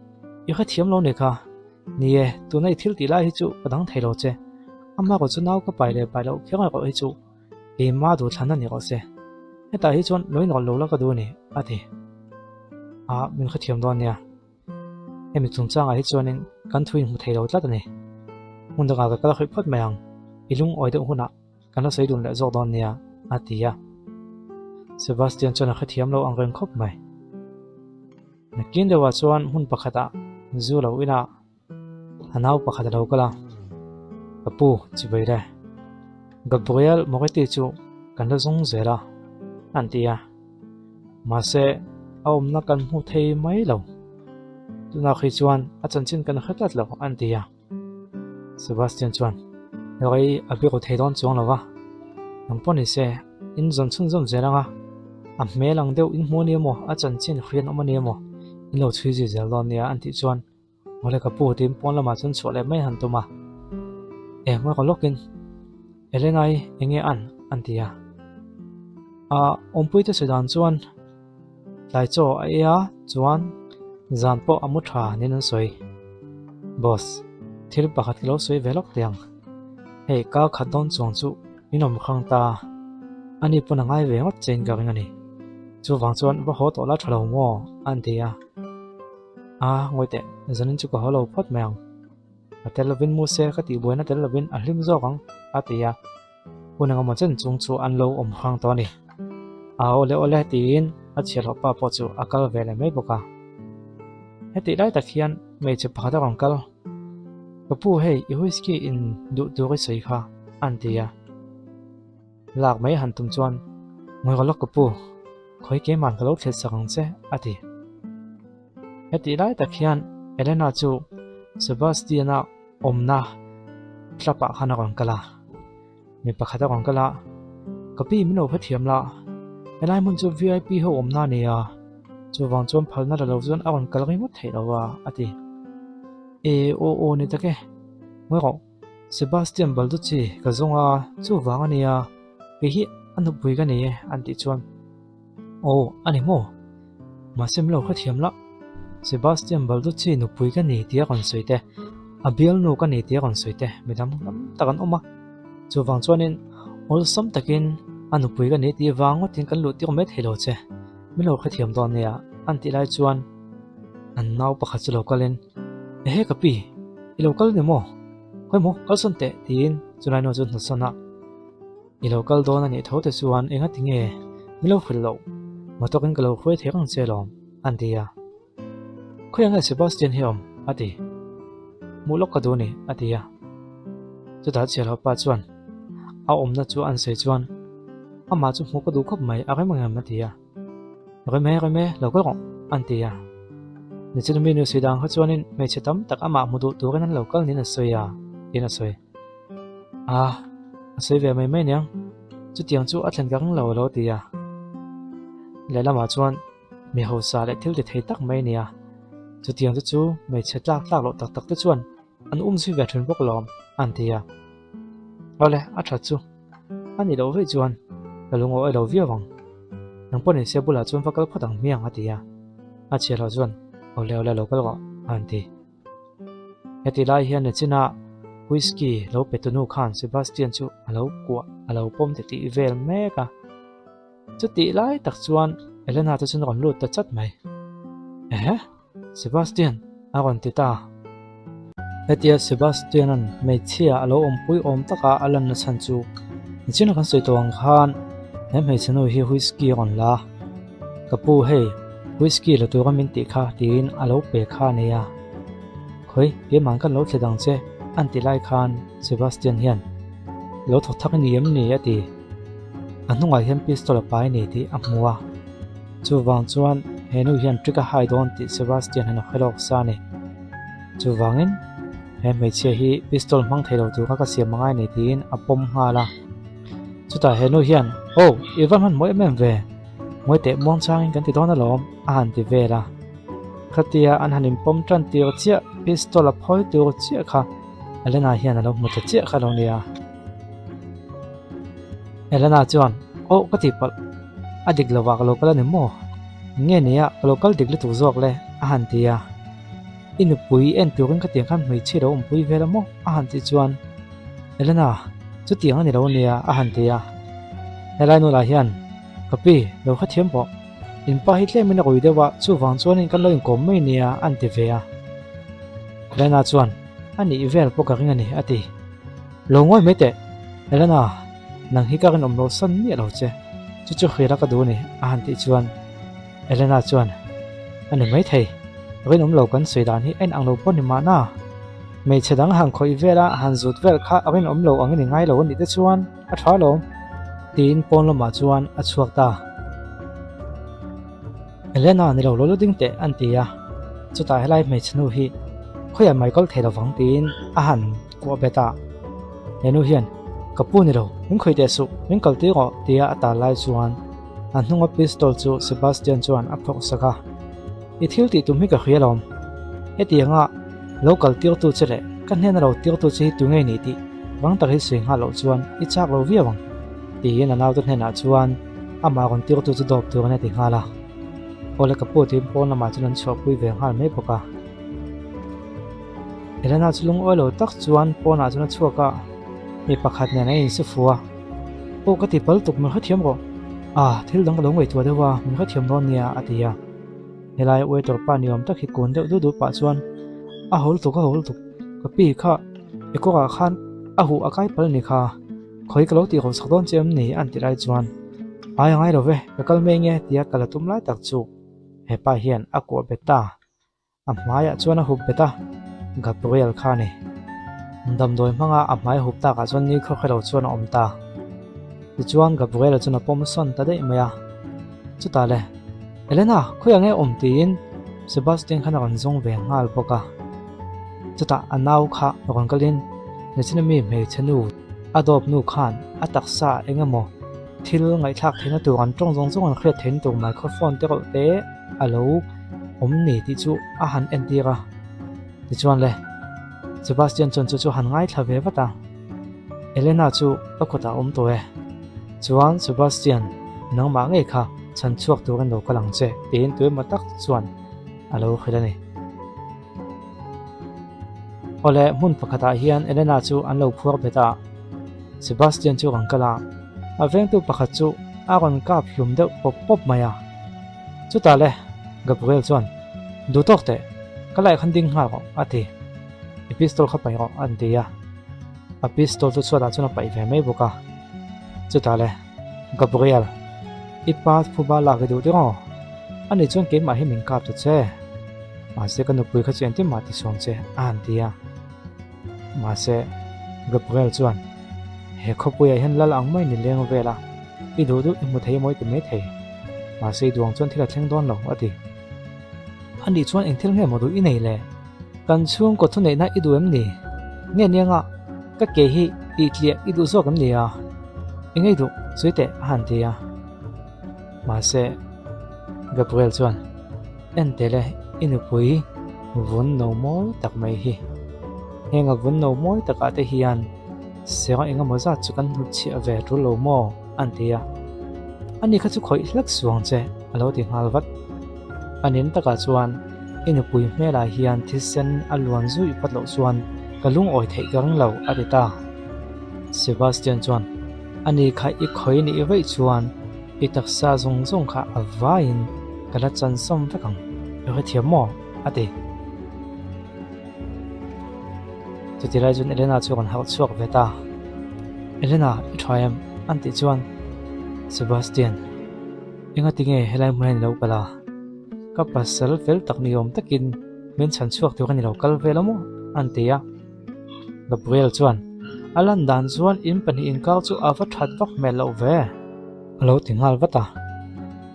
[SPEAKER 1] I hrethiam lo ni kha. Ni e, tuna i thil tih lai hi chu ka dang thei lo che. Amah erawh chu nau ka pai leh pai loh kher erawh hi chu keimah duhthlan a ni rawh se. Hetah hi chuan lo inrawlh lo la ka duh a ni, a ti. A, min hrethiam dawn nia. Hemi chungchangah hi chuanin kan thu inhmu thei lo tlat a ni. Hmun dangah ka kal hrih phawt mai ang, i lungawi deuh hunah kan la sawi dun leh zawk dawn nia, a ti a. Sebastian chuan a hrethiam lo ang reng khawp mai. Nakin deuhah chuan hmun pakhatah zu lo inah a nau pakhat a lo kal a, Ka pu, chibai le. Gabriel Moretti chu kan la zawng zel a, an ti a. Mahse, a awmna kan hmu thei mai lo. Tunah khi chuan a chanchin kan hre tlat lo, an ti a. Sebastian chuan, Rei a biru thei dawn chuang lo va, nang pawh ni se, in zawn chhunzawm zel ang a, a hmel ang deuh in hmu a ni emaw, a chanchin hriat awm a ni emaw, in lo chhui zui zel dawn nia, an tih chuan Awle ka pu tiin pawn lamah chuan chhuah leh mai han tum a, eng erawh lawkin Elena-i eng nge an? an ti a. A awmpuite sawi dan chuan tlai chaw a ei a chuan zan pawh a mu tha niin an sawi. Boss, thil pakhat ka lo sawi ve lawk teh ang. Hei kar khat dawn chuang chu min awm hrang ta a, ani pawn a ngai ve ngawt chein ka ring a ni. Chuvang chuan va haw tawh la tha lo maw? an ti a. A, ngawi teh, zanin chu ka haw lo phawt mai ang. A tel lovin mu se ka tih buaina tel lovin a hlim zawk ang, a ti a. Hun engemaw chen chung chu an lo awm hrang tawh a ni. A awle awle tiin a chhiahhlawh pa pawh chu a kal ve leh mai bawk a. Hetih lai tak hian hmeichhe pakhat a rawn kal. Ka pu hei i whisky in duh tur i sawi kha, an ti a. Lak mai han tum chuan, Ngawi rawh lawk ka pu, khawi keiman ka lo thlet sak ang che, a ti. Hetih lai tak hian Elena chu Sebastian-a awmna club-ah khan a rawn kal a. Mi pakhat a rawn kal a, Ka pi min lo hrethiam la, helai hmun chu vip ho awmna a ni a, chuvang chuan phalna la lo chuan a rawn kal ringawt theih lo a, a ti. E, aw aw ni tak e, ngawi rawh. Sebastian Balducci ka zawng a, chuvang a nia, kei hi a nupui ka ni e an tih chuan Aw, a ni maw? Mahse min lo hrethiam lah, Sebastian Balducci nupui ka ni tia rawn sawi te, a bialnu ka ni tia rawn sawi te mi dang tam tak an awm a, chuvang chuanin awlsam takin a nupui ka ni tih vang ngawtin kan luh tir mai thei lo che, min lo hrethiam dawn nia an tih lai chuan an nau pakhat chu lo kalin Ehe ka pi, i lo kal ni maw? Khawi maw, kal sawn teh tiin chulai nu chu hnawt sawn a. I lo kal dawn a nih tho te chuan enga ti nge min lo hrilh loh? Mawtawkin ka lo hruai thei reng che lawm, an ti a. Khawi ang nge Sebastian hi a awm? a ti. Hmuh lawk ka duh a ni, a ti a. Chutah chhiarhlawh pa chuan a awmna chu an sawi chuan amah chu hmuh ka duh khawp mai, a rem ang em? a ti a. Rem e, rem e, lo kal rawh, an ti a. Nichin mi nu sawi dan kha chuanin hmeichhe tam tak amah hmu duh turin an lo kal niin a sawi a, tiin a sawi. A, a sawi ve mai mai aniang, chutiang chu a thlen ka ring lo a lo ti a. Lehlamah chuan mi hausa leh thil ti thei tak mai a ni a, chutiang te chu hmeichhe tlak tlak loh tak tak te chuan an um zui ve thin bawk lawm, an ti a. Awle, a that chu. A nih loh veih chuan ka lungawi lo viau ang. Nang pawh nise bulah chuan va kal phawt ang hmiang a ti a. A chhiar loh chuan awle awle lo kal rawh a han ti. Heti lai hian Nichin-a whisky lo pe tunu khan Sebastian chu a lo kuah a lo pawm ti tih vel mek a. Chutih lai tak chuan Elena te chuan a rawn lut ta chat mai. Ehe! Sebastian a rawn ti ta. Hetia Sebastian-a'n hmeichhia a lo awmpui awm taka a lanna chhan chu nichina kan sawi tawh ang khan he hmeichhe nu hi whisky a rawn la. Ka pu hei whisky la tura min tih kha tiin a lo pe kha a nia. Khawi keimah kan lo thlet ang che an ti lai khan Sebastian hian lo thawk thak i ni em ni a ti. A hnungah hian pistol a pai a ni tih a hmu a. Chuvang chuan he nu hian trick a hai dawn tih Sebastian hian a hre lawk sa a ni. Chuvangin he hmeichhia hi pistol hmang thei lo tura ka siam angai a ni tiin a pawm nghal a. Chutah he nu hian, Aw, i va hmanhmawh em em ve, ngawi teh muang changin kan ti dawn alawm, a han ti vel a. Khatia an han inpawm tan tir chiah, pistol a phawi tur chiah kha Elena hian a lo hmu ta chiah kha lo nia. Elena chuan, Aw, ka tihpalh, a dik lovah ka lo kal a ni maw? Nge nia, ka lo kal dik lutuk zawk le, a han ti a. I nupui en turin khatiang khan hmeichhia lo awmpui vel a maw? a han tih chuan, Elena, chutiang a ni lo nia, a han ti a. Helai nu lah hian, Ka pi, lo hrethiam pawh. In pa hi tlemin a rui deuh a, chuvang chuanin kan lo inkawm mai nia, a han ti ve a. Elena chuan, A nih vel pawh ka ring a ni, a ti. Lo ngawi mai teh, Elena, nang hi ka rinawm lo san miah lo che, chu chu hriat a ka duh a ni, a han tih chuan, Elena chuan, A ni maithei, rinawm lo kan sawi dan hi a inang lo pawh ni mahna. Hmeichhe dang han khawih vel a, han zut vel kha a rinawm lo angin i ngai lo a nih te chuan a tha alawm, tiin pawn lamah chuan a chhuak ta. Elena ni lo lo ding teh an ti a, chutah helai hmeichhe nu hi khawiah mai kal thei lovang tiin a han kuah bet a. He nu hian, Ka pu ni lo, min khawih teh suh, min kal tir rawh tia a tal lai chuan A hnunga pistol chu Sebastian chuan a phawrh sak a, I thil tih tum hi ka hria lawm. Hetianga lo kal tirtu che leh ka hnena lo tirtu che hi tu ngei ni tih vang tak hi sawi nghal loh chuan i chak lo viau ang, tiin a naute hnenah chuan amah rawn tirtu chu dawp turin a ti nghal a. Awle ka pu tiin pawn lamah chuan an chhuahpui ve nghal mai bawk a. Elena chu lungawi lo tak chuan pawnah chuan a chhuak a, mi pakhat nen a insi fu a. Aw ka ti pal tuk min hrethiam rawh. Ah, thil dang ka lo ngaihtuah deuh a, min hrethiam dawn nia a ti a. Helai waiter pa ni awm tak hi kun deuh duh duh pah chuan a hawl tuk a hawl tuk, ka pi kha i kawrah khan a huh a kai pal ni kha, khawi ka lo tih rawh sak dawn che em ni an ti lai chuan ai a ngai lo ve, ka kal mai nge tia ka la tum lai tak chu hepa hian a kuah bet ta. A hmaiah chuan a hup bet a, Gabriel kha a ni. Damdawi hmanga a hmai hup takah chuan ni khaw hrelo chuan a awm ta. Tichuan Gabriel-a chuan a pawm sawn ta daih mai a. Chutah le, Elena, khawiah nge awm tiin Sebastian khan a rawn zawng ve nghal bawk a. Chutah a nau kha rawn kalin Nichina mi hmeichhe nu a dawp nu khan a taksa eng emaw thil ngaihthlak theihna tur an tawng zawng zawng an hriat theihna tur microphone te rawlh te a lo awm ni tih chu a han entir a, tichuan le Sebastian chuan chu chu han ngaithla ve vat a, Elena chu ka kutah a awm tawh e, chuan Sebastian nangmah ngei kha chhan chhuak turin lo kal ang che tiin tuemaw tak chuan a lo hrilh a ni. Awle hmun pakhatah hian Elena chu an lo phuar bet a, Sebastian chu rawn kal a, a vengtu pakhat chu a rawn kap hlum deuh pawp pawp mai a. Chutah le, Gabriel chuan, Duh tawk teh, ka laiah khan ding nghal rawh, a ti. I pistol kha paih rawh, a ti a. A pistol chu chhuatah chuan a paih ve mai bawk a. Chutah le, Gabriel, i pa phuba lak i duh tir aw? Ani chuan keimah hi min kap ta che. Mahse ka nupui kha chu engtin mah ti suang che, a han ti a. Mahse, Gabriel chuan, He khawpuiah hian lal ang mai ni leng vel a, i duh duh i hmu thei emaw i ti mai thei. Mahse i duang chuan thil a thleng dawn lo, a ti. Anih chuan eng thil nge maw duh i nei le? Kan chhungkaw thuneihna i duh em ni? Nge nianga ka ke hi tih tliah i duh zawk em ni a? Eng ei duh sawi teh a han ti a. Mahse, Gabriel chuan, En teh le, i nupui vun no mawi tak mai hi. Heng a vun no mawi takah te hian serh eng emaw zat chu kan hnutchhiah ve tul lo maw? an ti a. Ani kha chu khawih hlek suang che a lo ti nghal vat. A nin takah chuan i nupui hmelah hian thisen a luan zui vat loh chuan ka lungawi theih ka ring lo a ti ta. Sebastian chuan ani kha i khawi nih vaih chuan i taksa zawng zawng kha a vaiin ka la chansawm vek ang, i hrethiam maw? a ti. Chuti lai chuan Elena chu a rawn harh chhuak ve ta. Elena, i tha em? an tih chuan Sebastian, engati nge helai hmun hian i lo kal a? Ka pasal fel tak ni awm takin min chhan chhuak tur a ni lo kal vel a maw? an ti a. Gabriel chuan, A lan dan chuan in pahnih inkar chu a va that vak hmel loh ve. A lo ti nghal vat a.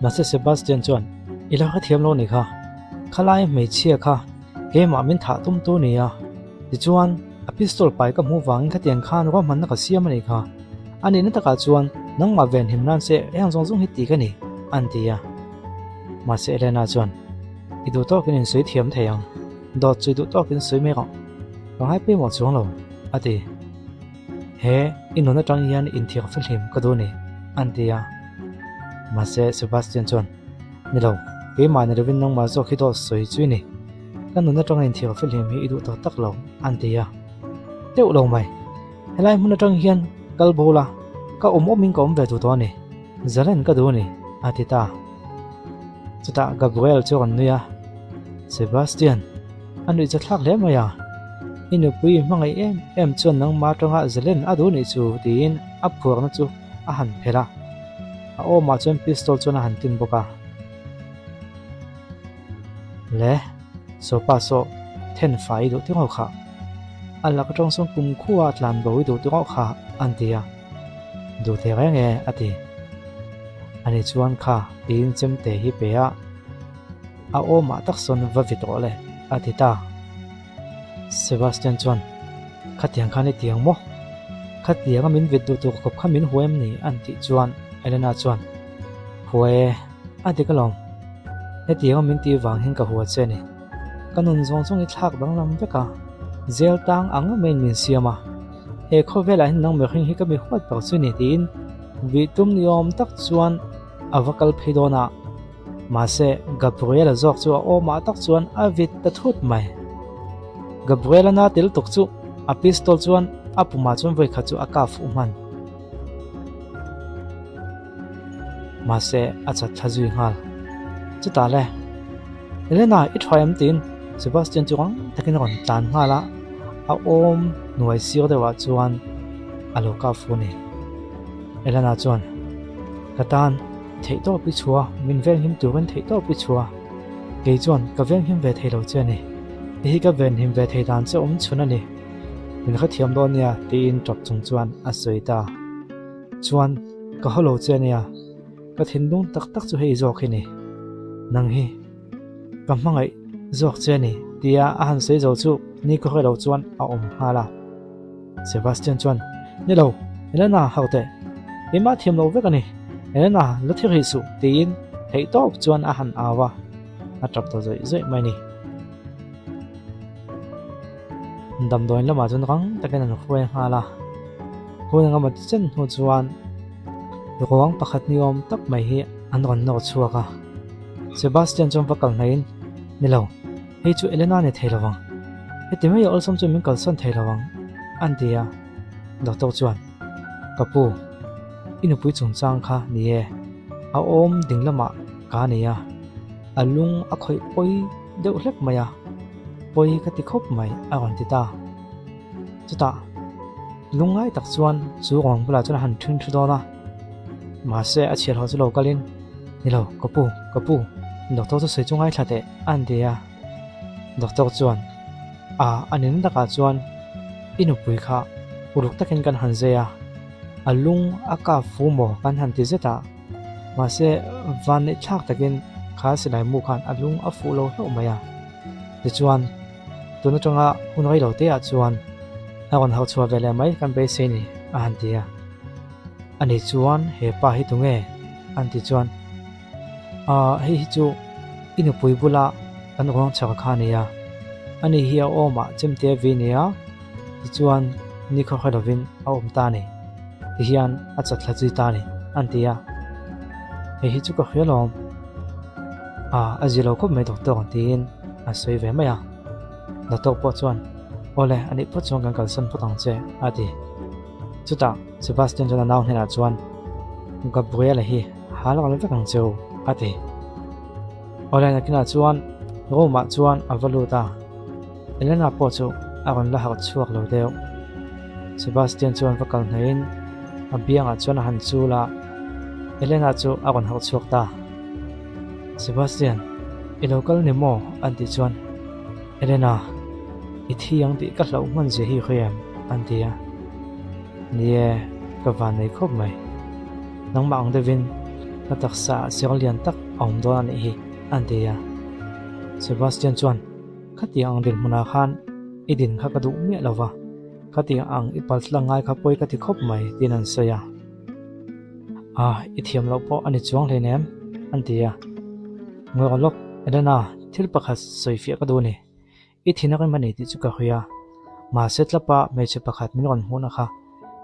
[SPEAKER 1] Mahse Sebastian chuan, I lo hrethiam lo ni kha. Khalai hmeichhia kha keimah min thah tum tu nia. Tichuan, a pistol pai ka hmuh vangin khatiang khan ruahmanna ka siam a nih kha. A nihna takah chuan nangmah venhim nan che heng zawng zawng hi ti ka ni, an ti a. Mahse Elena chuan, I duh tawkin in sawi thiam thei ang, dawt chu i duh tawkin sawi mai rawh, ka ngai pawimawh chuang lo, a ti. He i nun atang hian inthiar fahlim ka duh ni, an ti a. Mahse Sebastian chuan, Ni lo, keimah ni lovin nangmah zawk hi dawt sawi chu i ni. Ka nun atanga inthiar fahlim hi i duh tak tak lo, an ti a. Teuh lo mai, helai hmun atang hian kal bo la, ka awm awmin ka awm ve duh tawh a ni. Zalen ka duh a ni, a ti ta. Chutah Gabriel chu a rawn nui a, Sebastian, a nuih chathlak hle mai a, i nupui i hmangaih em em chuan nangmah atanga zalen a duh nih chu tiin a phuarna chu a han phelh a, a awmah chuan pistol chuan a han tin bawk a. Le, sawpa saw then fai i duh ti ngawh kha, a lak atang sawn kumkhua a tlan bo i duh ti ngawh kha an ti a, duh thei reng e a ti. Ani chuan kha tiin chemte hi pe a. A awmah tak sawn va vit rawh le, a ti ta. Sebastian chuan, Khatiang khan i tiang maw? Khatianga min vit duh tur khawp kha min hua em ni? an tih chuan Elena chuan, Hua e, a dik alawm. Hetianga min tih vang hian ka hua che a ni. Ka nun zawng zawng i thlak danglam vek a, zel tang ang maiin min siam a. He khawvelah hian nang mihring hi ka mi huat ber chu ni tiin vih tum ni awm tak chuan a va kal phei dawn a. Mahse, Gabriela zawk chu a awmah tak chuan a vit ta thut mai. Gabriela na tel tuk chu a pistol chuan a pumah chuan vawikhat chu a kah fuh hman. Mahse, a chat thla zui nghal. Chutah le, Elena, i tha em? tiin Sebastian chu rang takin a rawn tlan nghal a, a awm hnuai sir deuhah chuan a lo kah fuh a ni. Elena chuan, Ka tan. Theih tawp i chhuah, min venghim turin theih tawp i chhuah. Kei chuan ka venghim ve thei lo che a ni. Hei hi ka venhim ve thei dan che awm chhun a ni. Min hrethiam dawn nia tiin tawp chung chuan a sawi ta. Chuan ka haw lo che a nia, ka thinlung tak tak chu hei zawk hi ni. Nang hi ka hmangaih zawk che a ni tia a han sawi zo chu ni ka hre lo chuan a awm nghal a. Sebastian chuan, Ni lo, Elena hau teh. Keimah thiam lo vek a ni. Elena, la thil rih suh, tiin theih tawp chuan a han au a, a tap ta zawih zawih mai a ni. Damdawiin lamah chuan rang takin an hruai nghal a, hun eng emaw ti chen hnu chuan ruang pakhat ni awm tak mai hi an rawn nawr chhuak a. Sebastian chuan va kal hnaihin, Ni lo. Hei chu Elena ni thei lo ang. Heti mai awlsam chu min kalsan thei lo ang, an ti a. Doctor chuan, Ka pu, i nupui chungchang kha ni e, a awm ding lamah ka nei a, a lung a khawih pawi deuh hlek mai a, pawi ka ti khawp mai, a rawn ti ta. Chutah, lungngai tak chuan chu ruang bulah chuan a han ṭhing ṭhu dawn a. Mahse, a chhiar ho chu lo kalin, Ni lo, ka pu, ka pu, doctor chu sawi chu ngaithla teh, a han ti a. Doctor chuan, A, a nin takah chuan i nupui kha uluk takin kan han zai a, a lung a kap fu maw kan han ti zet a, mahse, vanneih thlak takin kha silai mu khan a lung a fuh lo hlauh mai a. Tichuan, tun atanga hun rei lo teah chuan a rawn hauh chhuah ve leh mai kan beisei ni, a han ti a. Ani chuan he pa hi tunge? An ti chuan, Aah, hei hi chu i nupui bula kan ruang chhar kha a nia. Ani hi a awmah chemte a vi nia, tichuan ni khaw hre lovin a awm ta a ni. Tihian a chatthla zui ta a ni, an ti a. Hei hi chu ka hria lawm. Aah, a zi lo khawp mai doctor tiin a sawi ve mai a. Doctor pawh chuan, Awle, anih phawt chuan kan kalsan phawt ang che, a ti. Chutah Sebastian chuan a nau hnenah chuan, Gabriela hi hal ral vek ang cheu, a ti. Awle nakinah chuan room-ah chuan a va lut a, Elena pawh chu a rawn la harh chhuak lo deuh. Sebastian chuan va kal hnaihin a biangah chuan a han chul a, Elena chu a rawn harh chhuak ta. Sebastian, i lo kal ni maw? an tih chuan Elena, i thi ang tih ka hlauh hman zia hi i hria em? an ti a. Ni e, ka van nei khawp mai. Nangmah ang deuhin ka taksa ah siang lian tak a awm dawn a nih hi, an ti a. Sebastian chuan, Khatiang ang dinhmunah khan i din kha ka duh miah lo va, khatiang ang i paltlang ngai kha pawi ka ti khawp mai, tiin an sawi a. A, i thiam loh pawh a ni chuang hleinem, an ti a. Ngawi lawk, Elena, thil pakhat sawi fiah ka duh a ni. I thin a rem a ni tih chu ka hawi a. Mahse tlapa hmeichhe pakhat min rawn hmuhna kha,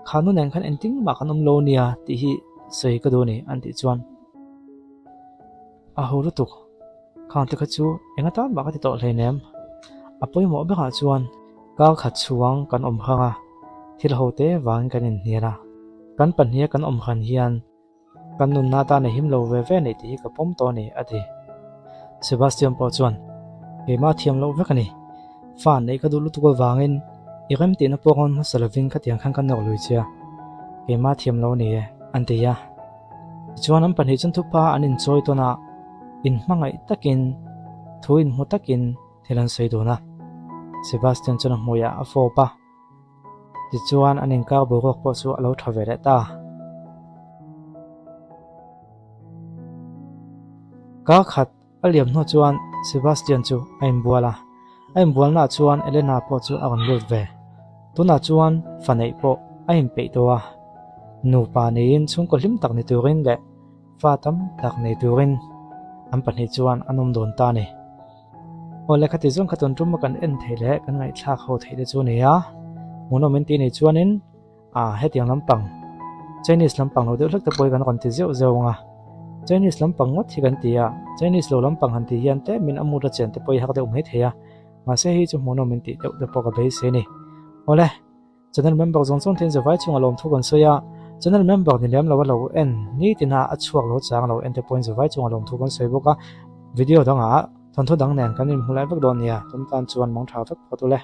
[SPEAKER 1] kha nu nen khan engtin mah kan awm lo nia tih hi sawi ka duh a ni, an tih chuan. A ho lutuk, khang te kha chu eng atan mah ka ti tawh hleinem. A pawimawh berah chuan kar khat chhuang kan awm hrang a, thil ho te vangin kan inhnial a. Kan pahniha kan awm hran hian kan nunna atan a him lo ve ve a nih tih hi ka pawm tawh a ni, a ti. Sebastian pawh chuan, Keimah thiam loh vek a ni. Fa neih ka duh lutuk avangin i remtihna pawh rawn hmasa lovin khatiang khan ka nawr lui che a, keimah thiam lo a ni e, an ti a. Tichuan an pahnih chuan thupa an inchawi tawn a, inhmangaih takin, thu inhmu takin thil an sawi dun a. Sebastian chuan a hmuiah a fawp a, tichuan an inkar boruak pawh chu a lo tha ve leh ta. Kar khat a liam hnu chuan Sebastian chu a inbual a, a inbualnaah chuan Elena pawh chu a rawn lut ve. Tunah chuan fa neih pawh a inpeih tawh a, nupa neiin chhungkaw hlim tak ni turin leh fa tam tak nei turin an pahnih chuan an awm dawn ta a ni. Aw lehkha ti zawng kha tun tum a kan en theih leh kan ngaihthlak ho theih te chu a ni a, hmuhnawm in tih nei chuanin Ah, hetiang lampang, Chinese lampang lo deuh hlek te pawh hi kan rawn ti zeuh zeuh ang a. Chinese lampang ngawt hi kan ti a, Chinese lo lampang han tih hian tlemin a mood a chen te pawh hi har deuh mai thei a. Mahse hei chu hmuhnawm min tih deuh te pawh ka beisei a ni. Awle, channel member zawng zawng te zavai chungah lawmthu kan sawi a, channel member ni lem lo a lo en nitin a a chhuak lo chang lo en te pawhin zavai chungah lawmthu kan sawi bawk a. Video dangah thawnthaw dang nen kan inhmu lai vek dawn nia, tun tan chuan mawng tha vek phawt ule.